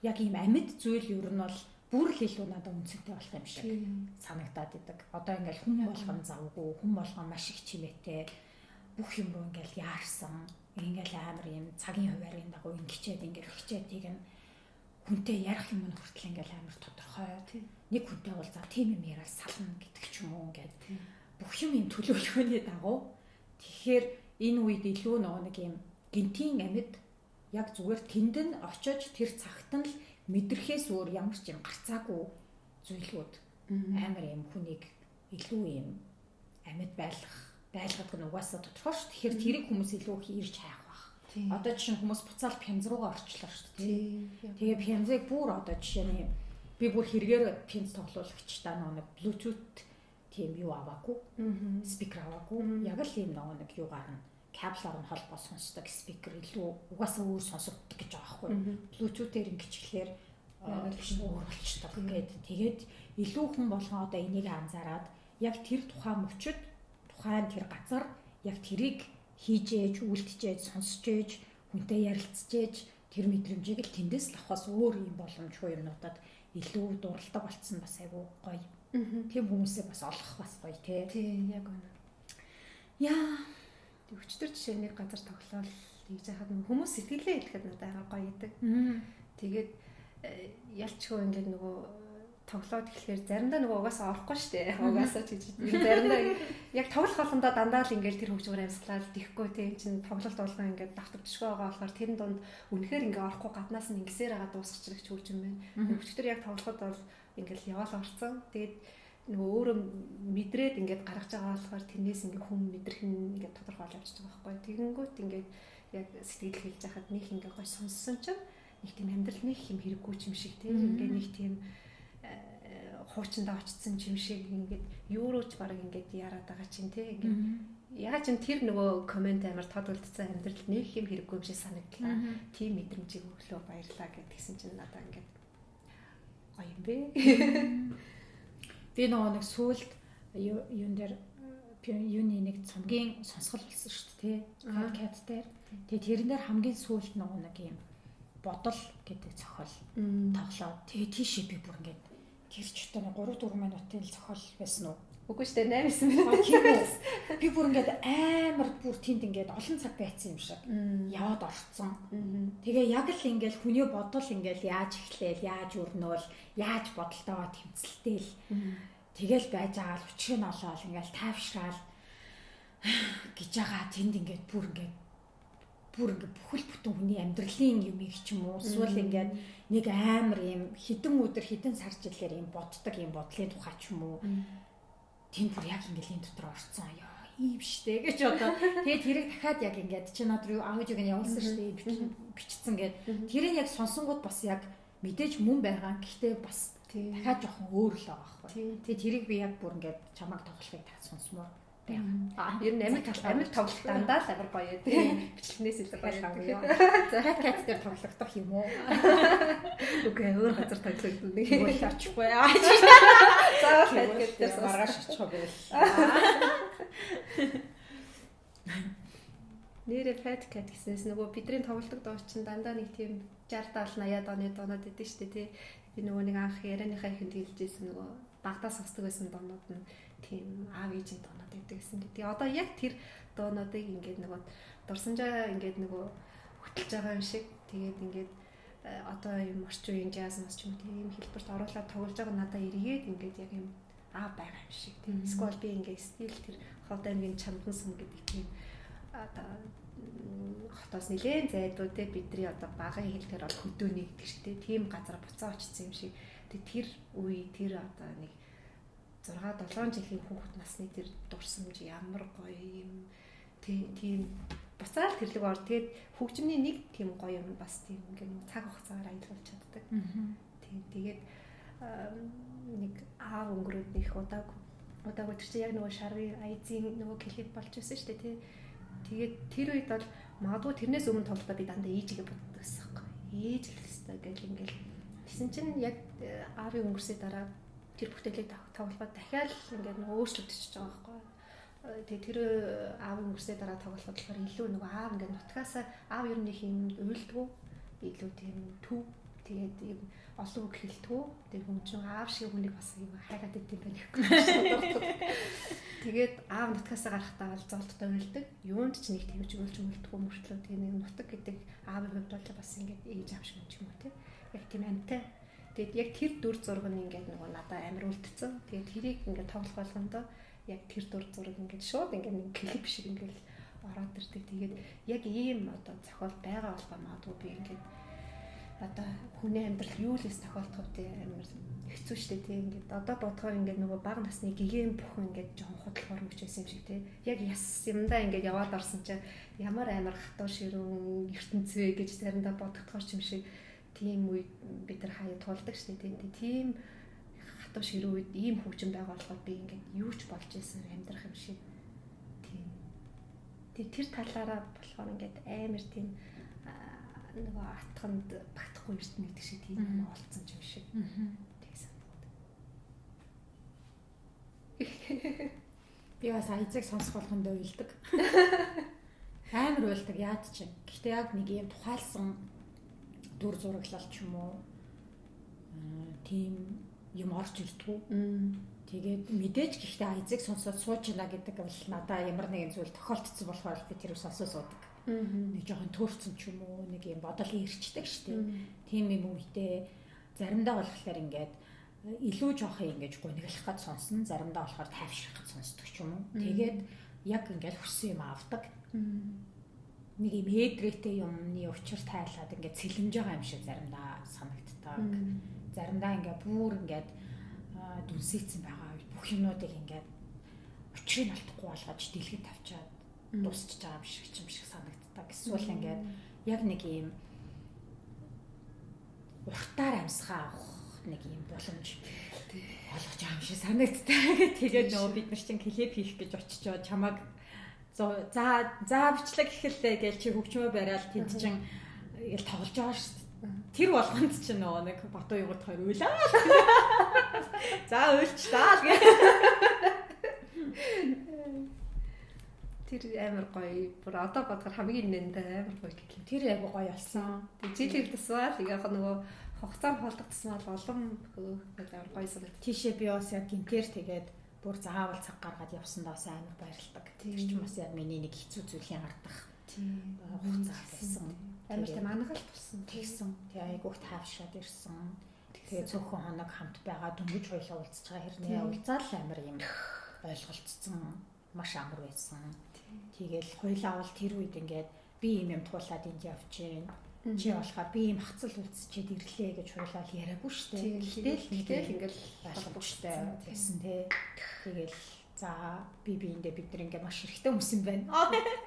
яг ийм амьд зүйл ер нь бол бүр л илүү надад үнцэнтэй болох юм шиг санагдаад идэг. Одоо ингээд хүн болгон завгүй, хүн болгон маш их чимээтэй бүх юм руу ингээд яарсан, ингээд амар юм цагийн хуваарийн дагуу ингэчээд ингээд хичээд тийг нь хүнтэй ярих юм нь хүртэл ингээд амар тодорхой. Нэг хүнтэй бол за тийм юм яриад сална гэдэг ч юм уу ингээд бүх юм юм төлөвлөгөөний дагуу. Тэгэхээр энэ үед илүү нөгөө нэг юм гинтийн амьд яг зүгээр тэнд нь очиж тэр цагт нь л мэдрэхээс өөр ямар ч юм гарцаагүй зүйлүүд амар юм хүнийг илүү юм амьд байлгадаг нь угаасаа тодорхой шүү. Тэгэхээр тэрийг хүмүүс илүү их ирж хайх бах. Одоо жишээ нь хүмүүс буцаал пянз руугаа орчлоо шүү дээ. Тэгээ пянзыг бүр одоо жишээ нь би бүр хэрэгээр пянз тоглуулагчдаа нөгөө нэг Bluetooth тийм юу аваагүй. Спикер аваагүй. Яг л ийм нөгөө нэг юугаар нь кабелаар нь холбоо сонсдог спикер илүү угаасаа өөр сонсогддог гэж байгаа байхгүй. Bluetooth-ээр ингэчлэхээр өөр болчдөг гээд тэгээд илүү хүн болгон одоо энийг анзаараад яг тэр тухайн мөчөд тухайн тэр газар яг тэрийг хийж ээж, үлдчихээж, сонсч ээж, хүнтэй ярилцчихээж тэр мэдрэмжийг л тэндээс л авахаас өөр юм боломжгүй юмнуудад илүү дурладаг болцсон бас айгүй гоё. Тийм хүмүүсээ бас олох бас гоё тий. Тий, яг үнэ. Яа. Өчтөр жишээ нэг газар тоглоол хийж яхад хүмүүс сэтгэлээ хэлэхэд надад амар гоё идэг. Тэгээд ялчгүй ингээд нөгөө тоглоод эхлэхээр заримдаа нөгөө угаасаа орохгүй шүү дээ. Угаасаа ч гэж заримдаа яг тоглох болгондоо дандаа л ингээд тэр хөгжмөр амьсгалаад тэхгүй тийм чин тоглолт болгон ингээд давтагдчихгүй байгаа болохоор тэрэн дунд үнэхээр ингээд орохгүй гаднаас нь ингэсээр байгаа дуусгачих хөгжим байна. Өчтөр яг тоглоход бол ингээд яваал орцсон. Тэгээд нөгөө өөрөө мэдрээд ингээд гаргаж байгаа болохоор тэрнээс ингээд хүн мэдрэх нь ингээд тодорхой болж авчиж байгаа байхгүй. Тэгэнгүүт ингээд яг сэтгэл хэлж хахад нэг ингээд гой сонссон чинь нэг тийм амьдрал нэг юм хэрэггүй юм шиг тийм ингээд нэг тийм хуучиндаа очсон юм шиг ингээд юу руу ч баг ингээд яраад байгаа чинь тийм ингээд ягаад ч тэр нөгөө комент амар тод үлдсэн амьдрал нэг юм хэрэггүй юм шиг санагдлаа. Тийм мэдрэмжийг өглөө баярлаа гэдгсэн чинь надаа ингээд гоё юм бэ. Би нөгөө нэг сүүлд юун дээр юуны нэг цомгийн сонсгол болсон шүү дээ, подкаст дээр. Тэгээ тэрэн дээр хамгийн сүүлд нөгөө нэг юм Бодол гэдэг зохиол тоглоод тэгээ тийшээ би бүр ингээд тэр ч одоо 3 4 минутын зохиол байсан уу? Үгүй шүү дээ 8 9 минут. Би бүр ингээд амар бүр тэнд ингээд олон цаг байцсан юм шиг яваад орцсон. Тэгээ яг л ингээд хүний бодол ингээд яаж эхлээл, яаж өрнөөл, яаж бодолтойгоо тэмцэлтэйл. Тэгэл байж байгаа л учрыг нь олоол ингээд тайвшраал гэж байгаа тэнд ингээд бүр ингээд бүхэл бүтэн хүний амьдралын юмыг ч юм уу эсвэл ингээд нэг амар юм хідэн өдөр хідэн сар жилээр юм боддог юм бодлын тухай ч юм уу тэнд бүр яг ингээд энэ дотор орцсон ёо ийм штэ гэж одоо тэгээд тэрийг дахиад яг ингээд чи над руу аудиог нь явуулсан штэ бичсэн гээд тэрийг яг сонсонгууд бас яг мэдээж мөн байгаа гэхдээ бас дахиад жоохон өөр л байгаа байхгүй. Тэгээд тэрийг би яг бүр ингээд чамайг тоглохыг та сонсомоор байгаа. Ер нь амьд тоглолт дандаа л амар гоё тий. Бичлэгнээс илүү гоё. За Cat Cat дээр тоглогдох юм уу? Үгүй өөр газар тоглогдно. Үгүй очихгүй. Заавал Cat Cat дээр маргааш очих байл. Нэрээ Fat Cat гэснээс нөгөө бидний тоглодог дуу чинь дандаа нэг тийм 60 70 80-аад оны дуунууд идэв шүү дээ тий. Би нөгөө нэг анх ярианыхаа ихэнд хэлжсэн нөгөө багтаа сонсдог байсан дуунууд нь тийм аав ээжийн дуунууд байдаг гэсэн. Тэгээ одоо яг тэр дуунуудыг ингээд нөгөө дурсамжаа ингээд нөгөө хөтөлж байгаа юм шиг тэгээд ингээд одоо юм орчин үеийн jazz мас ч юм тийм хэлбэрт оруулаад тоглож байгаа надаа эргээд ингээд яг юм аав байгаа юм шиг тийм. Эсвэл би ингээд стил тэр Ховд аймгийн Чамдан сүм гэдэг тийм одоо хотоос нэлээд зайдуу те бидний одоо багын хэлээр бол хөдөөний гэдэг шүү дээ. Тийм газар буцаа очсон юм шиг. Тэг тэр үе тэр одоо нэг 6 7 жилийн хүүхэд насны тэр дурсамж ямар гоё юм тийм буцаал тэрлэг ор. Тэгээд хөгжмийн нэг тийм гоё юм бас тийм ингээд цаг хугацаагаар аялуулж чаддаг. Тийм тэгээд нэг аав өнгөрөөд нэг удаагүй тэр чинь яг нөгөө шаргын айзын нөгөө клип болж байсан шүү дээ тий. Тэгээд тэр үед бол магадгүй тэрнээс өмнө тоглохдоо би дандаа ээжигээ боддог байсан байхгүй. Ээж л хэвээр гэл ингээл тэгсэн чинь яг аавын өнгөрсний дараа тэр бүтээлийг тоглоход дахиад л ингээд нөгөө өөрчлөгдөж байгаа байхгүй. Тэгээ тэр аавын өнгөрсний дараа тоглоход болохоор илүү нөгөө аав ингээд нутгаасаа аав ер нь их юм уйлдгүү илүү тийм төв тэгээд юм олон үг хэлтгүү. Тэгээд хүн чинь аав шиг хүнийг бас юм хайгаад идэв байх гэхгүй. Тэгээд аав нутгаасаа гарахтаа бол золттой уйлдаг. Юунд ч нэг тэгж уйлж мөлтгүү мөртлөө тэгээд нэг нутаг гэдэг аавын хувьд бол бас ингээд ээж аав шиг юм ч юм уу те. Яг тийм амтай. Тэгээд яг тэр дүр зураг нь ингээд нөгөө надад амар үлдсэн. Тэгээд тэрийг ингээд тоглох болгондоо яг тэр дүр зураг ингээд шууд ингээд нэг клип шиг ингээд ороод ирдэг. Тэгээд яг ийм одоо зохиол байгаа болгоо магадгүй би ингээд одоо хүний амьдрал юу л эс тохиолдох вэ амар хэцүү шттэ тий ингээд одоо бодохоор ингээд нөгөө бага насны гэгээн бүхэн ингээд жоохон худал хормогч байсан юм шиг тий яг яс юмдаа ингээд яваад орсон чинь ямар амар хатуу ширүүн ертөнц вэ гэж заримдаа бодогдохоор ч юм шиг тийм үед бид нар хаяа тулдаг шттэ тий тийм хатуу ширүүн үед ийм хөгжим байгаа болохоор би ингээд юу ч болж исэн амьдрах юм шиг тийм тэр талаараа болохоор ингээд амар тийм нөгөө атганд багтахгүй эрдэнэ гэдэг шиг тийм юм олцсон юм шиг. Тэг санагдав. Би бас айзыг сонсох болгонд уйлдаг. Амар уйлдаг яад чинь. Гэхдээ яг нэг юм тухайлсан дүр зураглал ч юм уу тийм юм орж ирдгүү. Тэгээд мэдээж гэхдээ айзыг сонсоод сууж байна гэдэг бол надаа ямар нэгэн зүйл тохиолдсон болохоор би тэр сонсоо суудаг. Нэг жоохон төөрцөн ч юм уу нэг юм бодол ирчдэг штеп. Тийм юм үедээ заримдаа болохоор ингээд илүү жоохон ингэж гуниглах гад сонсно, заримдаа болохоор тайвшрах гад сонсдог ч юм уу. Тэгээд яг ингээд хүссэн юм авдаг. Нэг юм ээдрээтэй юмны учир тайлаад ингээд цэлэмж байгаа юм шиг заримдаа санагддаг. Заримдаа ингээд бүр ингээд дүнсийцэн байгаа үед бүх юмнуудыг ингээд учрыг олдохгүй болгож дэлгэд тавьчаад дуусчих байгаа юм шиг санагддаг. Эсвэл ингээд яг нэг юм уртаар амьсгаа авах нэг юм боломж олгож байгаа юм шиг санагддаг. Тэгээд нөгөө бид нар чинь клип хийх гэж очичоод чамайг за бичлэг эхэллээ гэж чи хөгжмөө бариад тэнд чинь ингээл тоглож байгаа шүү дээ. Тэр болгонд чинь нөгөө нэг Батуу югот хоёр уйлаа. За уйлчлаа л гэ. Тэр амар гоё. Бүр одоо бодохоор хамгийн нэнтэй амар гоё клип. Тэр айгу гоё болсон. Тэг жилийн тусмал яг нөгөө хугацаа холдох тусмал улам амар гоё санагд. Тийшээ би бас яг гинтээр тэгээд бүр заавал цаг гаргаад явсандаа бас амар баярлдаг. Тэр чинь бас яг миний нэг хэцүү зүйлийн ардах хугацаа байсан. Амар тийм анагалт болсон. Тэгсэн. Тэгээ айгүйх таавшаад ирсэн. Тэгээ цөөхөн хоног хамт байгаа дөнгөж хоёлаа уулзж байгаа хэрнээ уулзаал амар юм ойлголцсон маш амар байсан. Тэгээл хоёлаа бол тэр үед ингээд би юм юм туулаад энд явж гин. Чи болохоор би юм хацал үлдсчихэд ирлээ гэж хоёлаа л яриаггүй шүү дээ. Гэтэл ингээл ойлгомжтой байсан тий. Тэгээл за би биэндээ бид нар ингээ маш хэрэгтэй хүмүүс юм байна.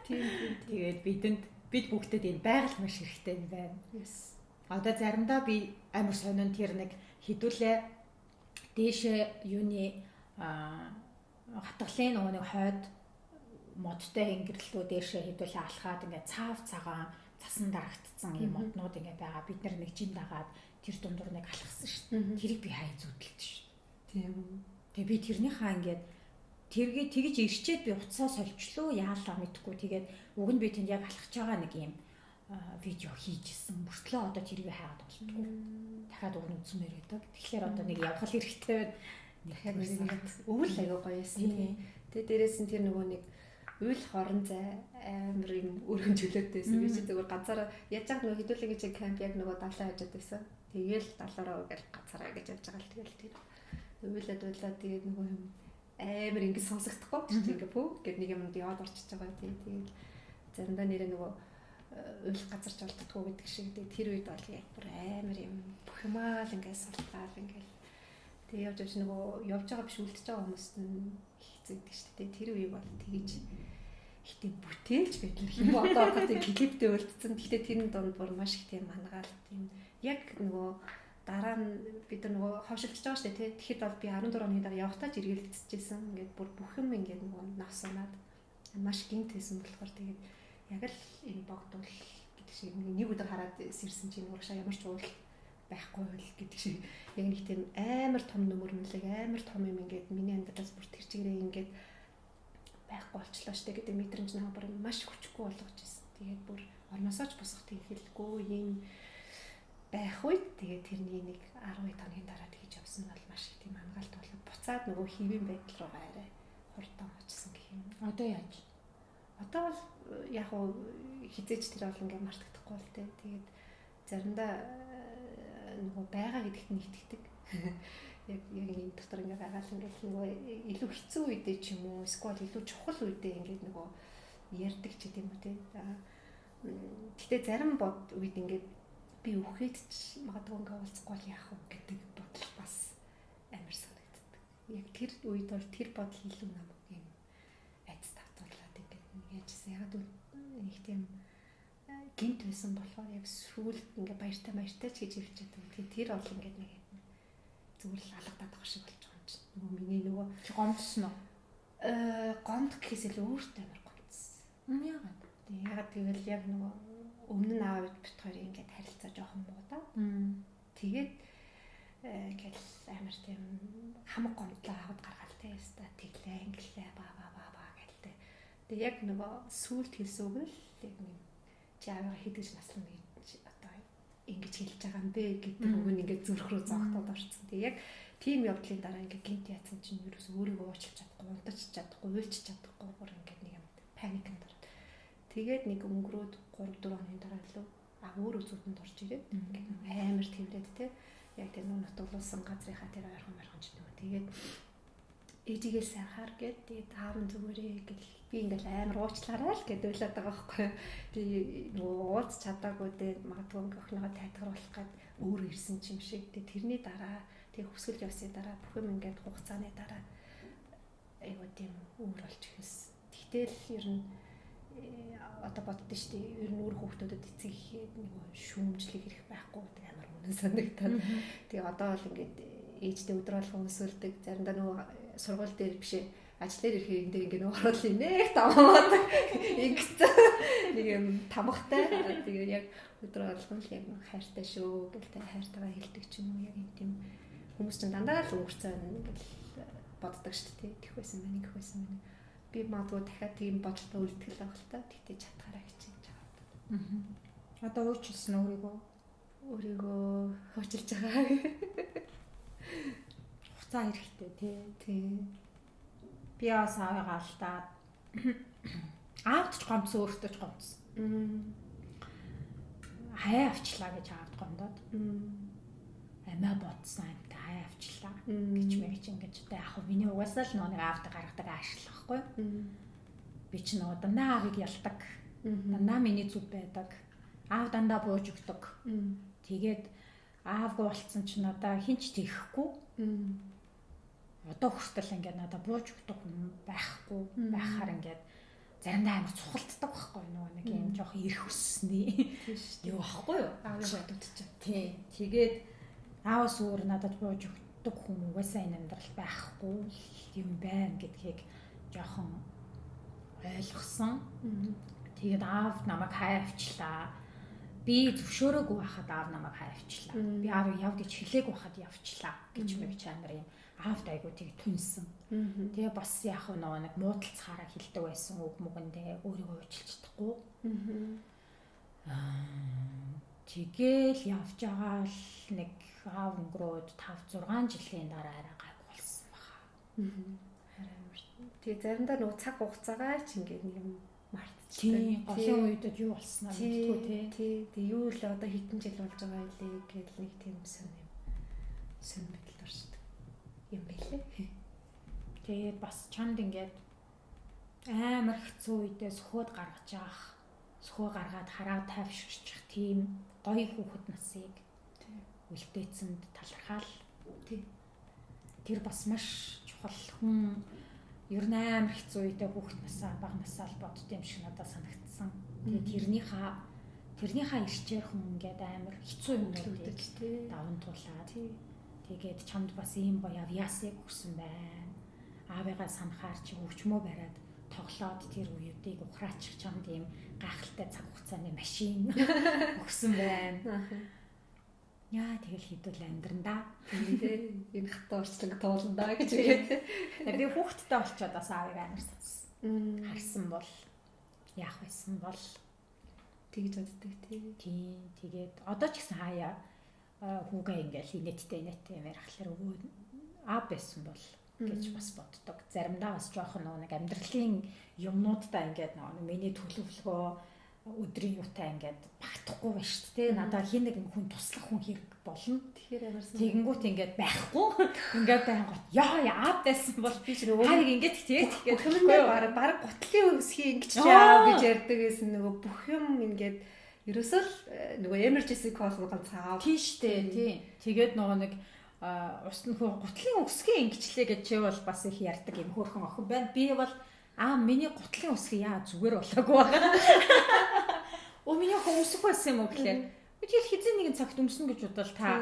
Тийм. Тэгээд бидэнд бид бүгдэд энэ байгаль маш хэрэгтэй юм байна. Yes. Одоо заримдаа би амар сонин тэр нэг хідүүлээ дээшээ юуны хатгалын нөгөө нэг хойд модтой ингэрлүү дээшээ хідүүлээ алхаад ингээ цаав цагаан цасан дарагдсан юм моднууд ингээ байгаа. Бид нар нэг жин дагаад тэр дундуур нэг алхсан шүү дээ. Тэрийг би хай зүудэлт шүү дээ. Тийм. Тэгээ би тэрнийхээ ингээд тэргээ тэгж ирчээд би утсаа сольчлоо яалаа мэдэхгүй. Тэгээд уг нь би тэнд яг алхаж байгаа нэг юм видео хийжсэн. Мөртлөө одоо тэрийг хайгаад болтгоо. Дахиад уг нь үзмээр байдаг. Тэгэхээр одоо нэг явах хэрэгтэй байна. Дахиад нэг өвөл аягүй гоё байсан тийм. Тэгээ дээрээс нь тэр нөгөө нэг уйл хорон зай амар юм өргөн чөлөөтэй байсан. Би чи зүгээр ганцаараа яаж яах нөгөө хэдүүлээ гэж камп яг нөгөө далай хажууд байсан. Тэгээл далаараа гэл ганцаараа гэж явж байгаа л тэгэл тэр уйлаад уйлаад тэгээд нөгөө юм амар ингэ сонсогдохгүй тэр чинь ингээ пүү гэд нэг юмд яваад орчиж байгаа тийм. Тэгэл заримдаа нэрээ нөгөө уйл газарч олддгоо гэдэг шиг тэр үед бол яг бүр амар юм бүх юмаа л ингээ султгаал ингээл тэгээ явж явж нөгөө явж байгаа биш үлдэж байгаа хүмүүст нь хэцүү гэдэг шүү дээ. Тэр үеийг бол тэгэж ихтэй бүтээлч байдлаар юм одоо одоо тийм клиптэй үлдсэн. Гэхдээ тэрний дунд бүр маш их тийм мангаал тийм яг нөгөө дараа нь бид нар нөгөө хойшилж байгаа шүү дээ тий. Тэгэхэд бол би 14 оны дараа явахтаа ч эргэлдчихсэн. Ингээд бүр бүх юм ингээд нөгөө навсанаад маш гинт байсан болохоор тэгээд яг л энэ богдвол гэдэг шиг нэг өдөр хараад сэрсэн чинь урагшаа ямар ч уул байхгүй л гэдэг шиг яг нэг тийм амар том нөмөрмөлөг амар том юм ингээд миний амьдралаас бүр тэр чигээрээ ингээд байхгүй болчлоо штэ гэдэг мэдрэмж намайг бүр маш хүчгүй болгож ирсэн. Тэгээд бүр орноосоо ч босох тийм хэлгүй юм байх үед тэгээд тэрний нэг 12 хоногийн дараа тэгж явсан бол маш их тийм ангаалт болоод буцаад нөгөө хэвийн байдал руугаа арай хурдан очсон гэх юм. Одоо яаж? Одоо бол яг уу хизээч тэр бол ингээд мартагдахгүй л дээ. Тэгээд заримдаа нөгөө байгаа гэдэгт нь итгэдэг. Яг энэ дотор ингээ байгаа л ингээл нөгөө илүү хэцүү үедээ ч юм уу эсвэл илүү чухал үедээ ингээд нөгөө ярьдаг ч гэдэм үү те. Гэтэ зарим бод үед ингээд би үхээд ч магадгүй ингээ уулзахгүй л яах вэ гэдэг бодол бас амар санагддаг. Яг тэр үед бол тэр бодол илүү намайг юм айц татуулаад ингээд яажсэн. Яг нэг тийм гинт байсан болохоор яг сүүлд ингээ баяртай баяртай ч гэж хэлж чаддаг. Тэгээ тэр бол ингээд нэг зүгээр л алгадаад байгаа шиг болж байгаа юм чинь. Нөгөө миний нөгөө гомдсон уу? Гомдох гэхээс илүү өөртөө амар гомдсон. Яагаад? Тэгээ яагаад гэвэл яг нөгөө өмнө нь аав бит хоёрын ингээд харилцаа жоохон муудаа. Тэгээд ингээл амар тийм хамаг гомдлоо аваад гаргаал те яста тэглээ инглээ ба ба ба ба гэл те. Тэгээ яг нөгөө сүүлд хэлсэн үг л яг нэг чи аавыгаа хэдэж наслана гэж одоо ингэж хэлж байгаа юм бэ гэдэг үг нь ингээд зүрх рүү зогтоод орсон. Тэгээ яг тийм явдлын дараа ингээд гинт яатсан чинь ерөөс өөрийгөө уучлах чадахгүй, унтаж чадахгүй, уйлж чадахгүй бүр ингээд нэг юм паникнд ороод. Тэгээд нэг өнгөрөөд 3-4 хоногийн дараа илүү өөр үзүүтэнд орж ирээд ингээд амар тэрврээд те яг тэр нүү нутаглуулсан газрынхаа тэр ойрхон ойрхон ч нөгөө тэгээд ээжигээ сайхаар гээд тэгээд аав нь зүгээрээ гэл би ингээл амар уучлаарай л гэд уйлаад байгаа байхгүй. Би нөгөө уулз чадаагүй дээ магадгүй ингээ охиныгоо тайтгаруулах гээд өөр ирсэн ч юм шиг. Тэгээд тэрний дараа тэг хүсгэл явсны дараа бүх юм ингээд хугацааны дараа айгуу тийм өөр болж эхэлсэн. Тэгтэл ер нь одоо боддоо шүү дээ. Ер нь өөр хүүхдүүдэд эцэг ихэд нөгөө шүүмжлэх хэрэг байхгүй гэдэг амар үнэн санагдаад. Тэгээ одоо бол ингээд ээжтэй өдөр болгон өсвөлдөг. Заримдаа нөгөө сургууль дээр биш ажил дээр ирэхээр энэ дээр ингээд нөгөө орол инээх тамаад ингэсэн нэг юм тамхтай. Тэгээ яг өдөр болгон л яг хайртай шүү гэл тэ хайртайгаа хэлдэг ч юм уу яг юм тийм хүмүүс чинь дандаа л өнгөрцөн байна ингээл боддог шүү дээ. Тэгэх байсан байна, ингэх байсан байна. Би магадгүй дахиад тийм бодолтой үлдэх л байх л та. Тэгтээ чадхаараа хичээж байгаа. Одоо уучлсан өөрийгөө? Өөрийгөө уучлж байгаа. Хуцаа хэрэгтэй тий. Тий. Би бас аавыгаа алдаад аавд ч гомдсон, өөртөө ч гомдсон. Хаяа авчлаа гэж аавд гомдоод. Амиа бодсон амтай хаяа авчлаа гэж мэгч ингэж одоо яг миний угаасаа л нөгөө нэг аавд гаргадаг аашлах байхгүй. Би ч нөгөө дандаа аавыг ялдаг. Дандаа миний зүв байдаг. Аав дандаа бууж өгдөг. Тэгээд аавгүй болцсон чинь одоо хинч тэхгүй. Одоо хүртэл ингээд надад бууж өгдөг хүн байхгүй байхаар ингээд заримдаа амар цухалддаг байхгүй нөгөө нэг юм жоох ирэх өссөний юу байхгүй юу? Аавын бодод чинь. Тий. Тэгээд аавас өөр надад бууж өгдөг хүн угаасаа энэ амьдрал байхгүй юм байна гэдгийг жоохон ойлгосон. Тэгээд аав намайг хаяа авчлаа. Би зөвшөөрөөгүй байхад аав намайг хаяа авчлаа. Би аавыг яв гэж хэлээгүй байхад явчлаа гэж мэгч амар юм аавд айгуу тэг түнсэн. Тэгээ бас яг нөгөө нэг муудалцахаараа хэлдэг байсан үг мөгэндээ өөрийгөө уучлж чадахгүй. Тэгээл явж байгаа л нэг аав өнгөрөөд 5 6 жилийн дараа арай гайгүй болсон баха. Арай амар. Тэгээ заримдаа нөгөө цаг хугацаагаа ч ингээд нэг юм мартчихдаг. Тийм, голын үедэд юу болсноо мэдгүй тий. Тий. Тэгээ юу л одоо хэдэн жил болж байгаа илээ гэл нэг тийм сон юм. Сон мэдэл оршдог юм байлээ. Тэгээд бас чамд ингээд амар хэцүү үедээ сөхөөд гаргаж явах, сөхөө гаргаад хараа тайвширчих тийм гоё хүүхэд насыг үлдээцэнд талархаал. Тий. Тэр бас маш чухал. Хүн ер нь амар хэцүү үедээ хүүхэд насаа бага насаа л бодд юм шиг надад санагдсан. Тэгээд тэрнийхээ ирчээр хүн ингээд амар хэцүү юмнуудыг даван туулаад. Тэгээд чамд бас ийм гоё авьяасыг өгсөн байна. Аавыгаа санахаар чи хөгжмөө бариад тоглоод тэр үеүүдийг ухраачих чамд ийм гайхалтай цаг хугацааны машин өгсөн байна. Яа тэгэл хэдүүл амьдран да. Тийм энэ хатан орчлон туулна да гэж хэлээ. Би хүүхэдтэй болчоод бас аавыг амар сансан. Харсан бол яах байсан бол тэгж боддог тий. Тийм тэгээд одоо ч гэсэн хаяа хүүгээ ингээл инээдтэй инээдтэй юм ярихлаар өвөө аав байсан бол гэж бас боддог. Заримдаа бас жоохон нөгөө нэг амьдралын юмнуудаа ингээд нөгөө миний төлөвлөгөө өдрийн юутай ингээд багтахгүй байна шүү дээ. Надад хин нэгэн хүн туслах хүн хэрэг болно. Тэгэхээр амар тэгэнгүүт ингээд байхгүй. Ингээд байнгут яа аав байсан бол би ч нөгөө хариг ингээд тэгээд бүх юмдээ бараг гутлын өсхий ингэж яав гэж ярьдаг байсан нөгөө бүх юм ингээд ерөөсөө л нөгөө emergency call ганц аав. Тийм штэ тий. Тэгээд нөгөө нэг ус нөхөө гутлын өсгий ингэчлээ гэж чи бол бас их ярьдаг юм хөөрхөн охин байна. Би бол миний гутлын өсгий яа зүгээр болоогүй байгаа. Оо миний охин өсөх байсан юм уу гэхлээр тэгэл хизээ нэгэн цагт өмснө гэж бодвол та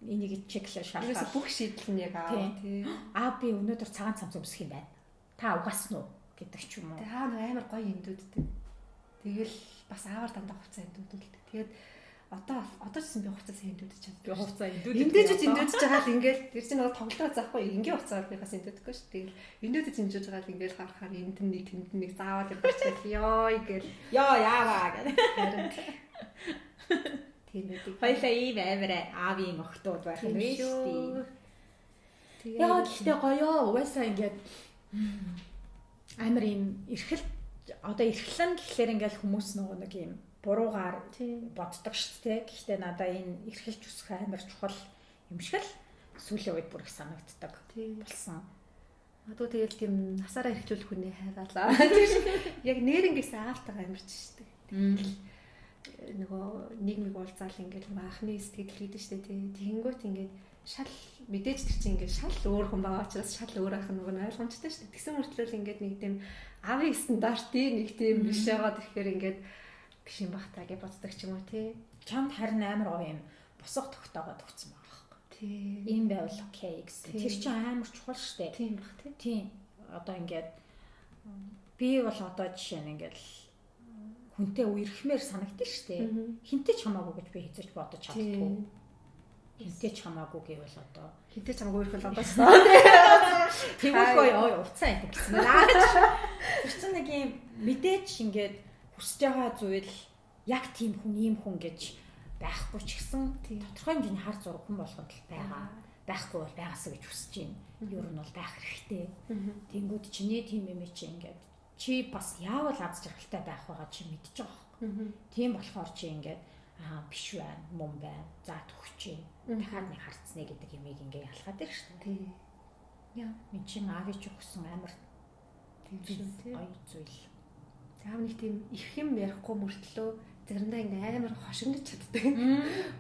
энийг чеклээ шалгаа. Ерөөсөө бүх шийдэл нь яг аав тий. Аа би өнөөдөр цагаан цамц өмсөх юм байна. Та угаасан уу гэдэг ч юм уу. Тэг аа нэг амар гоё эндүүддэг. Тэгэл бас аавар дандаа хувцас эндүүдүүлдэг. Тэгээд одоо ч гэсэн би хувцас эндүүдэж чаддаг. Би хувцас эндүүдэж. Эндээж байгаа л ингээл тэр чинь нөгөө тоглолтоо заахгүй энгийн хувцаар би бас эндүүдэхгүй шүү. Тэгэл эндүүдэж эндүүж байгаа л ингээл харахаар энд нэг тэнд нэг заавал юм гарчвал ёо ингээл ёо яаваа гэх. Харин тийм байдаг. Хоёлаа ийм амар аавын охтууд байх нь шүү дээ. Яа гэхдээ гоё угаасаа ингээд амар ийм эрхэл одоо эрхлэн гэхлээр ингээл хүмүүс нөгөө нэг ийм буруугаар боддог шүү дээ. Гэхдээ надаа энэ эрхэлж өсөх амар чухал юм шиг л сүүлийн үед бүр их санагддаг болсон. Одоо тэгэл тийм насаараа эрхлүүлэх хүний хайгаалаа. Яг нэрнгээс аавтайгаа амьарч штэ. Тэгэл нөгөө нийгмийг уулзаал ингээл нөгөө анхны сэтгэл хийдэж штэ тий. Тэгэнгүүт ингээд шал мэдээж тэр чинь ингээд шал өөр хүн байгаа учраас шал өөр ах нөгөө нь ойлгомжтой штэ. Тэгсэн мөртлөө ингээд нэг тийм аавын стандартын нэг тийм биш байгаад ирэхээр ингээд биш юм бах та гэж боддог ч юм уу тий. Чамд харин амар гоё юм босго тогтоогоод өгсөн байгаа байхгүй. Тий. Ийм байвал окей гэсэн. Тэр чинь амар чухал штэ. Тийм бах тий. Тийм. Одоо ингээд би бол одоо жишээ нь ингээд хүнтэй үерхмээр санагдсан штэ. Хинтээ ч хамаагүй гэж би хэзээ ч бодож чаддгүй. Хинтэй ч хамаагүй гэвэл одоо хинтэй ч хамаагүй ирэх бол одоо ч тэгвэл ёо уцаа энэ гэсэн байна. Тэр чинь нэг юм мэдээч ингээд хүсэж байгаа зүйл яг тийм хүн ийм хүн гэж байхгүй ч гэсэн тодорхой хэмжээний хар зураг хүн болгонд л байгаа. Байхгүй бол байгаасаа гэж хүсэж байна. Ер нь бол байх хэрэгтэй. Тэнгүүд чиний тийм юм чи ингээд чи бас яавал аз жаргалтай байх байгаа чи мэдэж байгаа байхгүй. Тийм болохоор чи ингээд аа биш байна, мөн байна. За төгч чинь. Дахиад нэг харцнэ гэдэг юмыг ингээ ялгаад ирж шүү дээ. Яа, минь чин аавыг ч өгсөн амар тийм шүү тий. Гоё зүйл. Заав нэг тийм их юм ярихгүй мөртлөө заримдаа ингээ амар хошигнож чаддаг.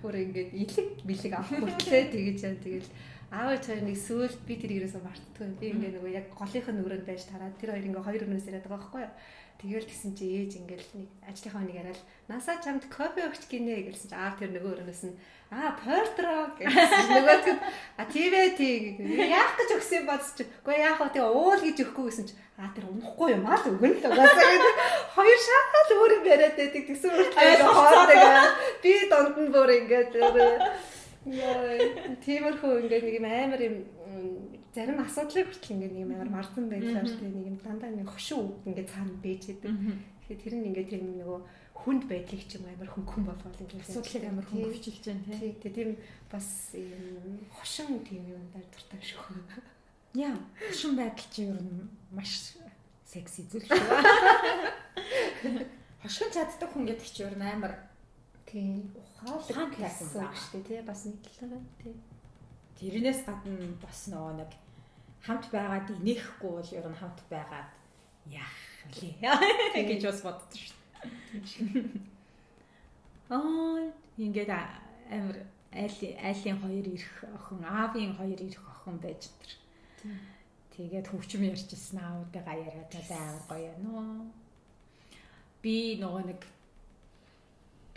Өөр ингээд илэг бэлэг авах мөртлөө тэгэж яа тэгэл аав хоёр нэг сүүлд би тэр ерөөсөө мартдаггүй. Би ингээ нөгөө яг голынх нь өрөөнд байж тараад тэр хоёр ингээ хоёр өрөөнөөс яриад байгаа байхгүй юу. Тэгэл тэгсэн чи ээж ингээл нэг ажлынхаа нэг яриад насаа чамд кофе өгч гинэ гэсэн чи аав тэр нөгөө өрөөнөөс нь аа портро гэсэн нөгөөд а тийм ээ тийм яах гэж өгсөн бац чи үгүй яах вэ тэгээ уул гэж өгөхгүй гэсэн чи аа тэр унахгүй юм аа л өгөн л угаасаа гэдэг хоёр шахал өөр юм яриад байдаг тэгсэн мөртлөө хоолтой би донд нь бүр ингээд яа тиймэрхүү ингээд нэг юм амар юм зарим асуудлыг хүртэл ингээд нэг юм амар марзан байдлаар тийм нэг юм дандаа нэг хошин үг ингээд цаана бэж идэг. Тэгэхээр тэр нь ингээд тийм нөгөө хүнд байдлыг ч юм амар хөнгөн болгоол ингээд асуудлыг амар хөнгөвчилж байна тий. Тийм бас юм хошин тийм юм даа дуртай шүү. Яа, хошин байдал чи ер нь маш секси зүйл шүү. Хошин чаддаг хүн гэдэг чи ер нь амар тийм ухаалаг гэсэн үг шүү дээ тий. Бас нэг талаараа тий. Тэрнээс гадна бас нөгөө нэг хамт байгаад инехгүй бол ер нь хамт байгаад яах вэ гэж бас боддог шүү дээ. Аа ингээд амар айлын хоёр ирэх охин, аавын хоёр ирэх охин байж тэр. Тэгээд хөвчм ярьжсэн аавтайгаа яриад амар гоё нөө. Би нөгөө нэг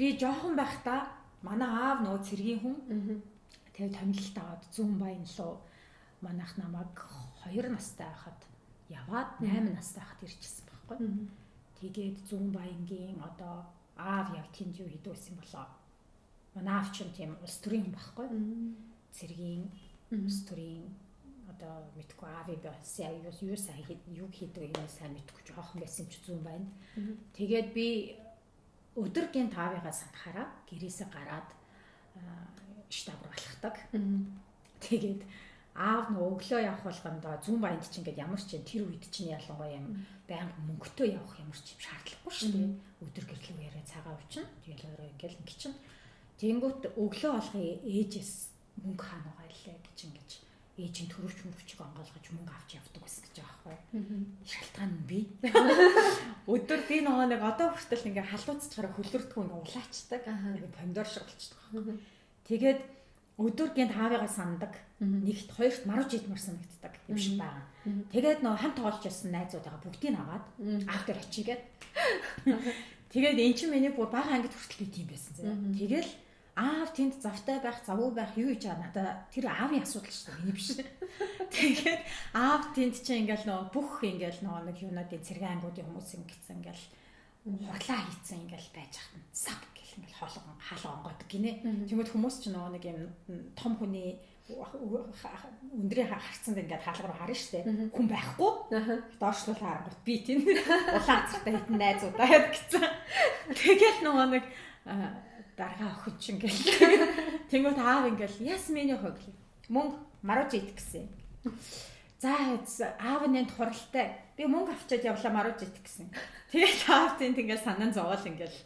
би жоохон байхдаа манай аав нөгөө цэргийн хүн. Тэгээд томилолт аваад зүүн баян руу манайх намайг 2 настай байхад яваад 8 настай байхад ирчихсэн байхгүй. Тэгээд зүүн баянгийн одоо аав яг тэнд юу хийдэг байсан болоо. Манай аав ч тийм улс төрийн хүн байхгүй. Цэргийн улс төрийн одоо мэдгүй аавын бас юу сайн юу хийдэг юм сайн мэдгүй жоохон байсан ч зүүн байна. Тэгээд би өдөр гинт аавыгаа санахаараа гэрээсээ гараад штаб руу алхдаг. Тэгээд аав нөгөө өглөө явах болгондоо зүүн баянд чинь ингээд ямар ч юм тэр үед чинь ялангуяа юм байнга мөнгөтэй явах ямар ч юм шаардлагагүй шүү дээ. Өдөр гэрлэг яриа цагаан уучна. Тэгэл өөрөө ингээд ингэ чинь. Тэнгүүт өглөө болгон ээжээс мөнгө хаана байгаа илээ гэж ингэж ээж нь төрөвч мөрөвчийг онгойлгож мөнгө авч явдаг байсан гэж байгаа байхгүй. Шалтгаан нь би. Өдөр би нөгөө нэг одоо хүртэл ингээ халууцчаараа хөлөрдгөө ингээ улаачдаг. Ингээ помидор шиг болчихдог байхгүй. Тэгээд өдөр гинт хаавыгаа сандаг. Нэгт хоёрт марууж идмэр санагддаг юм шиг байгаа. Тэгээд нөгөө хамт тоглож байсан найзуудаа бүгдийг аваад аав дээр очигээд. Тэгээд эн чинь миний бүр бага ангид хүртэл би тийм байсан зэ. Тэгэл аав тэнд завтай байх, завгүй байх юу гэж надаа тэр аавын асуудал шүү дээ. Миний биш. Тэгээд аав тэнд чинь ингээл нөгөө бүх ингээл нөгөө нэг юунуудын цэргийн ангиудын хүмүүс ингэсэн ингээл хурлаа хийцэн ингээл байж хат нь сап гэл ингээл хоолгон хаалга онгойдог гинэ. Тэгмэд хүмүүс ч нөгөө нэг юм том хүний өндрийн харцанд ингээд хаалга руу харна штэ. Хүн байхгүй. Доошлол харангуут би тийм улаан азартай хитэн найзуудаа гэсэн. Тэгэл нөгөө нэг даргаа охин чинь гэл. Тэнгүүт аав ингээл яс миний хог мөнгө марууж идэх гэсэн. За аав нь энд хуралтай. Би мөнгө авчиад явлаа марууж идэх гэсэн. Тэгэл аав тэнд ингээл санаан зовоол ингээл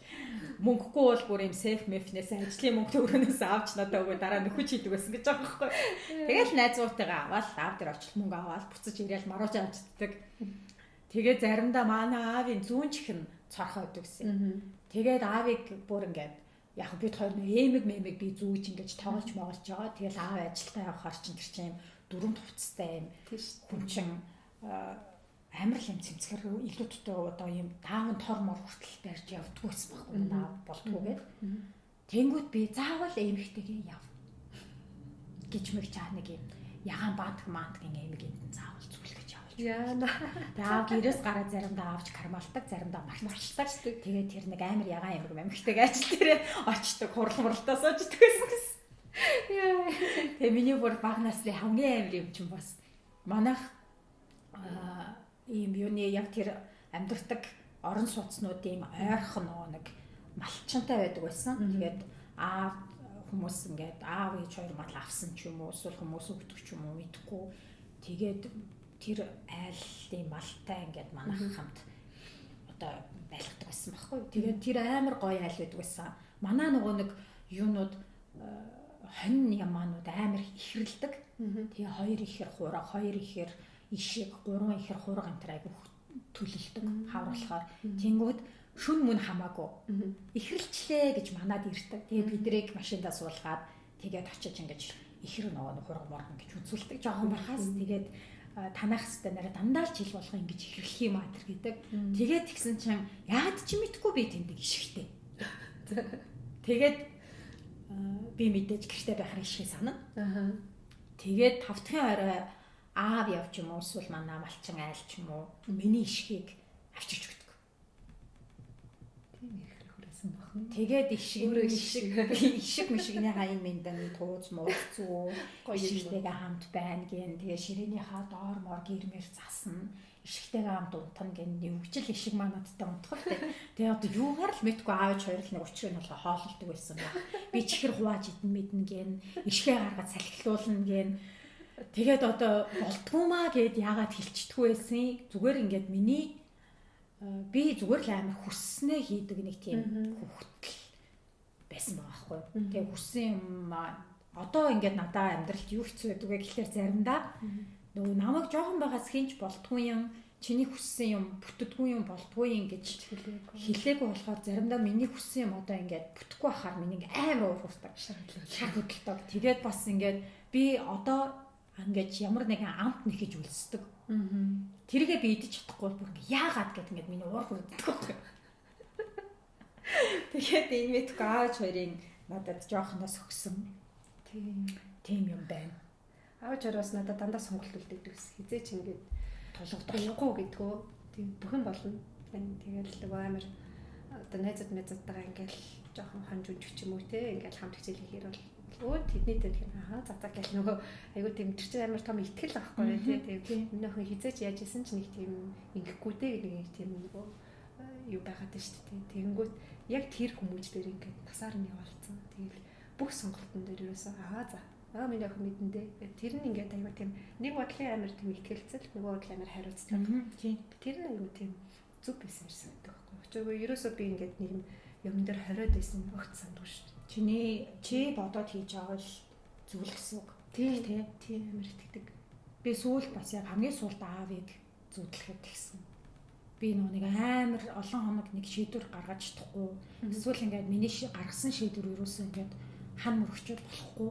мөнгөгүй бол бүр юм сейф мэфнээс ажлын мөнгө төгрөнөөс авч надад өгөө дараа нөхөж хийдэг байсан гэж байгаа байхгүй. Тэгэл найзуутайгаа аваад аав дээр очил мөнгө аваад буцаж ирээл марууж авчддаг. Тэгээ заримдаа манай аавын зүүн чих нь цорхоо өгдөг гэсэн. Тэгээд аавыг бүр ингээд яг бид хоёр нөө эмэг мэмэг би зүүж ингэж тоглож моголж байгаа. Тэгэл аав ажилдаа явахаар чинь тэр чинь юм дөрөв хувцастай юм хүн чинь амар л юм цэмцгэр илүү дутуу одоо юм даавн тор мор хүртэл барьж явдггүй байсан байхгүй наа болдгоо гэд. Тэнгүүт би заавал эмэгтэйгээ яв гэж мэг чаа нэг юм ягаан баатг маатгийн эмэг энд заавал зүглэж явуулж. Яана. Аав гэрээс гараа заримдаа авч кармалдаг, заримдаа мартчихдаг. Тэгээд тэр нэг амар ягаан эмэг мэмэгтэйгээ ажил дээрээ очдог, хурал муралтаас очдог гэсэн. Тэгээ миний бүр бага насны хамгийн амар юм чинь бас манайх ийм юуны яг тэр амьдардаг орон сууцнуудын ойрхон нөгөө нэг малчантай байдаг байсан. Тэгээд аав хүмүүс ингээд аав ээж хоёр мал авсан ч юм уу эсвэл хүмүүс өгдөг ч юм уу мэдэхгүй. Тэгээд тэр айлын малтай ингээд манайх хамт одоо байлгадаг байсан байхгүй. Тэгээд тэр амар гоё айл байдаг байсан. Манай нөгөө нэг юунууд хонь ямаанууд амар ихрэлдэг. Тэгээ хоёр ихэр хураг, хоёр ихэр ишиг, гурван ихэр хураг энэ төр айгүйх төлөлдөг хавар болохоор. Тэнгүүд шүн мөн хамаагүй. Ихрэлчлээ гэж манад ирдэг. Тэгээ бидрийг машиндаа суулгаад тэгээд очиж ингэж ихэр нөгөө хураг моргон гэж үзүүлдэг. Жохон бархаас тэгээд танах хэвээр нараа дандаа л жил болгон ингэж ихрэхлэх юм а тэр гэдэг. Тэгээд тэгсэн чинь яад чи мэдгүй би тэнд ишгтэй. Тэгээд би мэдээж гэрте байхаар ишгээ санана. Тэгээд тавтахын орой аав явж юм уу эсвэл манай малчин айл ч юм уу миний ишгийг авчирч өгдөг. Тийм ихрэх хүрээсэн бахан. Тэгээд ишиг ишиг мишигний хаян мэндэн тууз мууз зүү ишигтэйгээ хамт байна гэн. Тэгээ ширээнийхаа доор мор гэрмэр засна. Ишигтэйгээ хамт унтана гэн. Нүгжил ишиг маань надтай унтах л тээ. Тэгээ одоо юугаар л мэдгүй аав ээж хоёр л нэг учрыг нь болохоор хоололдог байсан байх. Би чихэр хувааж идэн мэднэ гэн. Ишгээ гаргаад салхилуулна гэн. Тэгээд одоо болтгоомаа гэд яагаад хэлчихдэггүй байсан. Зүгээр ингээд миний би зүгээр л амар хүсснээ хийдэг нэг тийм хүүхдэл байсан байгаа байхгүй. Тэгээ хүссэн юм одоо ингээд надаа амьдралд юу хэцүү байдаг вэ гэхлээр заримдаа нөгөө намайг жоохон байгаас хинч болтгүй юм, чиний хүссэн юм бүтдэггүй юм болтгүй юм гэж хэлээгүй болохоор заримдаа миний хүссэн юм одоо ингээд бүтэхгүй байхаар миний ингээд амар уур хурдаг, шар хөдөлдөг. Тэгээд бас ингээд би одоо ингээд ямар нэгэн амт нэхэж үлсдэг. Тэргээ би идэж чадахгүй бүр ингээ яагаад гэд ингээд миний уур хүрддэг байхгүй. Тэгээд энэ мэдгүй ааж хоёрын надад жоохноос өгсөн. Тийм юм байна. Ааж хоёроос надад дандаа сонголт үлдээдэг ус. Хизээч ингээд тулгахгүй гэдгөө. Тийм бүхэн болно. Тэгэл нөгөө амар одоо найзууд найзуудтайгаа ингээд жоохон хонж үнжих ч юм уу те ингээд хамт хичээл хийхээр бол өө тэдний тэр аа за за гэл нөгөө айгуу тийм тэр чинь амар том итгэл байхгүй тий. Тийм миний охин хизээч яаж исэн ч нэг тийм ингэхгүй дээ гэдэг нэг тийм нөгөө юу байгаад байна шүү дээ. Тэгэнгүүт яг тэр хүмүүжлэр ингээд насаар нь яваалцсан. Тэгэл бүх сонголтон дээр ерөөсөө аа за аа миний охин мэдэн дээ. Тэр нь ингээд айгуу тийм нэг бодлын амар тийм итгэлцэл, нөгөө бодлын амар хариуцлага. Тийм. Тэр нь айгуу тийм зүг байсан юм шиг байдаг байхгүй. Учиргүй ерөөсөө би ингээд нэг юм дээр хориод байсан огт сандгүй шүү дээ. Чиний чи бодоод хийж байгаа л зүйл гэсэн үг. Тийм тийм амар итгэдэг. Би сүүлд бас яг хамгийн сүүлд аавыг зүудлэхэд тэгсэн. Би нөгөө нэг амар олон хоног нэг шийдвэр гаргаж чадахгүй. Эсвэл ингээд миний гаргасан шийдвэр ерөөсөө ингээд хан мөрөгчөд болохгүй.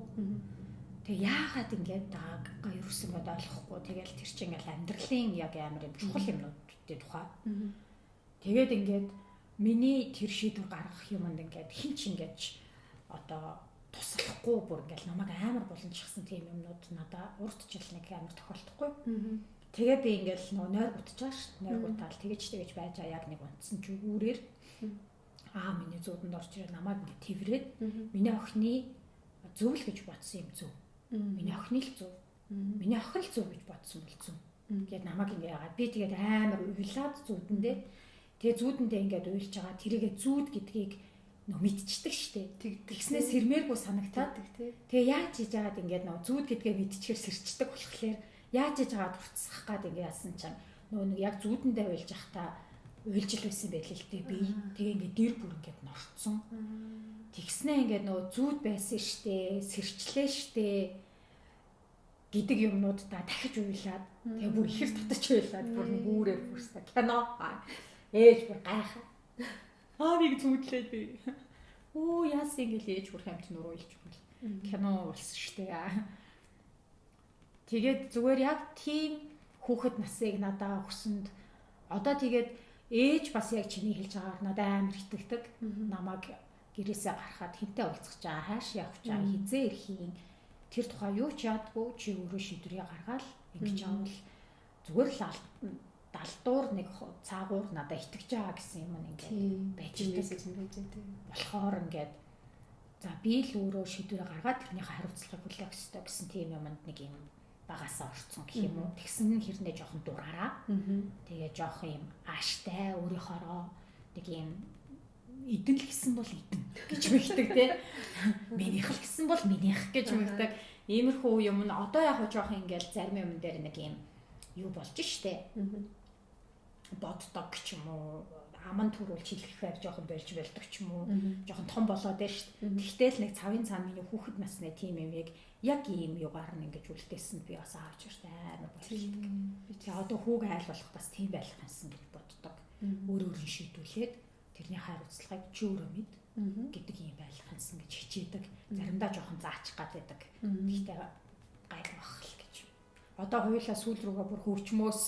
Тэгээ яагаад ингээд байгаа ерөөсөө ингээд ойлгохгүй. Тэгэл тэр чинь ингээд амьдралын яг амар юм чухал юмнуудын тухай. Тэгээд ингээд миний тэр шийдвэр гаргах юмд ингээд хин ч ингээд одоо туслахгүй бүр ингээл намайг амар буланчихсан тийм юмнууд надаа урт жил нэг амар тохиолдохгүй. Тэгээ би ингээл нөгөө нойр гутж байгаа шүү дээ. Нойр гутаал тэгэж байж аа яг нэг унтсан чи үүрээр аа миний зүүдэнд орж ирээ намайг ингээд тэрврээд миний охины зөв л гэж бодсон юм зөв. Миний охины л зөв. Миний охин л зөв гэж бодсон бол зөв. Ингээд намайг ингээд яагаад би тэгээд амар уйлаад зүүдэндээ тэгээ зүүдэндээ ингээд уйлж байгаа тэрийгэ зүүд гэдгийг нөө мэдчихдэг штэ. Тэгснээ сэрмээргүй санагтаад. Тэгээ яаж хийж яагаад ингээд нөө зүүд гэдгээ мэдчихэр сэрчдэг болохоор яаж хийж яагаад уртсах гад ингээд яасан чинь нөө нэг яг зүүдэндээ уйлж явахдаа уйлж л байсан байл л дээ би. Тэгээ ингээд дэр бүр ингээд норцсон. Тэгснээ ингээд нөө зүүд байсан штэ, сэрчлээ штэ гэдэг юмнуудаа дахиж уйлаад тэгээ бүр ихэр татаж уйлаад бүр нэг үүрээр бүрсэн. Кино ээж бүр гайхаа. Аавыг зүүдлээд би. Оо яасан ингээл ээж хүрх амт нуруу илж өгөл. Кино болсон штэ. Тэгээд зүгээр яг тийм хүүхэд насыг надаа өгсөнд одоо тэгээд ээж бас яг чиний хэлж байгаагаар надад амар итгэдэг. Намайг гэрээсээ гарахад хинтээ уулзах чаа, хааш явах чаа, хизээ ирэх юм. Тэр тухай юу ч яадгүй чи өөрөө шийдвэрээ гаргаал ингэж аавал зүгээр л далдуур нэг цаагуур надад итгэж байгаа гэсэн юм ингээд байж байдаг. Болохоор ингээд За би л өөрөө шийдвэрээ гаргаад тэрнийхээ хариуцлагыг хүлээх ёстой гэсэн тийм юмд нэг юм багасаа орцсон гэх юм уу. Тэгсэн нь хэрнээ жоохон дураараа. Тэгээ жоохон юм ааштай өөрийнхоороо нэг юм идэн л гэсэн бол идэн гэж мэгдэг те. Минийх л гэсэн бол минийх гэж мэгдэг. Иймэрхүү юм нь одоо яг жоохон ингээл зарим юм дээр нэг юм юу болж штэ. Боддог ч юм уу, аман төрүүлж хэлэхээр жоохон болж болдог ч юм уу, жоохон том болоод байна штэ. Тэгтэл нэг цавын цаана миний хүүхэд насны тийм юм яг ийм югаар нь ингэж үлдээсэн би бас аавч штэ амар баярлдаг. Тэгээ одоо хүүг айл болох бас тийм байх юмсан гэж боддог. Өөр өөр нь шийдвүлээд тэрний хариуцлагыг чи өөрөө мэд гэдэг юм байх юмсан гэж хичээдэг. Заримдаа жоохон заачих гад байдаг. Гэхдээ гайгүй бах л гэж. Одоо хоёулаа сүүл рүүгээ бүр хөвчмөөс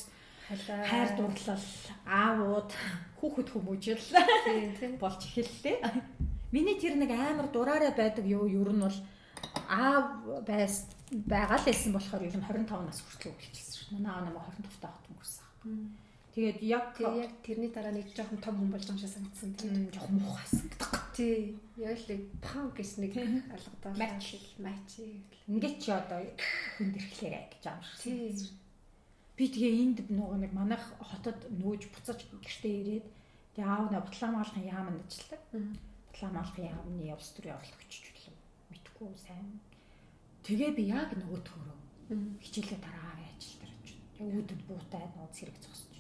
хайр дурлал, аавууд, хүүхэд хүмүүжил болж эхэллээ. Миний тэр нэг амар дураараа байдаг юу ер нь бол аав байс байгаа л байсан болохоор ер нь 25 нас хүртэл өгөлжсэн шүү. Манай аав намайг 25 таа хот өнгөрсөн. Тэгээд яг тэрний дараа нэг жоохон том хүн болж байгаа юм шиг санагдсан тийм. Жоохон муухайсан гэдэг. Тий. Яг л пан гэж нэг алгадаал мач. Ингээд чи одоо хүн дэрхлээрэ гэж юм шиг. Тий. Би тэгээ энд нөгөө нэг манайх хотод нүүж буцаж гэртээ ирээд тэгээ аав нэ Батламаалхын яаманд ажилладаг. Батламаалхын яамны улс төрийн орлогч ч үлээ. Мэдхгүй сайн. Тэгээ би яг нөгөө төрөө хичээлээ дараа аавын ажил дээр очив. Тэгээ үүдэнд буутай нөгөө цэрэг зогсож.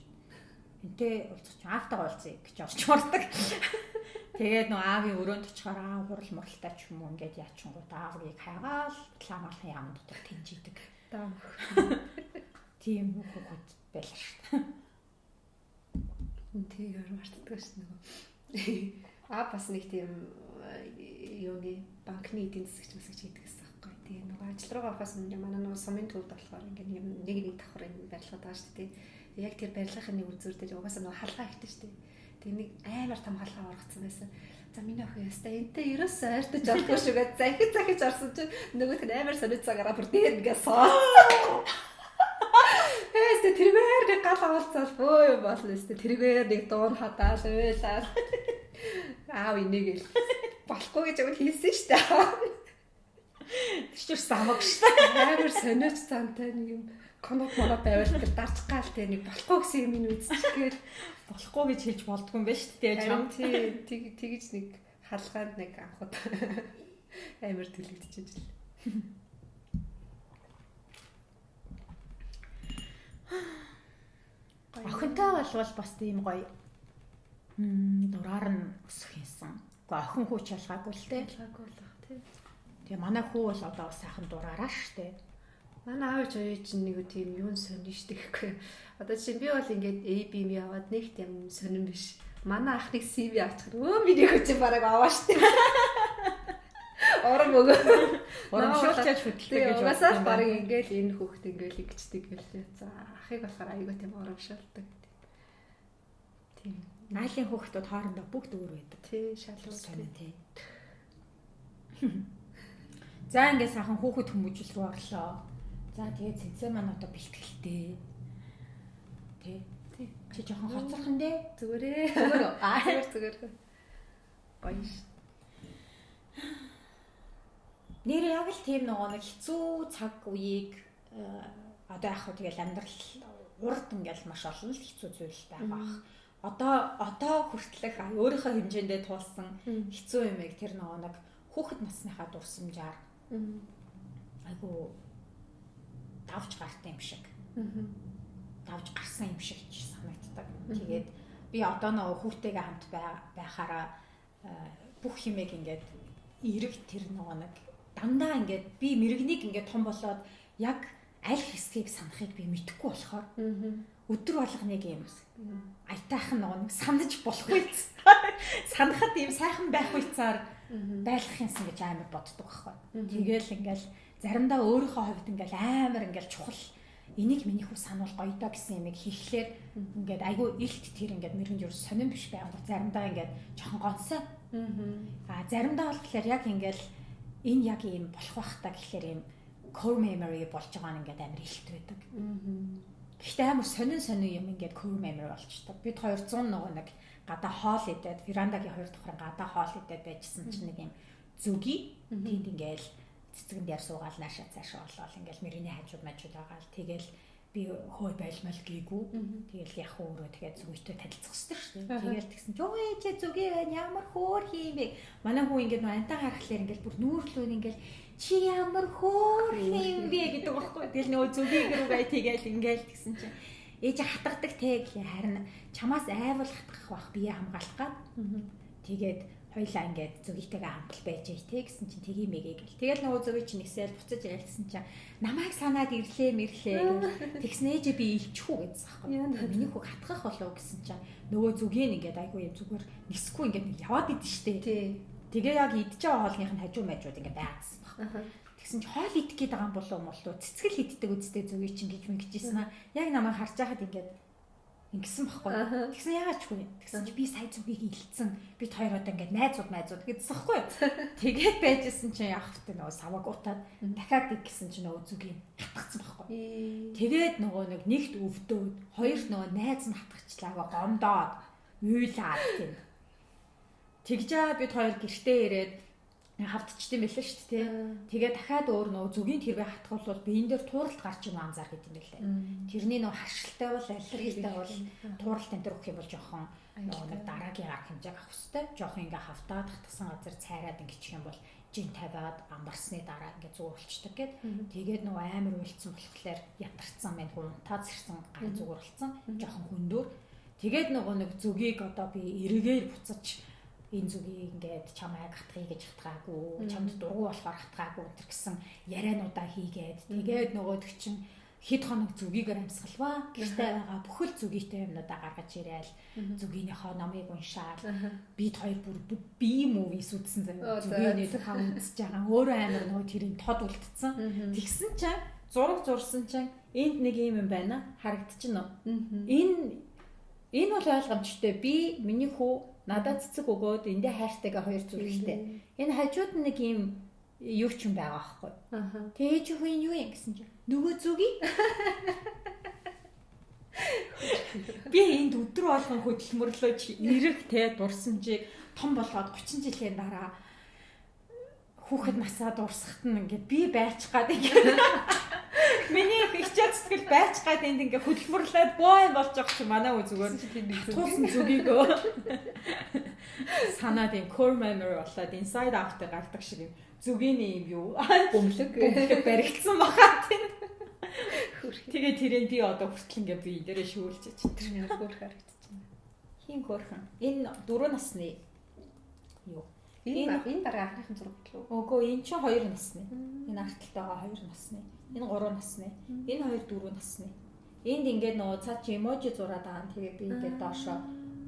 Энтэй уулзах чинь аавтайгаа уулзъя гэж орч мордог. Тэгээд нөгөө аавын өрөөнд очихоор аав хурал муралтай ч юм уу ингээд яачингууд аавыг хайгаал Батламаалхын яам дотор тэнжидэг. Тийм хүүхэд байлаа шүү дээ. Тийг өөр мартдаг ш нөгөө. Аа бас нэг тийм юуны банкны эдийн засагч масагч хийдэг гэсэн аахгүй. Тэгээ нөгөө ажил руугаа орохоос өмнө манай нөгөө сумын төвд болохоор ингээд нэг нэг давхар юм барилгад байгаа шүү дээ. Яг тэр барилгын нэг үзүүр дээр угаасаа нөгөө халгаа ихтэй шүү дээ. Тэгээ нэг амар том халгаа оргоцсон байсан. За миний охин яста энтэй ерөөсөө ойртож олдгүй шүү гэж захиж захиж орсон чинь нөгөөх нь амар сонио цагаараа бүр дээр ингээд соо. Эстэ тэргээр нэг гал авалцаал бөө юм болно эстэ тэргээр нэг дуун хадаал уйлаа. Аав энийг л болохгүй гэж өгн хэлсэн шүү дээ. Тэр чинь самаг шүү дээ. Амар сониоч цантай нэг юм коноп моноп байвал тэр дарж гал тэ нэг болохгүй гэсэн юм ин үзчихгээл болохгүй гэж хэлж болдгүй юм байна шүү дээ чам. Тий тэгж нэг халгаанд нэг анхуд амар төлөгдөж л. Охинтой болвол бас тийм гоё. Дураар нь өсөх юмсан. Гэхдээ охин хүү ч ялгаагүй л те. Ялгаагүй л бах тий. Тэгээ манай хүү бол одоо сайхан дураараа штэ. Манай аав ээж хоёр чинь нэг тийм юун сонин штэ гэхгүй. Одоо чинь би бол ингээд A B юм яваад нэг тийм сонин биш. Манай ах нэг C B авчихад өө миний хүү чинь бараг аваа штэ. Урам өгөө. Урамшуулчаач хөдөлдөг гэж угаасаа бараг ингээл энэ хүүхд ингээл ингэчдэг гэлээ. За ахыг болохоор айгүй тийм урамшуулдаг. Тийм. Айлын хүүхдүүд хоорондоо бүгд өөр байдаг. Тий, шалгуу сонин тий. За ингээд сайхан хүүхэд хүмүүжил рүү орлоо. За тэгээд цэнцээ маань одоо бэлтгэлтэй. Тий. Тий. Чи жоохон хоцорхон дээ. Зүгээрээ. Зүгээр үү? Зүгээр зүгээр. Гоё ш. Нэр яг л тийм нөгөө нэг хэцүү цаг үеийг одоо яг хөө тэгэл амьдрал урд ингээл маш олон л хэцүү зүйл байгаа бах. Одоо хүртлэх өөрийнхөө хэмжээндээ туулсан хэцүү юмыг тэр нөгөө нэг хүүхэд насныхаа дурсамжаар айгу давж гартай юм шиг. Давж гарсан юм шиг ч санагддаг. Тэгээд би одоо нөгөө хүүтэйгээ хамт байхаараа бүх юмыг ингээд эрэг тэр нөгөө нэг дандаа ингээд би мэрэгнийг ингээд том болоод яг аль хэсгийг санахыг би мэдэхгүй болохоор өдөр болгоныг юм аятайхан нөгөө нэг санаж болох үйц санахад юм сайхан байх үйцээр байлгах юмсан гэж амар боддог байхгүй. Тэгээл ингээл заримдаа өөрийнхөө хувьд ингээл амар ингээл чухал энийг миний хүү сануул гоё доо гэсэн юмыг хийхлээр ингээд айгүй илт тэр ингээд мэрэгэн юр сонин биш байнгут заримдаа ингээд жоохон гонсой. Аа заримдаа болохоор яг ингээл энэ яг ийм болох байх та гэхлээр ийм core memory болж байгаа нь ингээд амар илт байдаг. Гэхдээ амар сонин сонин юм ингээд core memory болчтой. Бид 200 нөгөө нэг гадаа хоол идээд верандагийн хоёр давхрын гадаа хоол идээд байжсэн чинь нэг юм зүгий тэнд ингээл цэцгэн дээр суугаал нааша цаашаа болол ингээл мөрийн хажууд мажууд байгаа л тэгэл би хой байлмал гээгүй. Тэгэл яг өөрөө тэгээд зүгийтэй танилцах хэрэгтэй шүү дээ. Тэгэл тэгсэн чи өө ээжээ зүгий байна ямар хөөр хийм бэ? Манай хүү ингээд нөө антаа харахлаар ингээд бүр нүүрлүүн ингээд чи ямар хөөр хийм бэ гэдэг байхгүй. Тэгэл нөгөө зүгийг рүүгээ тэгэл ингээд тэгсэн чи ээж хатгадаг те гэлээ харин чамаас айвал хатгах бах бие хамгаалах гад. Тэгээд хоёлаа ингээд зүгийтэйгээ хамтал байж те гэсэн чинь тгий мэгээ гэл. Тэгэл нөгөө зүгий чинь нэгсэл буцаж ярилцсан чинь намайг санаад ирлээ мэрлээ гэл. Тэгсэн ээжээ би илчих үү гэдсэн аахгүй. Миний хүүг хатгах болов гэсэн чинь нөгөө зүгийг ингээд айгүй юм зүгээр нисэхгүй ингээд нэг яваад идэв штэ. Тэгээ яг идэж байгаа хоолных нь хажуу мажууд ингээд байгаадсан байхгүй. Тэгсэн чинь хоол идэх гээд байгаа юм болов уу цэцгэл иддэг үсттэй зүгий чинь гэж мэгжсэн аа. Яг намайг харж байхад ингээд ингэсэн байхгүй. Тэгсэн яагаад ч үгүй. Тэгсэн чи би сая зүгийг илтсэн. Бид хоёр одоо ингээд найзууд гэдсэн байхгүй. Тэгээд байжсэн чинь яах вэ нөгөө саваг утаад дахиад ингэсэн чинь нөгөө зүгийг хатгацсан байхгүй. Тэгээд нөгөө нэг нэгт өвдөөд хоёрт нөгөө найз нь хатгачлаа гомдоод уйлаад тийм. Тэгж аа бид хоёр гэртээ ирээд хавтчихдээ юм байлаа шүү дээ. Тэгээ дахиад өөр нөгөө зүгийн тэрвээ хатгах бол биен дээр тууралт гарч ийн анзаар гэдэг юм байлаа. Тэрний нөгөө харшилтай бол аллергитай бол тууралт энэ төр өгөх юм бол жоохон нөгөө нэг дараагийн арга хэмжээг авах хэрэгтэй. Жоохон ингээ хавтаад хатгсан газар цайраад ингэчих юм бол жин тавиад амбарсны дараа ингээ зүгээр болчдөг гэд. Тэгээд нөгөө амар уйлцсан болохоор ятарцсан мэн унтаад сэрсэн гар зүгээр болцсон. Жоохон хөндөөр. Тэгээд нөгөө нэг зүгийг одоо би эргээр буцаж энэ зүгийг ингээд чамайг хатгая гэж хатгаагүй, чамд дургу болохоор хатгаагүй тэр гэсэн яриануудаа хийгээд тэгээд нөгөөдөг чинь хэд хоног зүгийгээр амьсгалваа. Гэртээ байгаа бүхэл зүгийтэй юмнуудаа гаргаж ирээл зүгийнхээ номыг уншаал бид хоёр бүр би movies үзсэн заяа. Зүгийний тухай үзэж байгаа. Өөрөө амар нөгөө тэрийн тод үлдсэн. Тэгсэн чинь зураг зурсан чинь энд нэг юм юм байна. Харагдчихна уу? Энэ бол ойлгомжтой. Би миний хүү надад цэцэг өгөөд эндээ хайртайгаа хоёр зүрхтэй. Энэ хажууд нэг юм юу ч юм байгаа байхгүй. Тэгээ ээж хүн юу юм гэсэн чинь нөгөө зүгий. Би энд өдөр болгон хөдөлмөрлөж нэрэг те дурсан чи том болгоод 30 жилийн дараа хүүхэд насаа дурсахт нь ингээд би байчих гад ингээд миний хичээл зүтгэл байчих гад энд ингээд хөдөлмөрлөөд боо юм болж байгаа чи манай үе зүгээр туусан зүгийгөө санаад юм core memory болоод inside out-ыг гардаг шиг юм зүгийн юм юу бөмбөлөг баригдсан баха тийм. Тэгээ тэрийг би одоо хүртэл ингээд би энэ дээрээ шүүлж чинь тэр хөөх харагдчихна. Хин хөөрхөн. Энэ 4 насны юу? Энэ бараг анхныхын зураг лүү? Үгүй энэ чинь 2 насны. Энэ арталтайгаа 2 насны. Энэ 3 насны. Энэ 2 4 насны. Энд ингээд нөгөө цаа чи эможи зураад байгаа. Тэгээ би ингээд доошоо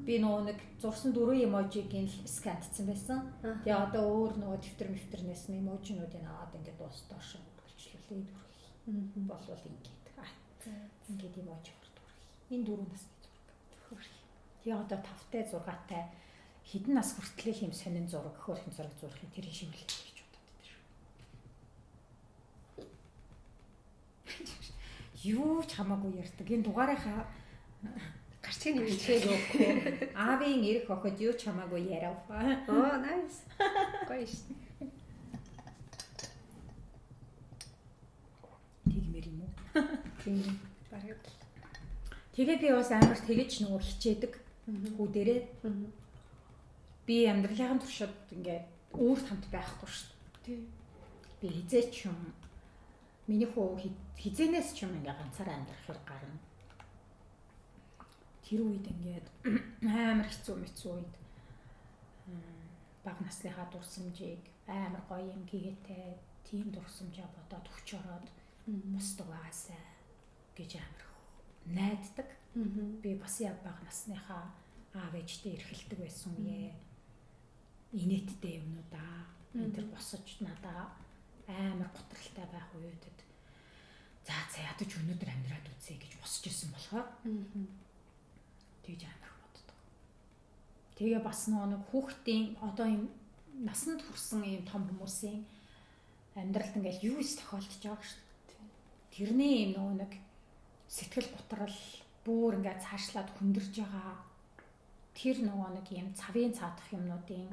би нөгөө нэг зурсан 4 эможигийн л скантцсан байсан. Тэгээ одоо өөр нөгөө дэвтэр мэвтэрнээс нь эможинуудыг аваад ингээд дуус доошоо хөрвүүлчихлээ. Дөрөх болвол ингээд. Ингээд эможи дөрөх. Энэ 4 насны зураг. Тэгээ одоо 5-тай 6-тай хэдэн нас хүртлэх юм сонин зураг, хөөрхөн зураг зурхын тэр шимлэх гэж бодод байдаг шүү. Юу ч хамаагүй ярьдаг. Энэ дугаарынхаа гарчиг нэмчихээ өгөхгүй. Аавын эрх охид юу ч хамаагүй яриав. Оо, nice. Гоё шүү. Тэгмэр юм уу? Тийм. Бараг л. Тэгээ би бас амар тэгэж нөгөө хичээдэг хүү дээрээ. Би амьдралын туршид ингээд үүр хамт байхгүй шүү дээ. Тийм. Би хизээч юм миний хүү хизээнээс ч юм ингээд ганцаараа амьдрах хэрэг гарна. Тэр үед ингээд амар хэцүү мэцүү үед бага насныхаа дурсамжийг амар гоё юм гээтэй тийм дурсамжаа бодоод хүч ороод бусдаг байгаасай гэж амар найддаг. Би бас яг бага насныхаа аав ээжтэй эрхэлдэг байсан үе. Инээдтэй юмнуудаа энэ төр босож надаа амар готралтай байх үеүүдэд за ядаж өнөөдөр амьдраад үзье гэж босож исэн болохоор тэгж амар боддог. Тэгээ бас нэг хүүхдийн одоо юм насанд хүрсэн юм том хүмүүсийн амьдралд ингээл юу ч тохиолдож байгаа шүү дээ. Тэрний юм нөгөө нэг сэтгэл готрал бүр ингээд цаашлаад хүндэрж байгаа тэр нөгөө нэг юм цавын цаадах юмнуудын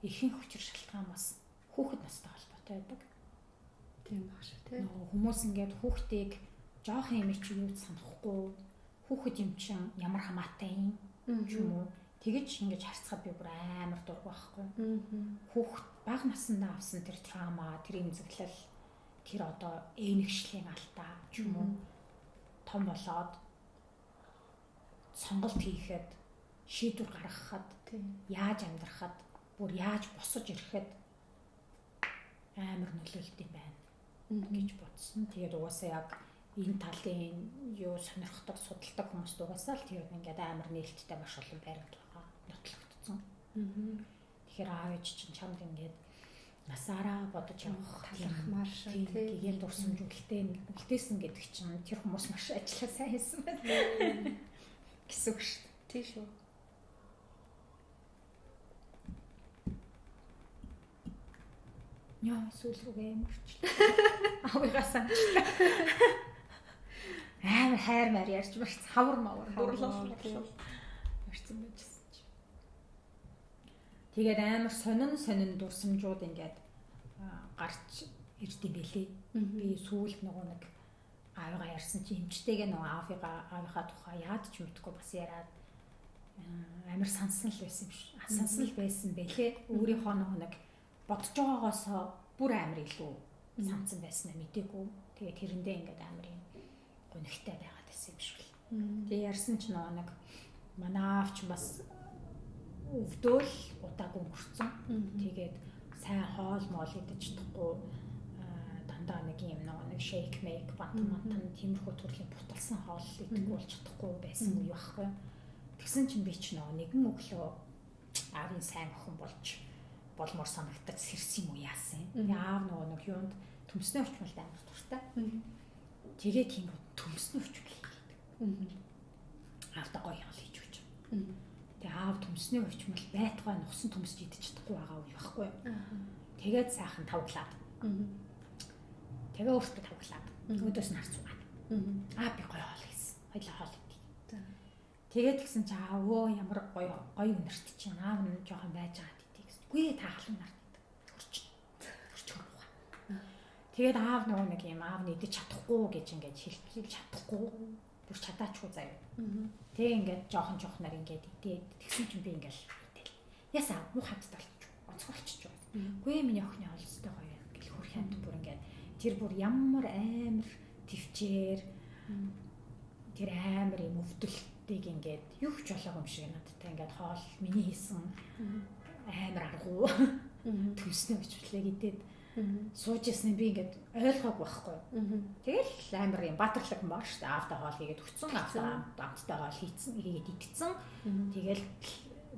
ихэнх хүчир шалтгаан бас Хүүхэд настай холбоотой байдаг. Тийм баг шүү тий. Нөгөө хүмүүс ингээд хүүхдийг жоох юм чи юу ч санахгүй хүүхэд юм чинь ямар хамаатай юм ч юм уу тэгэж ингэж харьцахад би бүр амар дург байхгүй. Хүүхэд бага насндаа авсан тэр трама, тэр эмзэглэл, тэр одоо ээнэгшлийн алдаа ч юм уу том болоод сонголт хийхэд, шийдвэр гаргахад, яаж амьдрахад, бүр яаж босож ирэхэд амар нөлөөлт юм байна гэж бодсон. Тэгээд угаасаа яг энэ талын юу сонирхдаг, судалдаг хүмүүст угаасаа л тэр ингээд амар нээлттэй маш олон баримт байгаа нотлогдсон. Тэгэхээр аав ээж чинь чамд ингээд насаараа бодож явах талархмаар шүү тий. Гэгээн дурсамж үлдээсэн гэдэг чинь тэр хүмүүс маш ажиллаа сайн хийсэн байна гэсэн үг шүү. Тий шүү. Яа, сүүл рүүгээ ямарчлаа. Аавыгаа санчлаа. Амар хайр маар ярьж марц хавар мавар дурлал ярьсан байжсэн чи. Тэгээд амар сонин дурсамжууд ингээд гарч ирд юм бэлээ. Би сүүлд нөгөө нэг аавыгаа ярьсан чи эмчтэйгээ нөгөө аавынхаа тухай яад ч мэдгүй бас яриад амар сансан л байсан юм шиг. Сансан л байсан бэлээ. Өөрийнхөө нөгөө нэг бодож байгаагаасоо бүр амар илүү сансан байснаа мдээгүй. Тэгээд тэрэндээ ингээд амар юм гонигтай байгаад байсан юм шиг л. Тэгээ ярьсан ч нөгөө нэг манай аав ч бас өвдөөл удааг өнгөрцөн. Тэгээд сайн хоол моол идэж чадахгүй дандаа нэг юм нөгөө нэг шейк мейк бантан мантан тиймэрхүү төрлийн буталсан хоол идэхгүй болж чадахгүй байсан үе байхгүй. Тэгсэн чинь би ч нөгөө нэгэн өглөө аавын сайн охин болж болмоор санагдаж сэрсэн юм уу яасан. Тэгээ аав нөгөө нэг юунд төмсний өчмөлд амар дуртай. Тэгээ тийм төмсний өчмөл хийгээд. Аавда гоё хоол хийж өгч. Тэгээ аав төмсний өчмөл байтугай нусан төмсч идэж чадахгүй байгаа үе байхгүй. Тэгээд сайхан тавглаад. Тэгээ өөртөө тавглаад. Өөдөөс нь харцуугаад. Аа би гоё хоол хийсэн. Хоёлаа хоол идэх. Тэгээд тэгсэн чи аав өө ямар гоё гоё үнэрт чинь аав нь жоохон байж байгаа. Үгүй та халуун нарт гэдэг. Хөрч буухай. Тэгээд аав нөгөө нэг юм аав нь идэж чадахгүй гэж ингээд хэлж чадахгүй. Бүр чадаачгүй заяа. Тэгээ ингээд жоохон жоохноор ингээд идээд тэгсэн чинь би ингээд идэл. Ясаа муу хатд болчих. Онцгой болчих. Үгүй миний охины хоол өстой гоё юм гэл хөрх хамт бүр ингээд тэр бүр ямар амар төвчээр тэр амар юм өвдөлтийг ингээд юу ч болоогүй юм шиг надтай ингээд хоол миний хийсэн амар аргуу төмснөө өчвлээ идээд сууж ясны би ингээд ойлгоогүй байхгүй. Тэгэл амар юм баатарлаг юм байна шүү дээ. Аавтай хоол хийгээд өгцөн, аавтай амттай хоол хийцэн, хийгээд идсэн. Тэгэл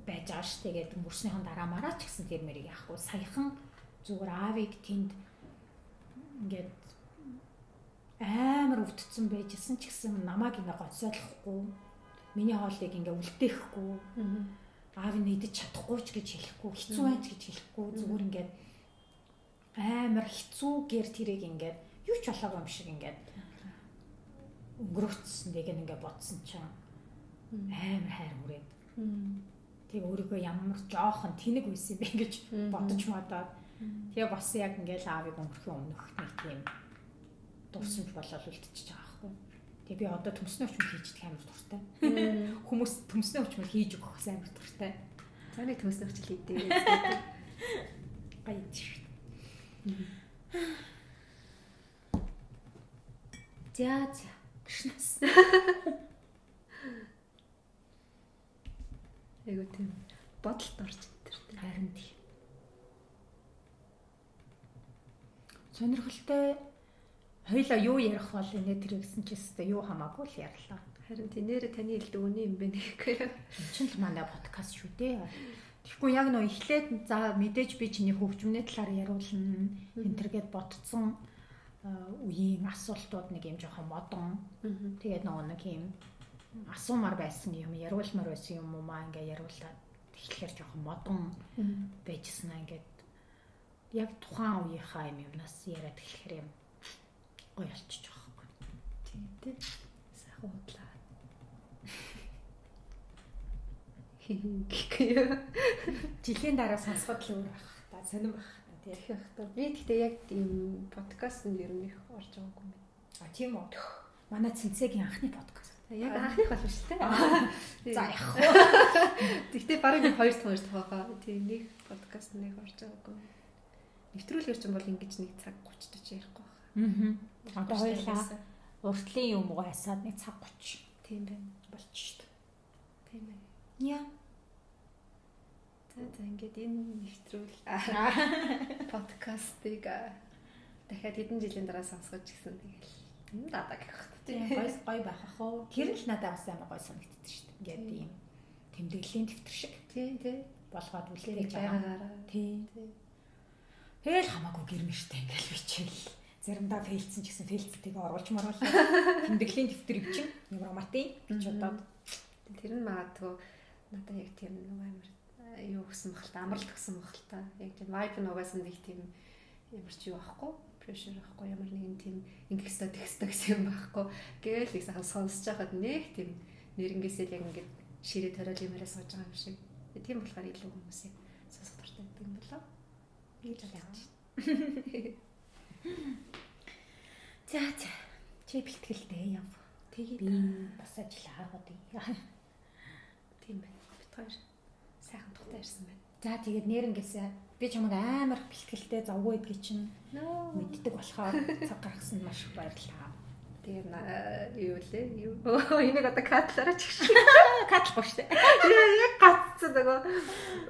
байж байгаа шүү. Тэгээд өнгөрснийхэн дараа мараа ч гэсэн тэр мэрийг яахгүй. Саяхан зүгээр аавыг тэнд ингээд амар өвдсөн байжсэн ч гэсэн намайг ингээд гоцойлохгүй, миний хоолыг ингээд үлдээхгүй. Аав нь идэж чадахгүй ч гэж хэлэхгүй, хэцүү байж гэж хэлэхгүй, зүгээр ингээд амар хэцүүгээр тэрийг ингээд юу ч болоогүй юм шиг ингээд өнгөрөөцсөн. Тэгээд ингээд бодсон чинь амар хайр хүрээд. Тэг өөрийгөө ямар жоохон тэнэг байсан юм бэ гэж бодож модоод тэгээ бас яг ингээд аавыг өнгөрөхийн өмнөх нэг тийм дурсамж болоод үлдчихэж байгаа байхгүй. Тэгээ би одоо төмсний өчмөл хийж идэх амар дуртай. Хүмүүс төмсний өчмөл хийж өгөх бас амар дуртай. За нэг төмсний өчмөл хийдээ. Гоё идэх шүү. За за гшнас. Айгуу тийм бодолд орж тэр. Харин тийм. Сонирхолтой хоёлаа юу ярих бол инээ тэр гэсэн чи өстэй юу хамаагүй л ярьлаа. Харин тийм нэрэ таны хэлдэг үний юм бэ нэхгүй. Энд чинь л манай подкаст шүү дээ. Тэгэхгүй яг нөө эхлээд за мэдээж би чиний хөгжмөний талаар яриулна. Энэ төргээд бодцсон үеийн асуултууд нэг юм жоохон модон. Тэгээд нөгөө нэг юм асуумар байсан юм, яриулмаар байсан юм уу маа ингээ яриулаад тэгэхээр жоохон модон байжсэн аа ингээд яг тухайн үеийнхаа юм юмнаас яриад эхлэхээр юм гоё болчих жоохгүй. Тийм тий. Сайхан удлаа. Хинхээ. Жилийн дараа сонсоход л өөр байх та, сонирн байх та. тий. Тэгэх та. Би гэхдээ яг ийм подкастт ер нь их орж байгаагүй юм байна. А тийм үү. Манай Цэнцэгийн анхны подкаст. Яг анхных болов шүү дээ. За яах вэ? Тэгтээ бараг нэг хоёр дахь байгаа. Тийм нэг подкаст нэг орж байгаагүй. Нэвтрүүлгээр чинь бол ингэж нэг цаг 30 40 ярихгүй байна. Аа. Одоо хоёулаа уртлын юм уу хасаад нэг цаг 30. Тийм байна. Болчих шүү дээ. Тийм байна. Яа. За за ингээд энэ нэвтрүүл подкастыг дахиад хэдэн жилийн дараа сонсгож гисэн тэгэл дадаа гэх хэрэг. Тийм гоё гоё байх ах уу. Тэр л надад бас амар гоё санагддаг шүү дээ. Ингээд ийм тэмдэглэлийн дэвтэр шиг. Тийм тий. Болгоод үлдээж байгаагаараа. Тийм. Тэгэл хамаагүй гэрмэртэй ингээл бичээл. Заримдаа фейлцэн ч гэсэн фейлцтэйг оруулж маруулаа. Тэмдэглэлийн дэвтэр өвчин Невроматын гэж бодоод тэр нь магадгүй надад яг тийм нэг амар юу өгсөн бахал та, амралт өгсөн бахал та. Яг тийм vibe нь угаасаа нэг тийм ямар ч юу байхгүй, pressure байхгүй, ямар нэгэн тийм ингэх ёстой, тэгэх ёстой гэсэн юм байхгүй. Гээл их сайхан сонсож байхад нэг тийм нэрнгээсээ л яг ингээд ширээ ториол юмараа сууж байгаа юм шиг. Тийм болохоор илүү хүмүүсийг сонсох дуртай байдаг юм болоо. Гэж бодож байна. За за. Чи бэлтгэлтэй яв. Тэгээд би бас ажиллаа бодъё. Тийм байна. Бид хоёр сайхан тухтай ярьсан байна. За тэгээд нэрнгээсээ би чамайг амар бэлтгэлтэй завгүй гэдгийг чинь мэддэг болохоор цаг гаргасанд маш их баярлалаа. Тэгээд юу лээ? Юу? Энийг одоо катлаараа ч гэж. Катлахгүй шүү дээ. Яг гацсан нөгөө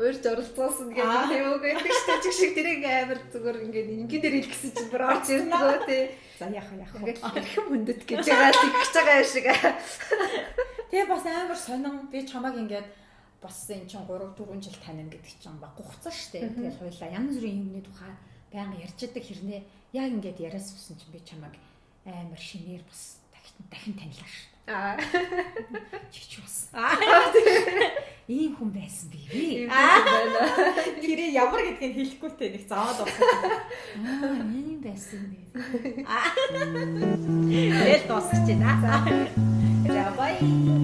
урьж оролцоосон гэдэг юм уу гэдэг шүү дээ. Шиг тэрийг амар зүгээр ингээд ингийн дээр хэлэх гэсэн чинь бүр орж ирдгөө тий. За яах яах. Ингээд хэрхэн хүндэт гэж байгаа л тэгж байгаа юм шиг. Тэгээ бас амар сонин би чамайг ингээд бас энэ чинь 3 4 жил танина гэдэг чинь баг гуцсан шүү дээ. Тэгэл хоёлаа янз бүрийн юмны тухай байнга ярьж идэг хэрнээ яг ингээд яриа суусан чинь би чамайг амар шинээр бас дахин танилаа шүү. Аа. Чич бас. Ийм хүн байсан би. Ийм хүн байна. Тэрийг ямар гэдгийг хэлэхгүй те нэг заваад байна. Аа, ийм байсан би. Тэгэл дуусчих чинь. За. Бай.